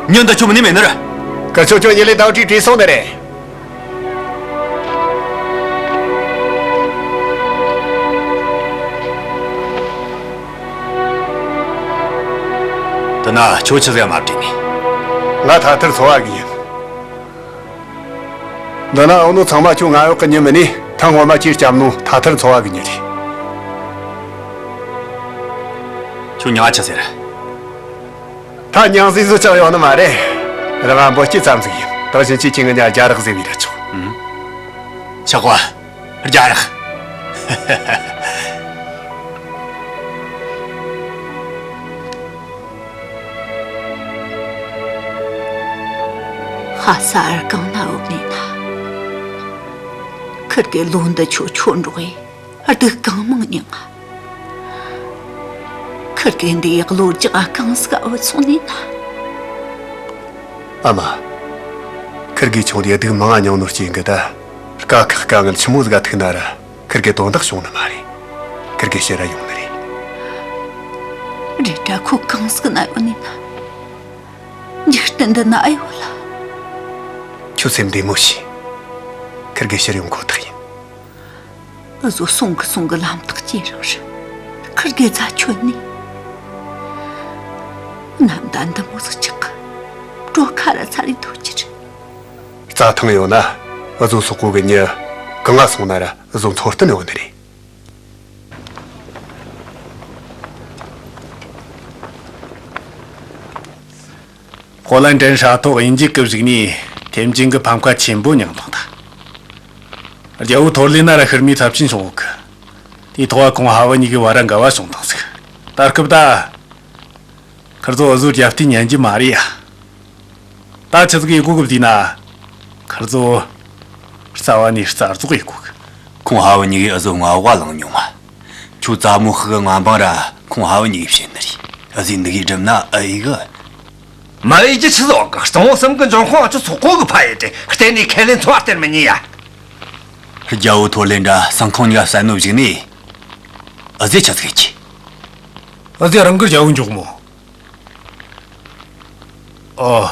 ཉོན་ད་ཆུ་མི་ནི་མེད་ནི་ར། ཀ་ཆོ་ཆོ་ཉི་ལི་དང་ཁྲིད་བྲིས་སོང་ནི་རེད། དེ་ན་ཁྱོད་ཆི་ཟེར་མ་བྲིས་ནི། ང་ཐ་ཐར་འཚོ་བ་གི་ཡིན། འདི་ན་འོ་ནོ་ཚང་མ་ཁྱོད་ང་འོག་གི་མྱི་མིན་ནི། ཐང་ངོ་མ་ཁྱེར་སྐྱབས་ནོ་ཐ་ཐར་འཚོ་བ་གི་མྱི་རེད། ཁྱོད་ཉ་ཆི་ཟེར། ད་མྱང་ཟིག་བཟོ་ཆོག་ཡོང་ནི་མ་རེད། རང་ང་འབོད་སྐྱེ་ཙམ་ཟིག་ཡིན། ད་བཞིན་གྱི་ཁྱེད་ངི་ཉ་རྒྱ་རག་ཟེར་བའི་ར་ཆོག། ཨུམ། ཆག་པ། རྒྱ་རག། ཧ་ས་ཨར་གང་ན་འོབ་ནི་ན། ཁིར་གི་ལོ་འདི་ཆོ་ཆོ་འགྲོགས་ཡི། སྡུག་གང་མང་མྱངས། ཁིར་གེ་འདི་ཡག་ལོ་རྒྱག་གང་ཟིག་འོད་སོང་ནི་ན། ཨ་མ། ཁིར་གེ་ཆུང་དུས་སྡུག་མང་མྱངས་ནོ་རྐྱེན་གི་ད། དཀའ་ཁག་དཀའ་ངལ་ཆི་མོ་ཟིག་ག་ཐུག་ན་ར། ཁིར་གེ་དོན་དག་བྱུང་ནི་མ་རེད། ཁིར་གེ་ཕྱིར་ར་ཡོང་ནི་རེད། རེད་དྲ་ཁོ་གང་ཟིག་ན་ཡོད་ནི་ན། འཇིག་རྟེན་འདི་ན་ཨེ་ཡོད་ལ། ཁྱོད་སེམས་བདེ་མོ་བྱོས། ཁིར་གེ་ཕྱིར་ཡོང་ཁོ་ཐག་ཡིན། འུ་ཟོ་སོང་གི་སོང་གི་ལམ་ཐག་ཅེ་རག་རེད། ཁིར་གེ་རྫ་ཆོད་ནི། ནམ་ཟླ་འདི་མོ་ཟིག་ཆག་གི། གྲོ་ཁ་ར་ཚ་རེ་ཐོ་ཅི་རེད། རྩྭ་ཐང་ཡོད་ན་འུ་ཟོ་སོག་པོ་གི་མྱི་ གང་ང་སོང་ན་ར་བཟོ་འཚོ་བསྟུན་ཡོང་ནི་རེད། ཧོ་ལན་ཏྲན་ཧྲ་ཐོག་དབྱིན་ཇི་སྐབས་ཞིག་ནས་ཐེམ་ཅིན་གྱི་ཕམ་ཁ་ཆེན་པོ་མྱངས་བཏང་ད། རྒྱལ་བོ་ཐོར་ལེ་ན་ར་ཤི་རྨས་ཚབས་ཆེན་བྱུང་ཡོད་གི། དེའི་ཐོག་ཁོང་ཧ་བ་གཉིས་ཀྱི་བར་ར་འགལ་བ་བྱུང་བཏང་ཟིག། ད་སྐབས་ད། ཁིར་ཚོ་འུ་ཟོ་རྒྱབ་རྟེན་ཉན་རྒྱུ་མ་རེད་ཡ། ད་ཆི་ཟིག་ཡེ་གོ་གི་བསྡད་ན། ཁིར་ཚོ་རྩ་བ་ནས་རྩ་རྫོགས་ཡེ་གོ་གི། ཁོང་ཧ་བུ་གཉིས་ཀས་འུ་ཟོ་མངའ་འོག་ག་བླངས་མྱོང་ང་། ཁྱོད་རྩ་མོ་ཤི་གི་མངའ་འབངས་ར་ཁོང་ཧ་བུ་གཉིས་ཀས་བྱིན་ནི་རེད། འུ་ཟོས་འདི་གི་སྒྲུབ་ན་ཨེ་ཡེ་གི། མ་ཡེ་རྒྱུ་ཆི་ཟིག་ཡོད་གི། གཙང་བོ་གསུམ་གི་འབྱུང་ཁུངས་ཨ་ཆོ་སོག་པོ་གིས་ཕར་ཡེ་དེ་གཏན་ནས་ཁས་ལེན་འཚོལ་བ་སྟེར་མི་ཉན་ཡ། རྒྱལ་བོ་ཐོར་ལེ་འདྲ་སང་ཁོང་གཉིས་ཀ་བསད་ནོ་གཞུག་ནས་འུ་ཟོས་ཆི་ཟིག་ཡེ་རྒྱུ། འུ་ཟོས་རང་གི་རྒྱལ་བོ་འཇོག་མོ། ཨོ།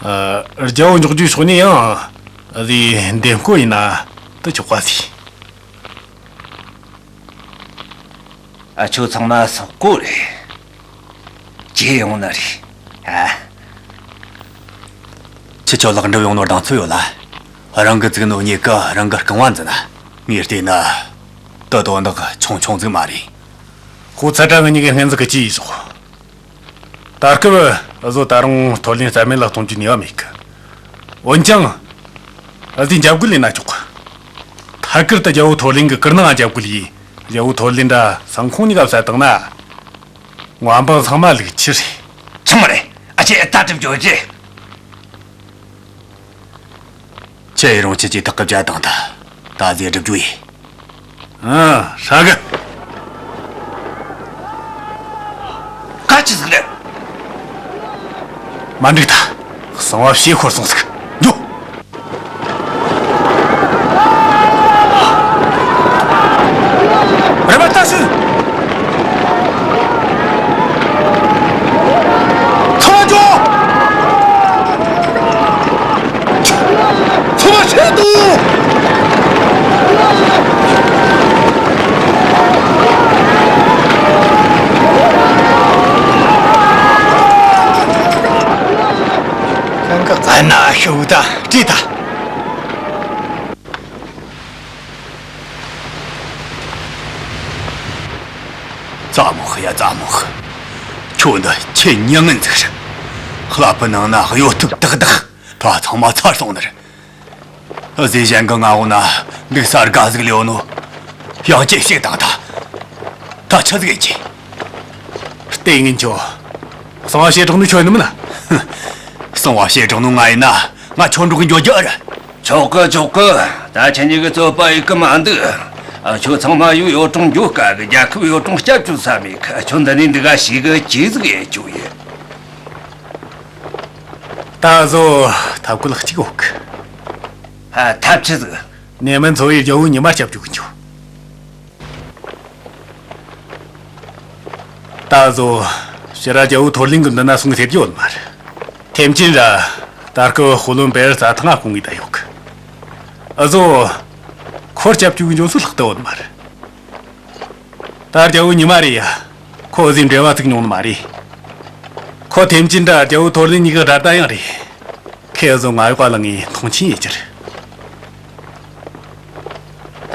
ཨ། རྒྱལ་བོ་འཇོག་རྒྱུའི་ཕྱོགས་ནས་ཡང་། ཨ། འདེམས་བསྐོ་ཡིན་ན་དུ་ཆོག་པ་ཟིག། ཨ་ཆོ་ཚང་མ་སོག་པོ་རེད། ཇེ་ཡོང་ནི་རེད། ཨ། ཁྱེད་ཆོ་ལེགས་འགྲུབ་ཡོང་ནོར་གདེང་ཚོད་ཡོད་ལ། རང་གིས་བཙུགས་ནོ་མྱིག་གིས་རང་གི་རྐང་བ་འཛིན་ན། ངས་བལྟས་ན། དུ་དོན་དག་ཆུང་ཆུང་ཟིག་མ་རེད། ཁོ་ཚ་དྲ་ངེད་གཉིས་ཀས་སྔོན་ཟིག་གི་ཅི་ཡིས་ཟོག། ད་སྐབས་འུ་ཟོ་ད་རུང་ཐོར་ལེན་རྩ་མེད་ལ་གཏོང་རྒྱུའི་ནུས་པ་མེད་གི། འོན་ཀྱང་། འུ་ཟོས་འཇབ་རྒོལ་ལས་ན་ཆོག་གི། ཐད་ཀར་དུ་རྒྱལ་བོ་ཐོར་ལེན་གི་ཀིར་ནང་འཇབ་རྒོལ་ཡས། རྒྱལ་བོ་ཐོར་ལེན་འདྲ་སང་ཁོང་གཉིས་ཀ་བསད་བཏང་ན། མངའ་འབངས་ཚང་མ་ལུག་ཁྱུ་རེད། ཆི་མོ་རེད། ཨ་ཆེ་ད་གྲུབ་འགྱོ་རྒྱུ། ཁྱེད་ཡི་རང་ཁྱེད་ཀྱིས་ཐག་གི་བཅད་བཏང་ད། ད་ཟོས་སྒྲུབ་རྒྱུ་ཡིན། ཨ། ཧྲ་གི། ག་ཅི་ཟིག་རེད། མ་འགྲིག་ད། གསང་བ་བཤད་ཤོར་སོང་ཟིག། འགྱོ། རེ་བ་ལྟ་ཞིག། ཚང་མ་འགྱོ། ཚང་མ་ཕྱིར་འདུག། ཁང་གི་རྩ་ན་ཤི་བོ་ད་བྲིས་ད། རྩ་མོ་ཧི་ཡ་རྩ་མོ་ཧི། ཁྱོད་འདི་ཆེས་མྱི་ངན་ཟིག་རེད། ཀླད་པའི་ནང་ན་གཡོ་ཐབས་དག་དག། ད་ཚང་མ་ཚར་སོང་ནི་རེད། འུ་ཟོས་གཞན་གི་མངའ་འོག་ན་འདུག་ས་དགའ་ཟིག་ལས་ཡོད་ནོ། ཡང་ཅིག་བཤད་དང་ད། ད་ཆི་ཟིག་ཡིན་གྱི། ལྟས་ངན་ཁྱོད། གསང་བ་བཤད་གྲོགས་ནོ་ཁྱོད་ཡིན་ནི་མིན་ན། གསང་བ་བཤད་གྲོགས་ནོ་ང་ཡིན་ན་ང་ཁྱོད་འགྲོགས་གི་འགྱོ་རྒྱུ་ཨེ་རེད། ཆོག་གི་ཆོག་གི། ད་ཁྱེད་གཉིས་ཀྱི་རྩོད་པ་ཡེ་གི་མ་འདུག། ཨ། ཁྱོད་ཚང་མ་ཡུལ་ཡོ་བྲང་འགྱོ་དཀའ་གི། རྒྱལ་ཁབ་ཡོ་བྲང་སྐྱབས་བཅོལ་ས་མེད་གི། ཁྱོད་འདི་ནས་འདུག་ག་ཞིག་གི་ཅི་ཟིག་ཡེ་རྒྱུ་ཡིན། ད་གཟོད་ཐབས་བཀོད་གཅིག་ཡོད་གི། ཨ། ཐབས་ཆི་ཟིག། ནེ་མན་ཚོ་བའི་རྒྱལ་བོ་ཉི་མ་སྐྱབས་བཅོལ་གི་འགྱོ། ད་གཟོད་ཕྱི་ར་རྒྱལ་བོ་ཐོར་ལེན་གི་མདུན་ན་སོང་ཟེར་རྒྱུ་ཡོད་མ་རེད། ཐེམ་ཅིན་ར་ད་སྐབས་ཧུ་ལོན་པེར་རྩྭ་ཐང་ང་ཁོང་གིས་ད་ཡོད་གི། འུ་ཟོ་ཁོར་སྐྱབས་བཅོལ་གི་འགྱོ་སྲོལ་ལྷག་ཏུ་ཡོད་མ་རེད། ད་རྒྱལ་བོ་ཉི་མ་རེད་ཡ། ཁོ་འུ་ཟོས་འབྲེལ་བ་བཙུགས་མྱོང་ནི་མ་རེད། ཁོ་ཐེམ་ཅིན་དྲ་རྒྱལ་བོ་ཐོར་ལེན་གཉིས་ཀྱི་དགྲ་ཟླ་ཡང་རེད། ཁོས་འུ་ཟོ་མངའ་འོག་ག་ལངས་ངས་མཐོང་ཆེན་ཡེད་རྒྱུ་རེད།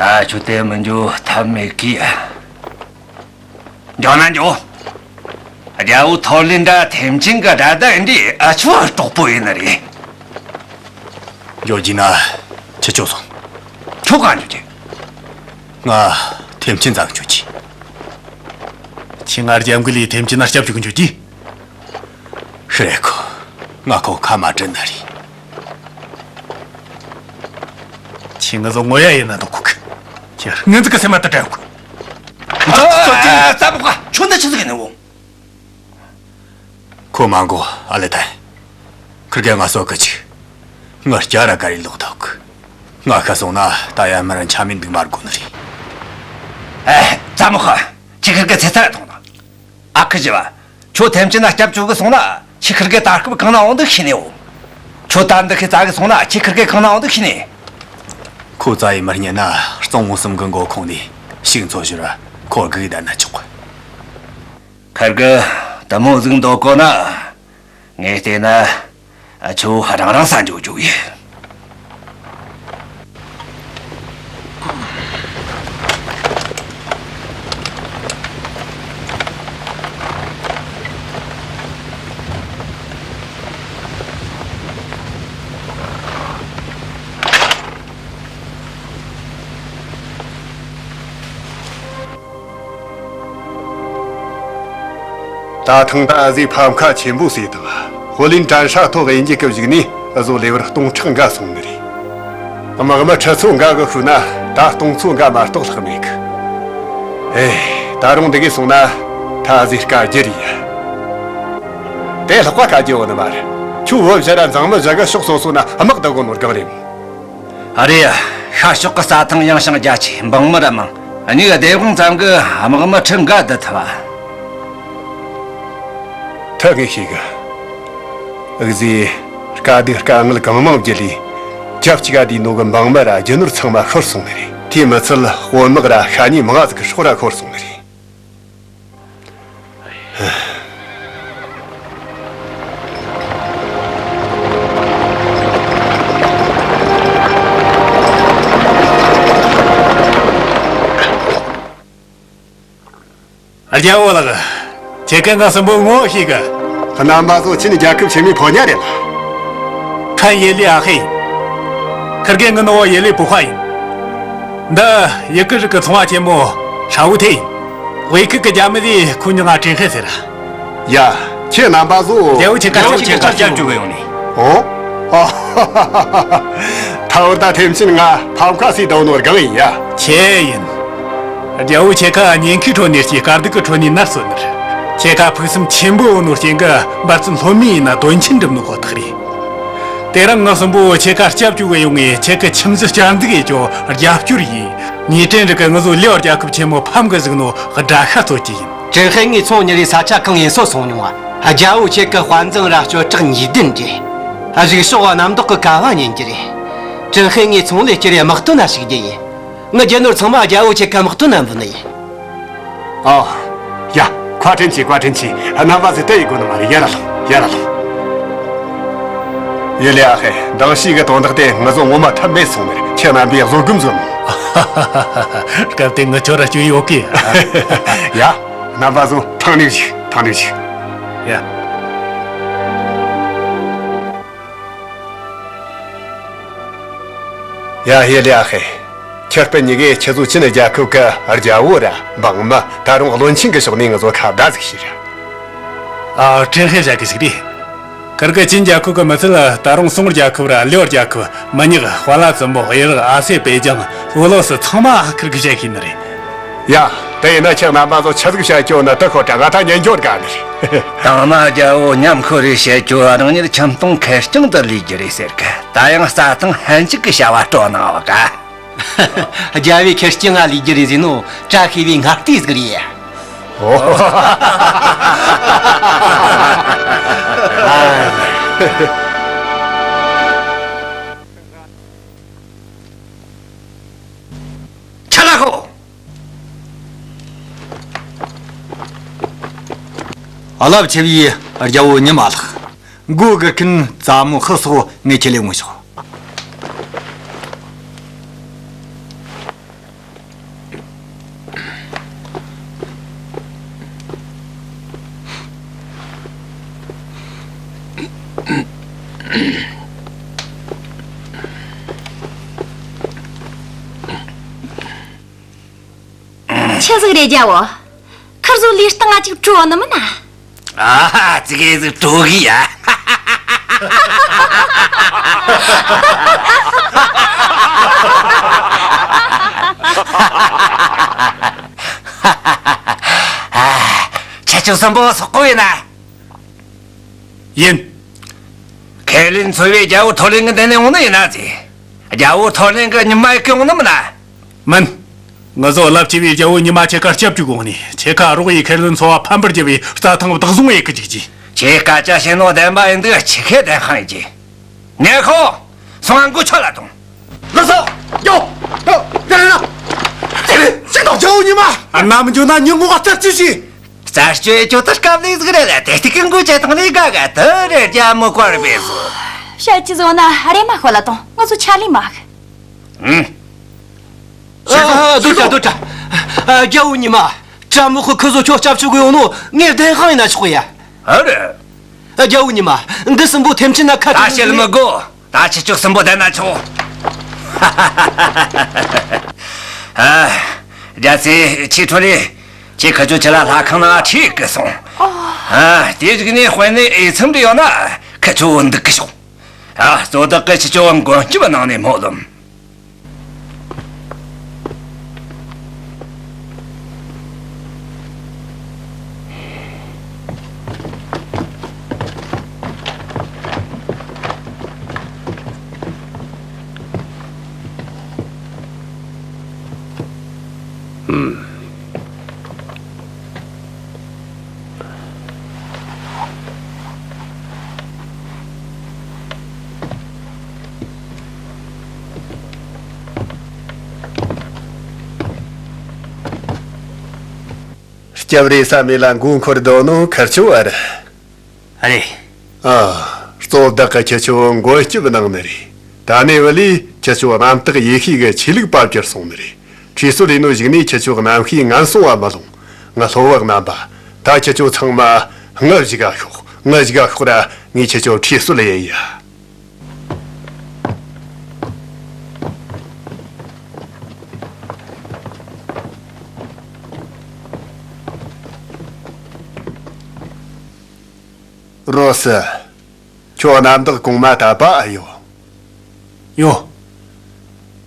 ད་ཁྱོད་དེ་མི་འགྱོ་ཐབས་མེད་གི་ཡ། འགྱོ་ན་འགྱོ། རྒྱལ་བོ་ཐོར་ལེན་དྲ་ཐེམ་ཅིན་གི་དགྲ་ཟླ་ཡིན་དུས་ཨ་ཆོ་གྲོགས་པོ་ཡིན་ནི་རེད། འགྱོ་རྒྱུ་ན་ཁྱེད་ཆོ་སོང་། ཁྱོད་གང་འགྱོ་རྒྱུ། ང་ཐེམ་ཅིན་རྩ་གི་འགྱོ་རྒྱུ། ཁྱེད་ང་རྒྱབ་འགལ་ལས་ཐེམ་ཅིན་ན་སྐྱབས་བཅོལ་གི་འགྱོ་རྒྱུ། ཤི་རེད་ཁོ། ང་ཁོ་ཁ་མ་དྲན་ནི་རེད། ཁྱེད་ང་ཚོ་ངོ་ཡ་ཡིན་ན་འདུག་གོ་གི། ཁྱེད་ངན་ཚིག་གི་སེམས་མ་ད་དྲན་གོ། ཨ། རྩ་མོ་ཁ་ཁྱོད་འདི་ཆི་ཟིག་ཡིན་ནོ། ཁོ་མ་འགོ་ཨ་ལེ་ཐན། ཁིར་གེ་ང་སོ་གི་ཅིག། ང་སྐྱ་ར་ག་རེ་ལོག་ཐོག་གི། ང་ཤི་སོང་ན་ད་ཡར་མར་འཆམ་མི་འདུག་མ་དགོ་ནི་རེད། ཨེ། རྩ་མོ་ཁ། ཁྱེད་ཁིར་གེ་ཚེ་ཚད་ཐོང་ན། ཨ་ཁུ་ཞི་བ། ཁྱོད་ཐེམ་ཅིན་ན་སྐྱབས་བཅོལ་གི་སོང་ན་ཁྱེད་ཁིར་གེ་ད་སྐབས་གང་ན་འོང་འདུག་ཤེས་ནས་འོ། ཁྱོད་ད་འདི་ཁི་རྩ་གི་སོང་ན་ཁྱེད་ཁིར་གེ་གང་ན་འོང་འདུག་ཤེས་ནས། ཁོ་རྩ་ཡི་མི་རྙེད་ན་གཙང་བོ་གསུམ་གི་མགོ་ཁུངས་ནས་ཤིག་འཚོ་ཞོར་ཁོ་སྒུག་བསྡད་ན་ཆོག་གི། ཁིར་གེ་དེ་མོ་ཟིག་འདོད་གོ་ན། ངས་བལྟས་ན། ཨ་ཆོ་རང་རང་ས་འཇོག་འཇོག་ཡིན། ད་ཐེངས་ད་འུ་ཟོས་ཕམ་ཁ་ཆེན་པོ་བཟོས་དང་། ཧོ་ལིན་དྲན་ཧྲ་ཐོག་གཡུལ་འགྱེད་གི་བཞུགས་ནས་འུ་ཟོ་ལེ་བར་སྟོང་ཕྲག་འགའ་སོང་ནི་རེད། དམག་མི་ཁྲི་ཚོ་འགའ་གི་ཤུལ་ན་ད་སྟོང་ཚོ་འགའ་མ་གཏོགས་ལྷག་མེད་གི། ཨེ། ད་རུང་འདི་གས་སོང་ན་ད་འུ་ཟོས་དཀའ་རྒྱུ་རེད་ཡ། དེ་ལྷག་པ་དཀའ་རྒྱུ་ཡོད་ནི་མ་རེད། ཁྱོད་བོད་ཕྱི་ར་མཛངས་མི་བཞི་གི་ཕྱོགས་སོ་སོ་ན་དམག་བསྡུ་དགོས་ནོ་སྒང་རེད། ཨ་རེད། ཤར་ཕྱོགས་ཀྱི་རྩྭ་ཐང་ཡངས་ཤིང་རྒྱ་ཆེ། འབངས་མི་ར་མང་། གཉིས་ཀ་སྡེ་དཔོན་ཙམ་གྱིས་དམག་མི་ཁྲི་འགའ་བསྡུ་ཐུབ་བ། ཐུགས་ངས་ཤེས་གི། འུ་ཟོས་དཀའ་སྡུག་དཀའ་ངལ་གང་མང་བརྒྱུད་ལས། རྒྱབ་གཅིག་ག་བསྡད་ནོ་གི་འབངས་མི་ར་རྒྱུ་ནོར་ཚང་མ་ཤོར་སོང་ནི་རེད། དེ་མི་ཚད་དཔོན་དམག་ར་ཤ་ཉེ་མང་ང་ཟིག་གི་སྲོག་ར་ཤོར་སོང་ནི་རེད། རྒྱལ་བོ་ལགས། ཁྱེད་ཀྱིས་ང་གསོན་པོའི་ངོ་བོ་ཤེས་གི། རྣམ་པ་ཚོ་ཆིན་རྒྱལ་ཁབ་ཆེན་མོའི་ཕོ་ཉ་རེད་ལ། ཕན་ཡེ་ལི་ཨ་ཧེ་ཡིན། ཁིར་གེ་ངི་ནོ་ཡེ་ལི་པུ་ཧ་ཡིན། འདི་ཡི་གེ་རིགས་ཀྱི་ཚོང་བ་ཆེན་མོ་ཧྲ་བུ་ཐེ་ཡིན། དབུས་ཁུལ་གྱི་རྒྱ་མི་ལས་ཁོ་མྱི་ང་ཀྲིན་ཧེ་ཟེར། ཡ། ཁྱེད་རྣམ་པ་ཚོ། རྒྱལ་བོ་ཁྱེད་ཀ་རྒྱལ་བོ་ཁྱེད་ཀ་སྐྱབས་བཅོལ་གི་ཡོང་ནི། ཨོ། ཨ། ཐའོ་ད་ཐེམ་ཆེན་ང་ཕམ་ཁ་སི་དོ་ནོར་གང་ཡིན་ཡ། ཁྱེད་ཡིན། རྒྱལ་བོ་ཁྱེད་ཀ་ཉེན་ཁའི་ཁྲོད་ནས་སྐྱེས། དཀའ་སྡུག་གི་ཁྲོད་ནས་ནར་སོན་ནི་རེད། ཁྱེད་ཀ་ཕུགས་བསམ་ཆེན་པོ་ཡོད་ནོ་རྐྱེན་གི་འབད་བརྩོན་ལྷོད་མེད་ཡིན་ན་དོན་ཆེན་འགྲུབ་ནོ་ཁོ་ཐག་རེད། དེ་རིང་ང་གསོན་པོ་ཁྱེད་ཀ་སྐྱབས་བཅོལ་གི་ཡོང་ངས་ཁྱེད་ཀྱི་ཁྱིམ་གཞི་བསྐྱར་འཛུགས་ཡེད་རྒྱུ་རྒྱབ་སྐྱོར་ཡིན། ཉེ་ཀྲེན་རིགས་ཀྱིས་ང་ཚོ་ལེའོ་རྒྱལ་ཁབ་ཆེན་མོ་ཕམ་གི་བཅུག་ནོ་དགྲ་ཤ་གསོད་ཀྱི་ཡིན། ཀྲིན་ཧེ་ངའི་ཚོང་གཉེར་བའི་ས་ཆ་གང་ཡིན་སོ་སོང་མྱོང་བ། རྒྱལ་བོ་ཁྱེད་ཀྱི་དཔའ་མཛངས་ར་སྐྱོ་བྲག་ཉེས་ལྡན་རེད། གཞུག་ཕྱོགས་རྣམ་རྟོག་གི་ཀ་བ་ཉན་རྒྱུ་རེད། ཀྲིན་ཧེ་ངའི་ཚོང་ལས་བསྐྱུར་ཡ་དམག་དོན་ན་ཞུགས་རྒྱུ་ཡིན། ངའི་རྒྱུ་ནོར་ཚང་མ་རྒྱལ་བོ་ཁྱེད་ཀ་དམག་དོན་ན་འབུལ་ནི་ཡིན། ཨོ། ཡ། བཀའ་དྲིན་ཆེ། བཀའ་དྲིན་ཆེ། རྣམ་པ་ཚོས་དེ་ཡི་དགོས་ནི་མ་རེད། ཡར་ལོངས། ཡར་ལོངས། ཡེ་ལི་ཨ་ཧེ། མདང་ཕྱི་གི་དོན་དག་དེ་ང་ཚོ་ངོ་མ་ཐབས་མེད་སོང་ནས། ཁྱེད་རྣམ་པས་བཟོད་སྒོམ་བཟོད་ལོང་། སྐབས་དེ་ངི་ཁྱོད་ར་སྐྱོན་ཡོད་གི། ཡ། རྣམ་པ་ཚོ་ཐང་ནས་ཞིག་ཐང་ནས་ཞིག་ཡ། ཡ། ཡེ་ལི་ཨ་ཧེ། ཁྱེད་སྤུན་གཉིས་ཀས་ཁྱེད་ཚོ་ཆིན་རྒྱལ་ཁབ་ཀྱི་རྒྱལ་བོ་ར་འབངས་མི། ད་རུང་བློན་ཆེན་གྱི་ཕྱོགས་ནས་ང་ཚོ་ཁ་བརྡ་ཟིག་བྱོས་ར། ཨ། ཀྲིན་ཧེ་བཞག་གི་ཞིག་རེད། ཁིར་གི་ཆིན་རྒྱལ་ཁབ་ཀྱི་མི་ཚད་ད་རུང་སུང་རྒྱལ་ཁབ་ར་ལེའོ་རྒྱལ་ཁབ། མི་ཉག་ཧྥ་ལ་བཙུན་མོ། གཡས་རག་ཨ་སེ་པེ་ཅང་། ཨོ་ལོ་སི་ཚང་མ་ཁིར་གི་བཞག་གི་ནི་རེད། ཡ། དེ་ཡིན་ན་ཁྱེད་རྣམ་པ་ཚོ་ཆི་ཟིག་བཤད་རྒྱུ་ནི་དེ་ཁོ་ད་ང་ད་ཉན་རྒྱུ་དགའ་ནི་རེད། དང་མ་རྒྱལ་བོ་ཉམས་ཁོ་རེ་བཤད་རྒྱུ་རང་ཉིད་ཁྱིམ་སྟོང་ཁེར་རྐྱང་དུ་ལུས་རྒྱུ་རེད་ཟེར་གི། ད་ཡང་རྩྭ་ཐང་ལྷན་ཅིག་གི་བྱ་བ་སྤྲོ་གནང་བ་ག། རྒྱལ་བོས་ཁེར་རྐྱང་ང་ལུས་རྒྱུ་རེད་ཟེར་ནོ་བཀྲ་ཤིས་པའི་སྔ་ལྟས་ཟིག་རེད། ཨོ། ཁྱེད་ལ་ཤོག་རླབས་ཆེ་བའི་རྒྱལ་བོ་ཉི་མ་ལགས། མགོ་སྒུར་མཁན་ཙ་མོ་ཧི་སོགས་ངས་ཁྱེད་ལས་ངོ་ཤོག་ཆི་ཟིག་རེད་རྒྱལ་བོ། ཁིར་ཚོ་ལུས་སྟེང་ང་ཅིག་བྲོ་ནི་མིན་ན། ཨ་ཧ། ཙི་གེ་ཟིག་བྲོ་གི་ཡ། ཁྱེད་ཚོ་གསོན་པོ་སོག་པོ་ཡིན་ན། ཡིན། ཁེ་ལིན་ཚོ་བའི་རྒྱལ་བོ་ཐོ་ལིན་གི་འདི་ནས་འོང་ནི་ཡིན་ན་ཟེ། རྒྱལ་བོ་ཐོ་ལིན་གི་ཉི་མ་ཡི་གི་འོང་ནི་མིན་ན། མིན། ང་ཚོ་རླབས་ཆེ་བའི་རྒྱལ་བོ་ཉི་མ་ཁྱེད་ཀ་སྐྱབས་བཅོལ་དགོས་ནི། ཁྱེད་ཀ་རོགས་ཡི་ཁེ་ལིན་ཚོ་བ་ཕམ་པར་བགྱི་བའི་རྩྭ་ཐང་བདག་བཟུང་ཡེ་གི་ཅིག་ཅི། ཁྱེད་སྐད་ཆ་བཤད་ནོ་བདེན་པ་ཡིན་འདུག་ཆི་ཁེ་བདེན་དཔང་ཡིན་གྱི། ཉེ་ཁོ། སོང་ང་མགོ་ཆོད་ལ་ཐོངས། ལགས་སོ། ཡོ། ཡོ། དེ་རེད་ན། དེ་རེད། ཤི་དང་རྒྱལ་བོ་ཉི་མ། ཨ། ནམ་འགྱོ་ན་ཉིན་ངོ་ག་རྩད་གཅོད་བྱོས། རྩད་གཅོད་ཡེ་རྒྱུ་ད་སྐབས་ལས་ཟིག་རེད་ལ། དེ་སྟེགས་ཀྱི་མགོ་ཆད་དང་ལས་ཀ་ག་དེ་རེད། རྒྱ་མི་བཀོལ་བས་སོ། བཤད་ཀྱི་བཟོ་ན་རེ་མ་ཤོད་ལ་ཐོངས། ང་ཚོ་ཆ་ལས་མ་གི། ཨུམ། ཨ། སྡོད་དྲ་སྡོད་དྲ། ཨ། རྒྱལ་བོ་ཉི་མ། ཙ་མོ་ཧི་ཁི་ཚོ་ཁྱོད་སྐྱབས་བཅོལ་གི་ཡོང་ནོ་ངས་བདེན་དཔང་ཡིན་ན་ཆོག་ཡ། ཨ་རེད། རྒྱལ་བོ་ཉི་མ། འདི་གསུམ་པོ་ཐེམ་ཆེན་ན་ཁ། ད་བཤད་མི་དགོ། ད་ཁྱེད་ཚོ་གསུམ་པོ་བསྡད་ན་ཆོག་ཨ། རྒྱལ་སྲས། ཁྱེད་ཁྲོ་ལེ། ཁྱེད་ཁ་ཆོ་ཁྱེད་ལ་ལྷ་ཁང་ནང་ཁྲིད་གི་སོང་། ཨ། དེ་རིགས་ནས་དཔོན་ནས་འོས་འཚམ་རེ་ཡོད་ན་ཁི་ཆོ་འདུག་གི་ཤོག་ཨ། གཙོ་བདག་གིས་ཁྱེད་ཆོ་མགོན་སྐྱབས་གནང་ནས་སྨོན་ལམ། སྐྱབས་རེ་ས་མེད་ལ་མགོ་འཁོར་འདུག་ནོ་ཁི་ཆོ་ཨ་རེད། ཨ་རེད། ཨ། གཙོ་བདག་གིས་ཁྱེད་ཆོ་མགོན་སྐྱབས་གནང་ནི་རེད། ད་ནས་བུ་ལས་ཁྱེད་ཆོ་རྣམ་དག་ཡེ་ཤེས་ཀྱི་ཆོས་ལུགས་པ་གྱུར་སོང་ནི་རེད། ཁྲུས་གསོལ་ལས་ནོ་གཞུག་ནས་ཁྱེད་ཆོ་རྣམ་ཤེས་ངན་སོང་བ་མི་ལོང་། ངའི་སློབ་བུ་རྣམ་པ། ད་ཁྱེད་ཆོ་ཚང་མ་ངའི་གཞུག་ག་ཤོག་ངའི་གཞུག་ག་ཤོག་ར། ངས་ཁྱེད་ཆོ་ཁྲུས་གསོལ་ཡིན་ཡ། རོ་སི། ཁྱོད་གནམ་བདག་གོང་མ་དད་པ་ཨེ་ཡོད། ཡོད།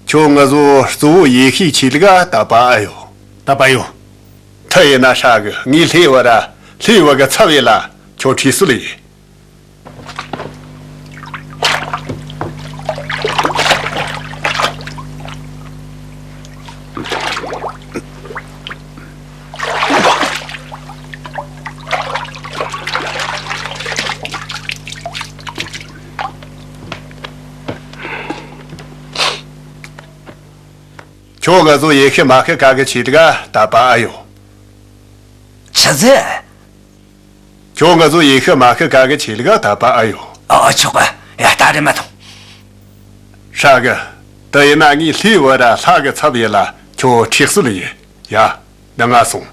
ཁྱོད་ང་ཚོ་གཙོ་བོ་ཡེ་ཤེས་ཆོས་ལུགས་ཨ་དད་པ་ཨེ་ཡོད། དད་པ་ཡོད། དེ་ཡིན་ན་ཧྲ་གི། ངའི་ལྷའི་བུ་ར་ལྷའི་བུ་གི་ཚབ་ཡིན་ལ་ཁྱོད་ཁྲུས་གསོལ་ཡིན། ཁྱོད་ང་ཚོ་ཡེ་ཤུ་མ་ཤི་ཀ་གི་ཆོས་ལུགས་ཨ་དད་པ་ཨེ་ཡོད། ཆི་ཟེར། ཁྱོད་ང་ཚོ་ཡེ་ཤུ་མ་ཤི་ཀ་གི་ཆོས་ལུགས་ཨ་དད་པ་ཨེ་ཡོད། ཨ། ཆོག་གི། ཡ། ད་རེ་མ་ཐོང་། ཧྲ་གི། དེ་ཡིན་ན་ངའི་ལྷའི་བུ་ར་ལྷ་གི་ཚབ་ཡིན་ལ་ཁྱོད་ཁྲུས་གསོལ་ཡིན། ཡ། འདི་ང་སོང་།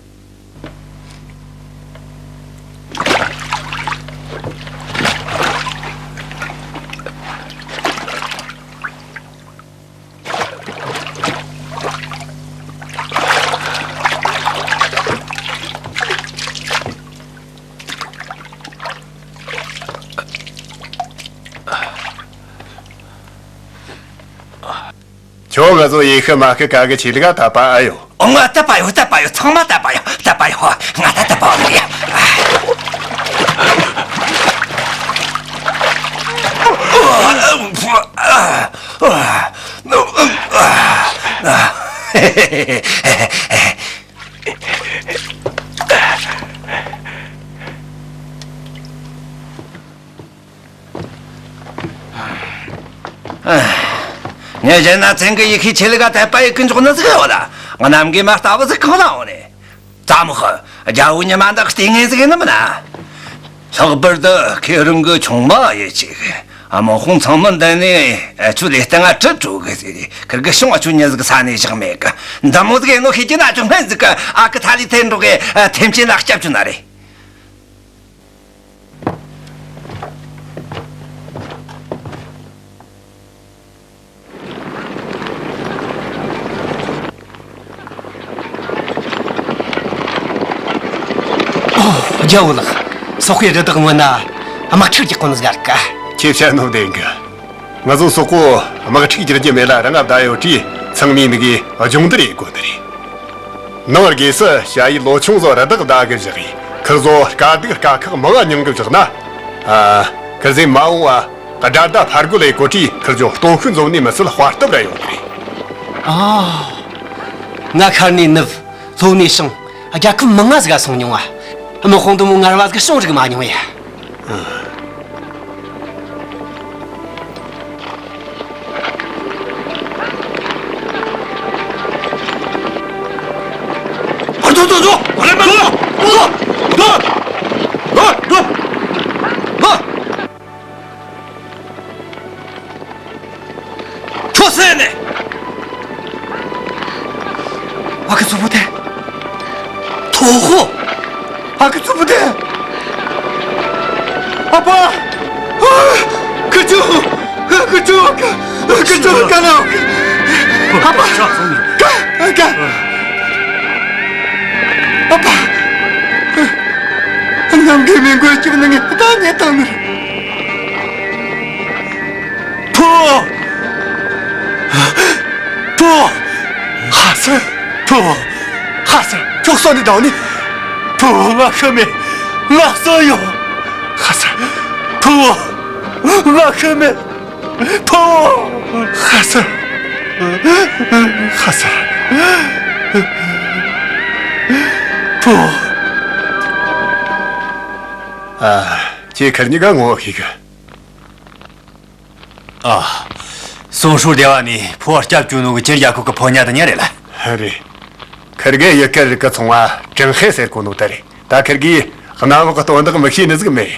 ཁྱོད་ང་ཚོ་ཡེ་ཤུ་མ་ཤི་ཀ་གི་ཆོས་ལུགས་ཨ་དད་པ་ཨེ་ཡོད། ང་དད་པ་ཡོད། དད་པ་ཡོད། ཚང་མ་དད་པ་ཡོད། དད་པ་ཡོད། ང་ད་དད་པ་ཡོད། ངས་བཤད་ན་ཚན་གི་ཡེ་ཤུ་ཆོས་ལུགས་ཨ་དད་པ་ཡེ་གི་འཇོག་ནི་ཟིག་ཡོད་ལ། ང་ནམ་གི་མ་ལྟ་བུ་ཟིག་གང་ལ་འོང་ནས། ཙམ་ཧི། རྒྱལ་བོ་ཉི་མ་འདི་ལྟས་ངན་ཟིག་ཡིན་ནི་མིན་ན། ལྷག་པར་དུ་ཁོས་རང་གི་ཆུང་མ་ཡེ་ཅིག་དམག་དཔུང་ཚང་མ་འདི་ནས་ཁྱོད་ལས་སྟེང་ང་ཁྲིད་འགྲོ་གི་ཟེར། ཁིར་གི་ཤོང་ཨ་ཆུ་ཉི་ཟིག་ས་ནས་བཞག་མེད་གི། འདི་མོ་ཟིག་ཡིན་ནོ་ཤེས་ཀྱི་ན་ཆུ་སྨན་ཟིག་གི་ཨ་ཁུ་ཐ་ལི་ཐེ་འགྲོ་གི་ཐེམ་ཆེན་ལ་སྐྱབས་བཅོལ་ན་རེད། རྒྱལ་བོ་ལགས། སོག་པོའི་རི་དྭགས་རྔོན་ན་དམག་འཁྲུག་རྒྱག་གོ་ནི་ཟིག་ག་ཁྱེད་བཤད་ནོ་བདེན་གི། ང་ཚོ་སོག་པོ་དམག་འཁྲུག་རྒྱག་རྒྱུ་མེད་ལ་རང་ང་བསྡད་ཡོད་དུས་ཚང་མས་ནི་གི་སྦྱོང་བརྡར་ཡེད་དགོས་ནི་རེད། ནང་སྒོས་སུ་ཞ་ཡི་ལོ་ཆུང་ཚོ་རི་དྭགས་བདའ་གི་བཞག་ཡིན། ཁིར་ཚོ་དཀའ་སྡུག་དཀའ་ཁག་མང་ང་མྱངས་གི་བཞག་ན། ཨ། ཁིར་ཚོས་མ་འོངས་བ་དགྲ་ཟླ་ཕར་རྒོལ་ལས་གོ་དུས་ཁིར་ཚོ་སྟོབས་ཤུགས་འཛོམས་ནས་མི་སྲིད་དཔའ་སྟོབས་ར་ཡོང་གི་རེད། ཨ། ང་ཤར་ནས་ནུབ། ལྷོ་ནས་བྱང་། རྒྱལ་ཁབ་མང་ང་ཟིག་ག་སོང་མྱོང་བ། དམག་དཔུང་འདི་མོ་ངར་བ་ཟིག་བྱུང་རིག་མ་མྱོང་ཡ། ཁྱོད་སུ་ཡིན་ནས། ཨ་ཁུ་གཙོ་བོ་དེ། ཐོ་ཧོ། ཨ་ཁུ་གཙོ་བོ་དེ། ཨ་ཕ། ཨ། ཁུ་ཆུ། ཁུ་ཆུ། ཁུ་ཆུ་ག་ན། ཨ་ཕ། ག་ག་ཨ་ཕ། རྣམ་རྒྱལ་མའི་མགོན་སྐྱབས་ནི་ངས་བདག་ཉིད་དང་ནི། ཕུ་བོ། ཕུ་བོ། ཧ་སེ། ཕུ་བོ། ཧ་སེ། ཁྱོད་སོང་ནི་དང་ནི། ཕུ་བོ་ང་ཤི་མེད། ང་གསོན་ཡོད། ཧ་སེ། ཕུ་བོ། ང་ཤི་མེད། ཕུ་བོ། ཧ་སེ། ཧ་སེ། ཕུ་བོ། ཨ། ཁྱེད་ཁེར་གཉིས་ཀ་ངོ་ཤེས་གི། ཨ། སོང་ཧྲུའུ་སྡེ་བ་ནས་ཕུ་བོ་སྐྱབས་བཅོལ་ནོ་གི་ཅིན་རྒྱལ་ཁབ་ཀྱི་ཕོ་ཉ་དེ་ཉག་རེད་ལ། རེད། ཁིར་གེ་ཡུལ་སྐད་རིགས་ཀྱི་ཚོང་བ་ཀྲིན་ཧེ་ཟེར་གོ་ནོ་དེ་རེད། ད་ཁིར་གིས་གནམ་འོག་གི་དོན་དག་མི་ཤེས་ནི་ཟིག་མེད།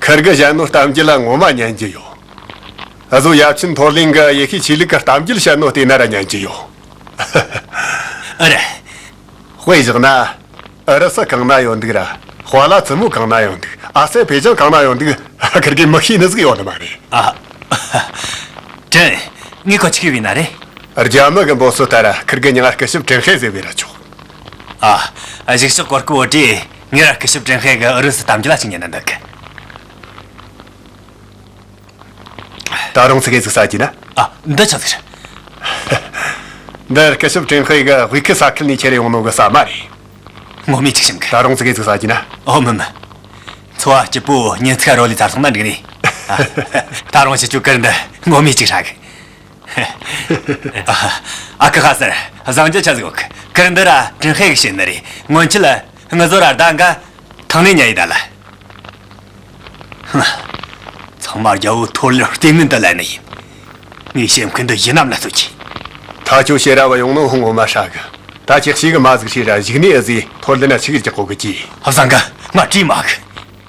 ཁིར་གེ་བཤད་ནོ་གཏམ་རྒྱུད་ལ་ངོ་མ་ཉན་རྒྱུ་ཡོད། ཨ་ཟོ་ཡབ་ཆེན་ཐོར་ལིང་གི་ཡེ་ཤེས་ཆོས་ལུགས་ཀྱི་གཏམ་རྒྱུད་བཤད་ནོ་བལྟས་ན་ར་ཉན་རྒྱུ་ཡོད། ཨ་རེད། དཔེ་བཞག་ན། ཨུ་རུ་སུ་གང་ན་ཡོད་འདུག་ར། ཧྭ་ལ་ཙི་མོ་གང་ན་ཡོད་འདུག་ཨ་སེ་ཕེ་ཅང་གང་ན་ཡོད་འདུག་ཁིར་གེ་མི་ཤེས་ནི་ཟིག་ཡོད་ནི་མ་རེད། ཨ། ཀྲིན། ངས་ཁོ་ཆི་གི་བི་ན་རེད། རྒྱ་མི་གི་འབོད་སྲོལ་ལྟར་ཁིར་གེ་མྱིང་ང་སྐུ་ཞབས་ཀྲིན་ཧེ་ཟེར་བས་ར་ཆོག་ཨ། གཞུག་ཕྱོགས་གོ་སྐབས་བོ་དྲིས་ངས་ར་སྐུ་ཞབས་ཀྲིན་ཧེ་གི་ཨུ་རུ་སུ་གཏམ་རྒྱུད་ལ་ཅིག་ཉན་ན་འདོད་གི། ད་རུང་ཙི་གེ་ཟིག་ཟ་རྒྱུ་ན། ཨ། འདི་ཆི་ཟིག་རེད། འདི་སྐུ་ཞབས་ཀྲིན་ཧེ་གི་དབུས་ཁུལ་ས་ཁུལ་ནས་ཁྱེར་ཡོང་ནོ་གི་ཟ་མ་རེད། ངོ་མས་ཅིག་ཞིམ་གི། ད་རུང་ཙི་གེ་ཟིག་ཟ་རྒྱུ་ན། ཨོ་མིན་མིན། འཚོ་བ་སྐྱིད་པོ་ཉིན་ཚིག་རོ་ལི་ཚར་སོང་ན་འགྲིག་ནི། ཨ། ད་རུང་ཁྱེད་ཆོ་ཀིར་འདི་ངོ་མས་ཅིག་ཧྲ་གི། ཨ་ཁུ་ཧ་སར། བཟང་རྒྱུ་ཆ་ཟིག་ཡོད་གི། ཀིར་འདི་ར་ཀྲིན་ཧེ་གི་བྱིན་ནི་རེད། སྔོན་ཆད་ལ་ངུ་ཟོ་ར་ཟླ་འགའ་ཐང་ནས་ཉལ་ཡི་ད་ལ། ཧ། ཚང་མ་རྒྱལ་བོ་ཐོར་ལེར་བལྟས་མིན་དུ་ལན་ནི་ཡིན། ངའི་སེམས་ཁུན་དུ་ཡིན་ནམ་ལ་ཚོད་ཀྱི། ད་ཁྱོད་ཤེས་ར་བ་ཡོང་ནོ་ཧོང་ངོ་མ་ཧྲ་གི། ད་ཅིག་ཤིག་གི་མ་ཟིག་ཤེས་ར་གཞུག་ནས་ཨ་ཟི་ཐོར་ལེ་ན་ཆི་གི་རྒྱག་གོ་གི་ཀྱི། བཟང་གི། ང་བྲིས་མ་གི།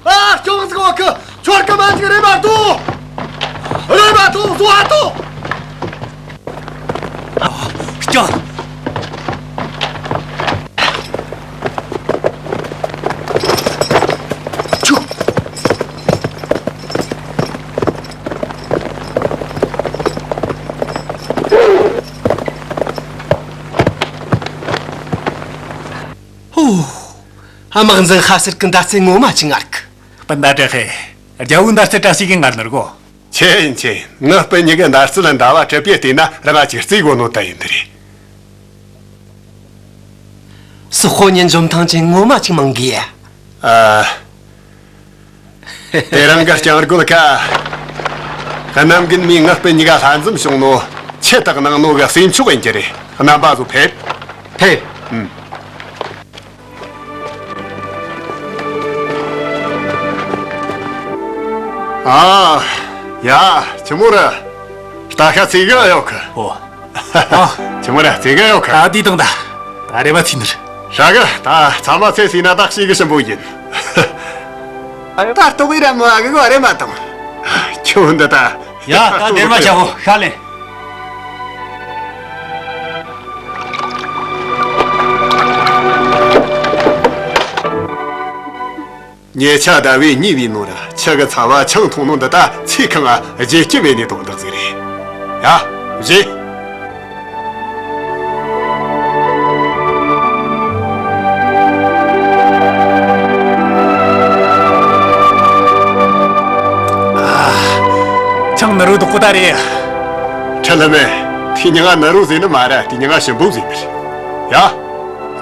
ཨ། སྐྱོང་ཟིག་བ་གི། ཁྱོད་ཀི་མ་ཅིག་རེད་མ་ཐོ། རེད་མ་ཐོ་སུ་ཧ་ཐོ། སྐྱོང་། ཧོ། དམག་འཛིན་ཧ་སེར་གི་མདའ་རྩེད་ངོ་མ་ཅིག་ངར་གི། སྤུན་ཟླ་ཀྲེ་ཧེ། རྒྱལ་བོའི་མདའ་རྩེད་བཀྲ་ཤིས་ཀྱིས་ངར་ནི་རྒོ། ཆེ་ཡིན་ཆེ་ཡིན། ངའི་སྤུན་གཉིས་ཀྱི་མདའ་རྩལ་ལ་འདའ་བ་གྲུབ་པས་བལྟས་ན་རང་ང་ཅིག་རྩེ་དགོས་ནོ་ད་ཡིན་འདི་རེད། སུ་ཧོ་ཉན་འཇོམས་ཐང་ཅན་ངོ་མ་ཅིག་མང་གི་ཡ། ཨ། དེ་རིང་གི་སྐྱང་རྒོད་ཁ། གནམ་རྒན་མས་ངའི་སྤུན་གཉིས་ཀ་ལྷན་འཛོམས་བྱུང་ནོ་ཆེ་ཐག་གནང་ནོ་གི་སེམས་ཆོག་ཡིན་གྱི་རེད། རྣམ་པ་ཚོ་ཕེབས། ཕེབས། ཨུམ། ཨ། ཡ། ཆི་མོ་ར། རྟ་ཤ་ཚིག་ག་ཡོད་གི། ཨོ། ཨ། ཆི་མོ་ར་ཚིག་ག་ཡོད་གི། ཨ། དེ་དང་ད། ད་རེ་བ་ཚིག་ནི་ར། ཧྲ་གི། ད་ཚང་མ་ཚེ་སྲིད་ན་བདག་ཤེས་གི་ཞིམ་པོ་ཡིན། ད་ལྟོགས་གི་ར་མོ་ཨ་གི་གོ་རེ་མ་དང་། ཁྱོད་འདི་ད། ཡ། ད་འདེར་མ་བྱ་བོ་ཤ་ལེན། ཉེ་ཆར་ཟླ་བའི་གཉིས་པའི་ནང་ར་ཆུ་གི་ཚ་བ་ཆང་འཐུང་ནོ་འདི་ད་ཚེ་གང་ང་བརྗེད་རྒྱུ་མེད་ནི་དོན་དག་ཟིག་རེད། ཡ། བཞེས། ཆང་ནི་རུ་དུག་པོ་ད་རེད། ཁྲི་ལྷ་མོ། དེ་མྱིང་ང་ནི་རུ་ཟེར་ནི་མ་ར། དེ་མྱིང་ང་ཞིམ་པོ་ཟེར་ནི་རེད། ཡ།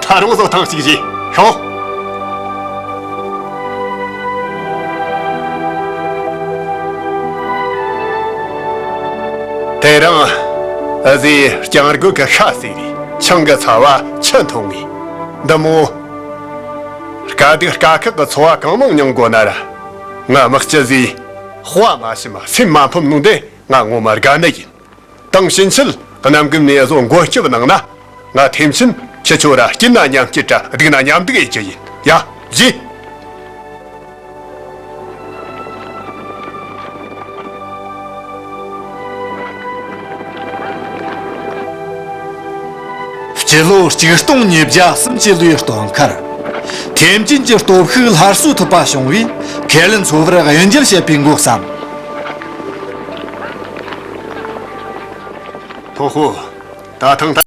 ད་རུང་བཟོ་ཐང་ཞིག་བཞེས་ཤོག། དེ་རིང་ཨ་ཟི་སྐྱང་རྒོད་ཀྱི་ཤ་ཟོས་རེད། ཆང་གི་ཚ་བ་ཆུ་འཐུང་ངེས། འདི་མོ། དཀའ་སྡུག་དཀའ་ཁག་གི་འཚོ་བ་གང་མང་མྱོང་དགོས་ན་ར། ང་དམག་སྤྱི་ཟིག་དཔའ་མ་ཞུམ་སེམས་མ་ཕམ་ནོ་འདི་ང་ངོ་མ་དགའ་ནི་ཡིན། དེང་ཕྱིན་ཆད་གནམ་རྒན་མས་བཟོ་མགོན་སྐྱབས་གནང་ན། ང་ཐེམ་ཆེན་ཁྱེད་ཆོ་ར་སྐྱིད་ན་མཉམ་སྐྱིད་ར་སྡུག་ན་མཉམ་སྡུག་ཡེད་རྒྱུ་ཡིན། ཡ། བཞེས། སྤྱི་ལོ་ཆིག་སྟོང་ཉིས་བརྒྱ་སུམ་ཅུ་ལོའི་སྟོན་ཁར། ཐེམ་ཆེན་གྱི་སྟོབས་ཤུགས་སླར་གསོ་ཐུབ་པ་བྱུང་བས་ཁས་ལེན་ཚོ་བར་གཡུལ་འགྱེད་བྱེད་པའི་འགོ་བརྩམས། ཐོ་ཧོ། ད་ཐེངས་ད།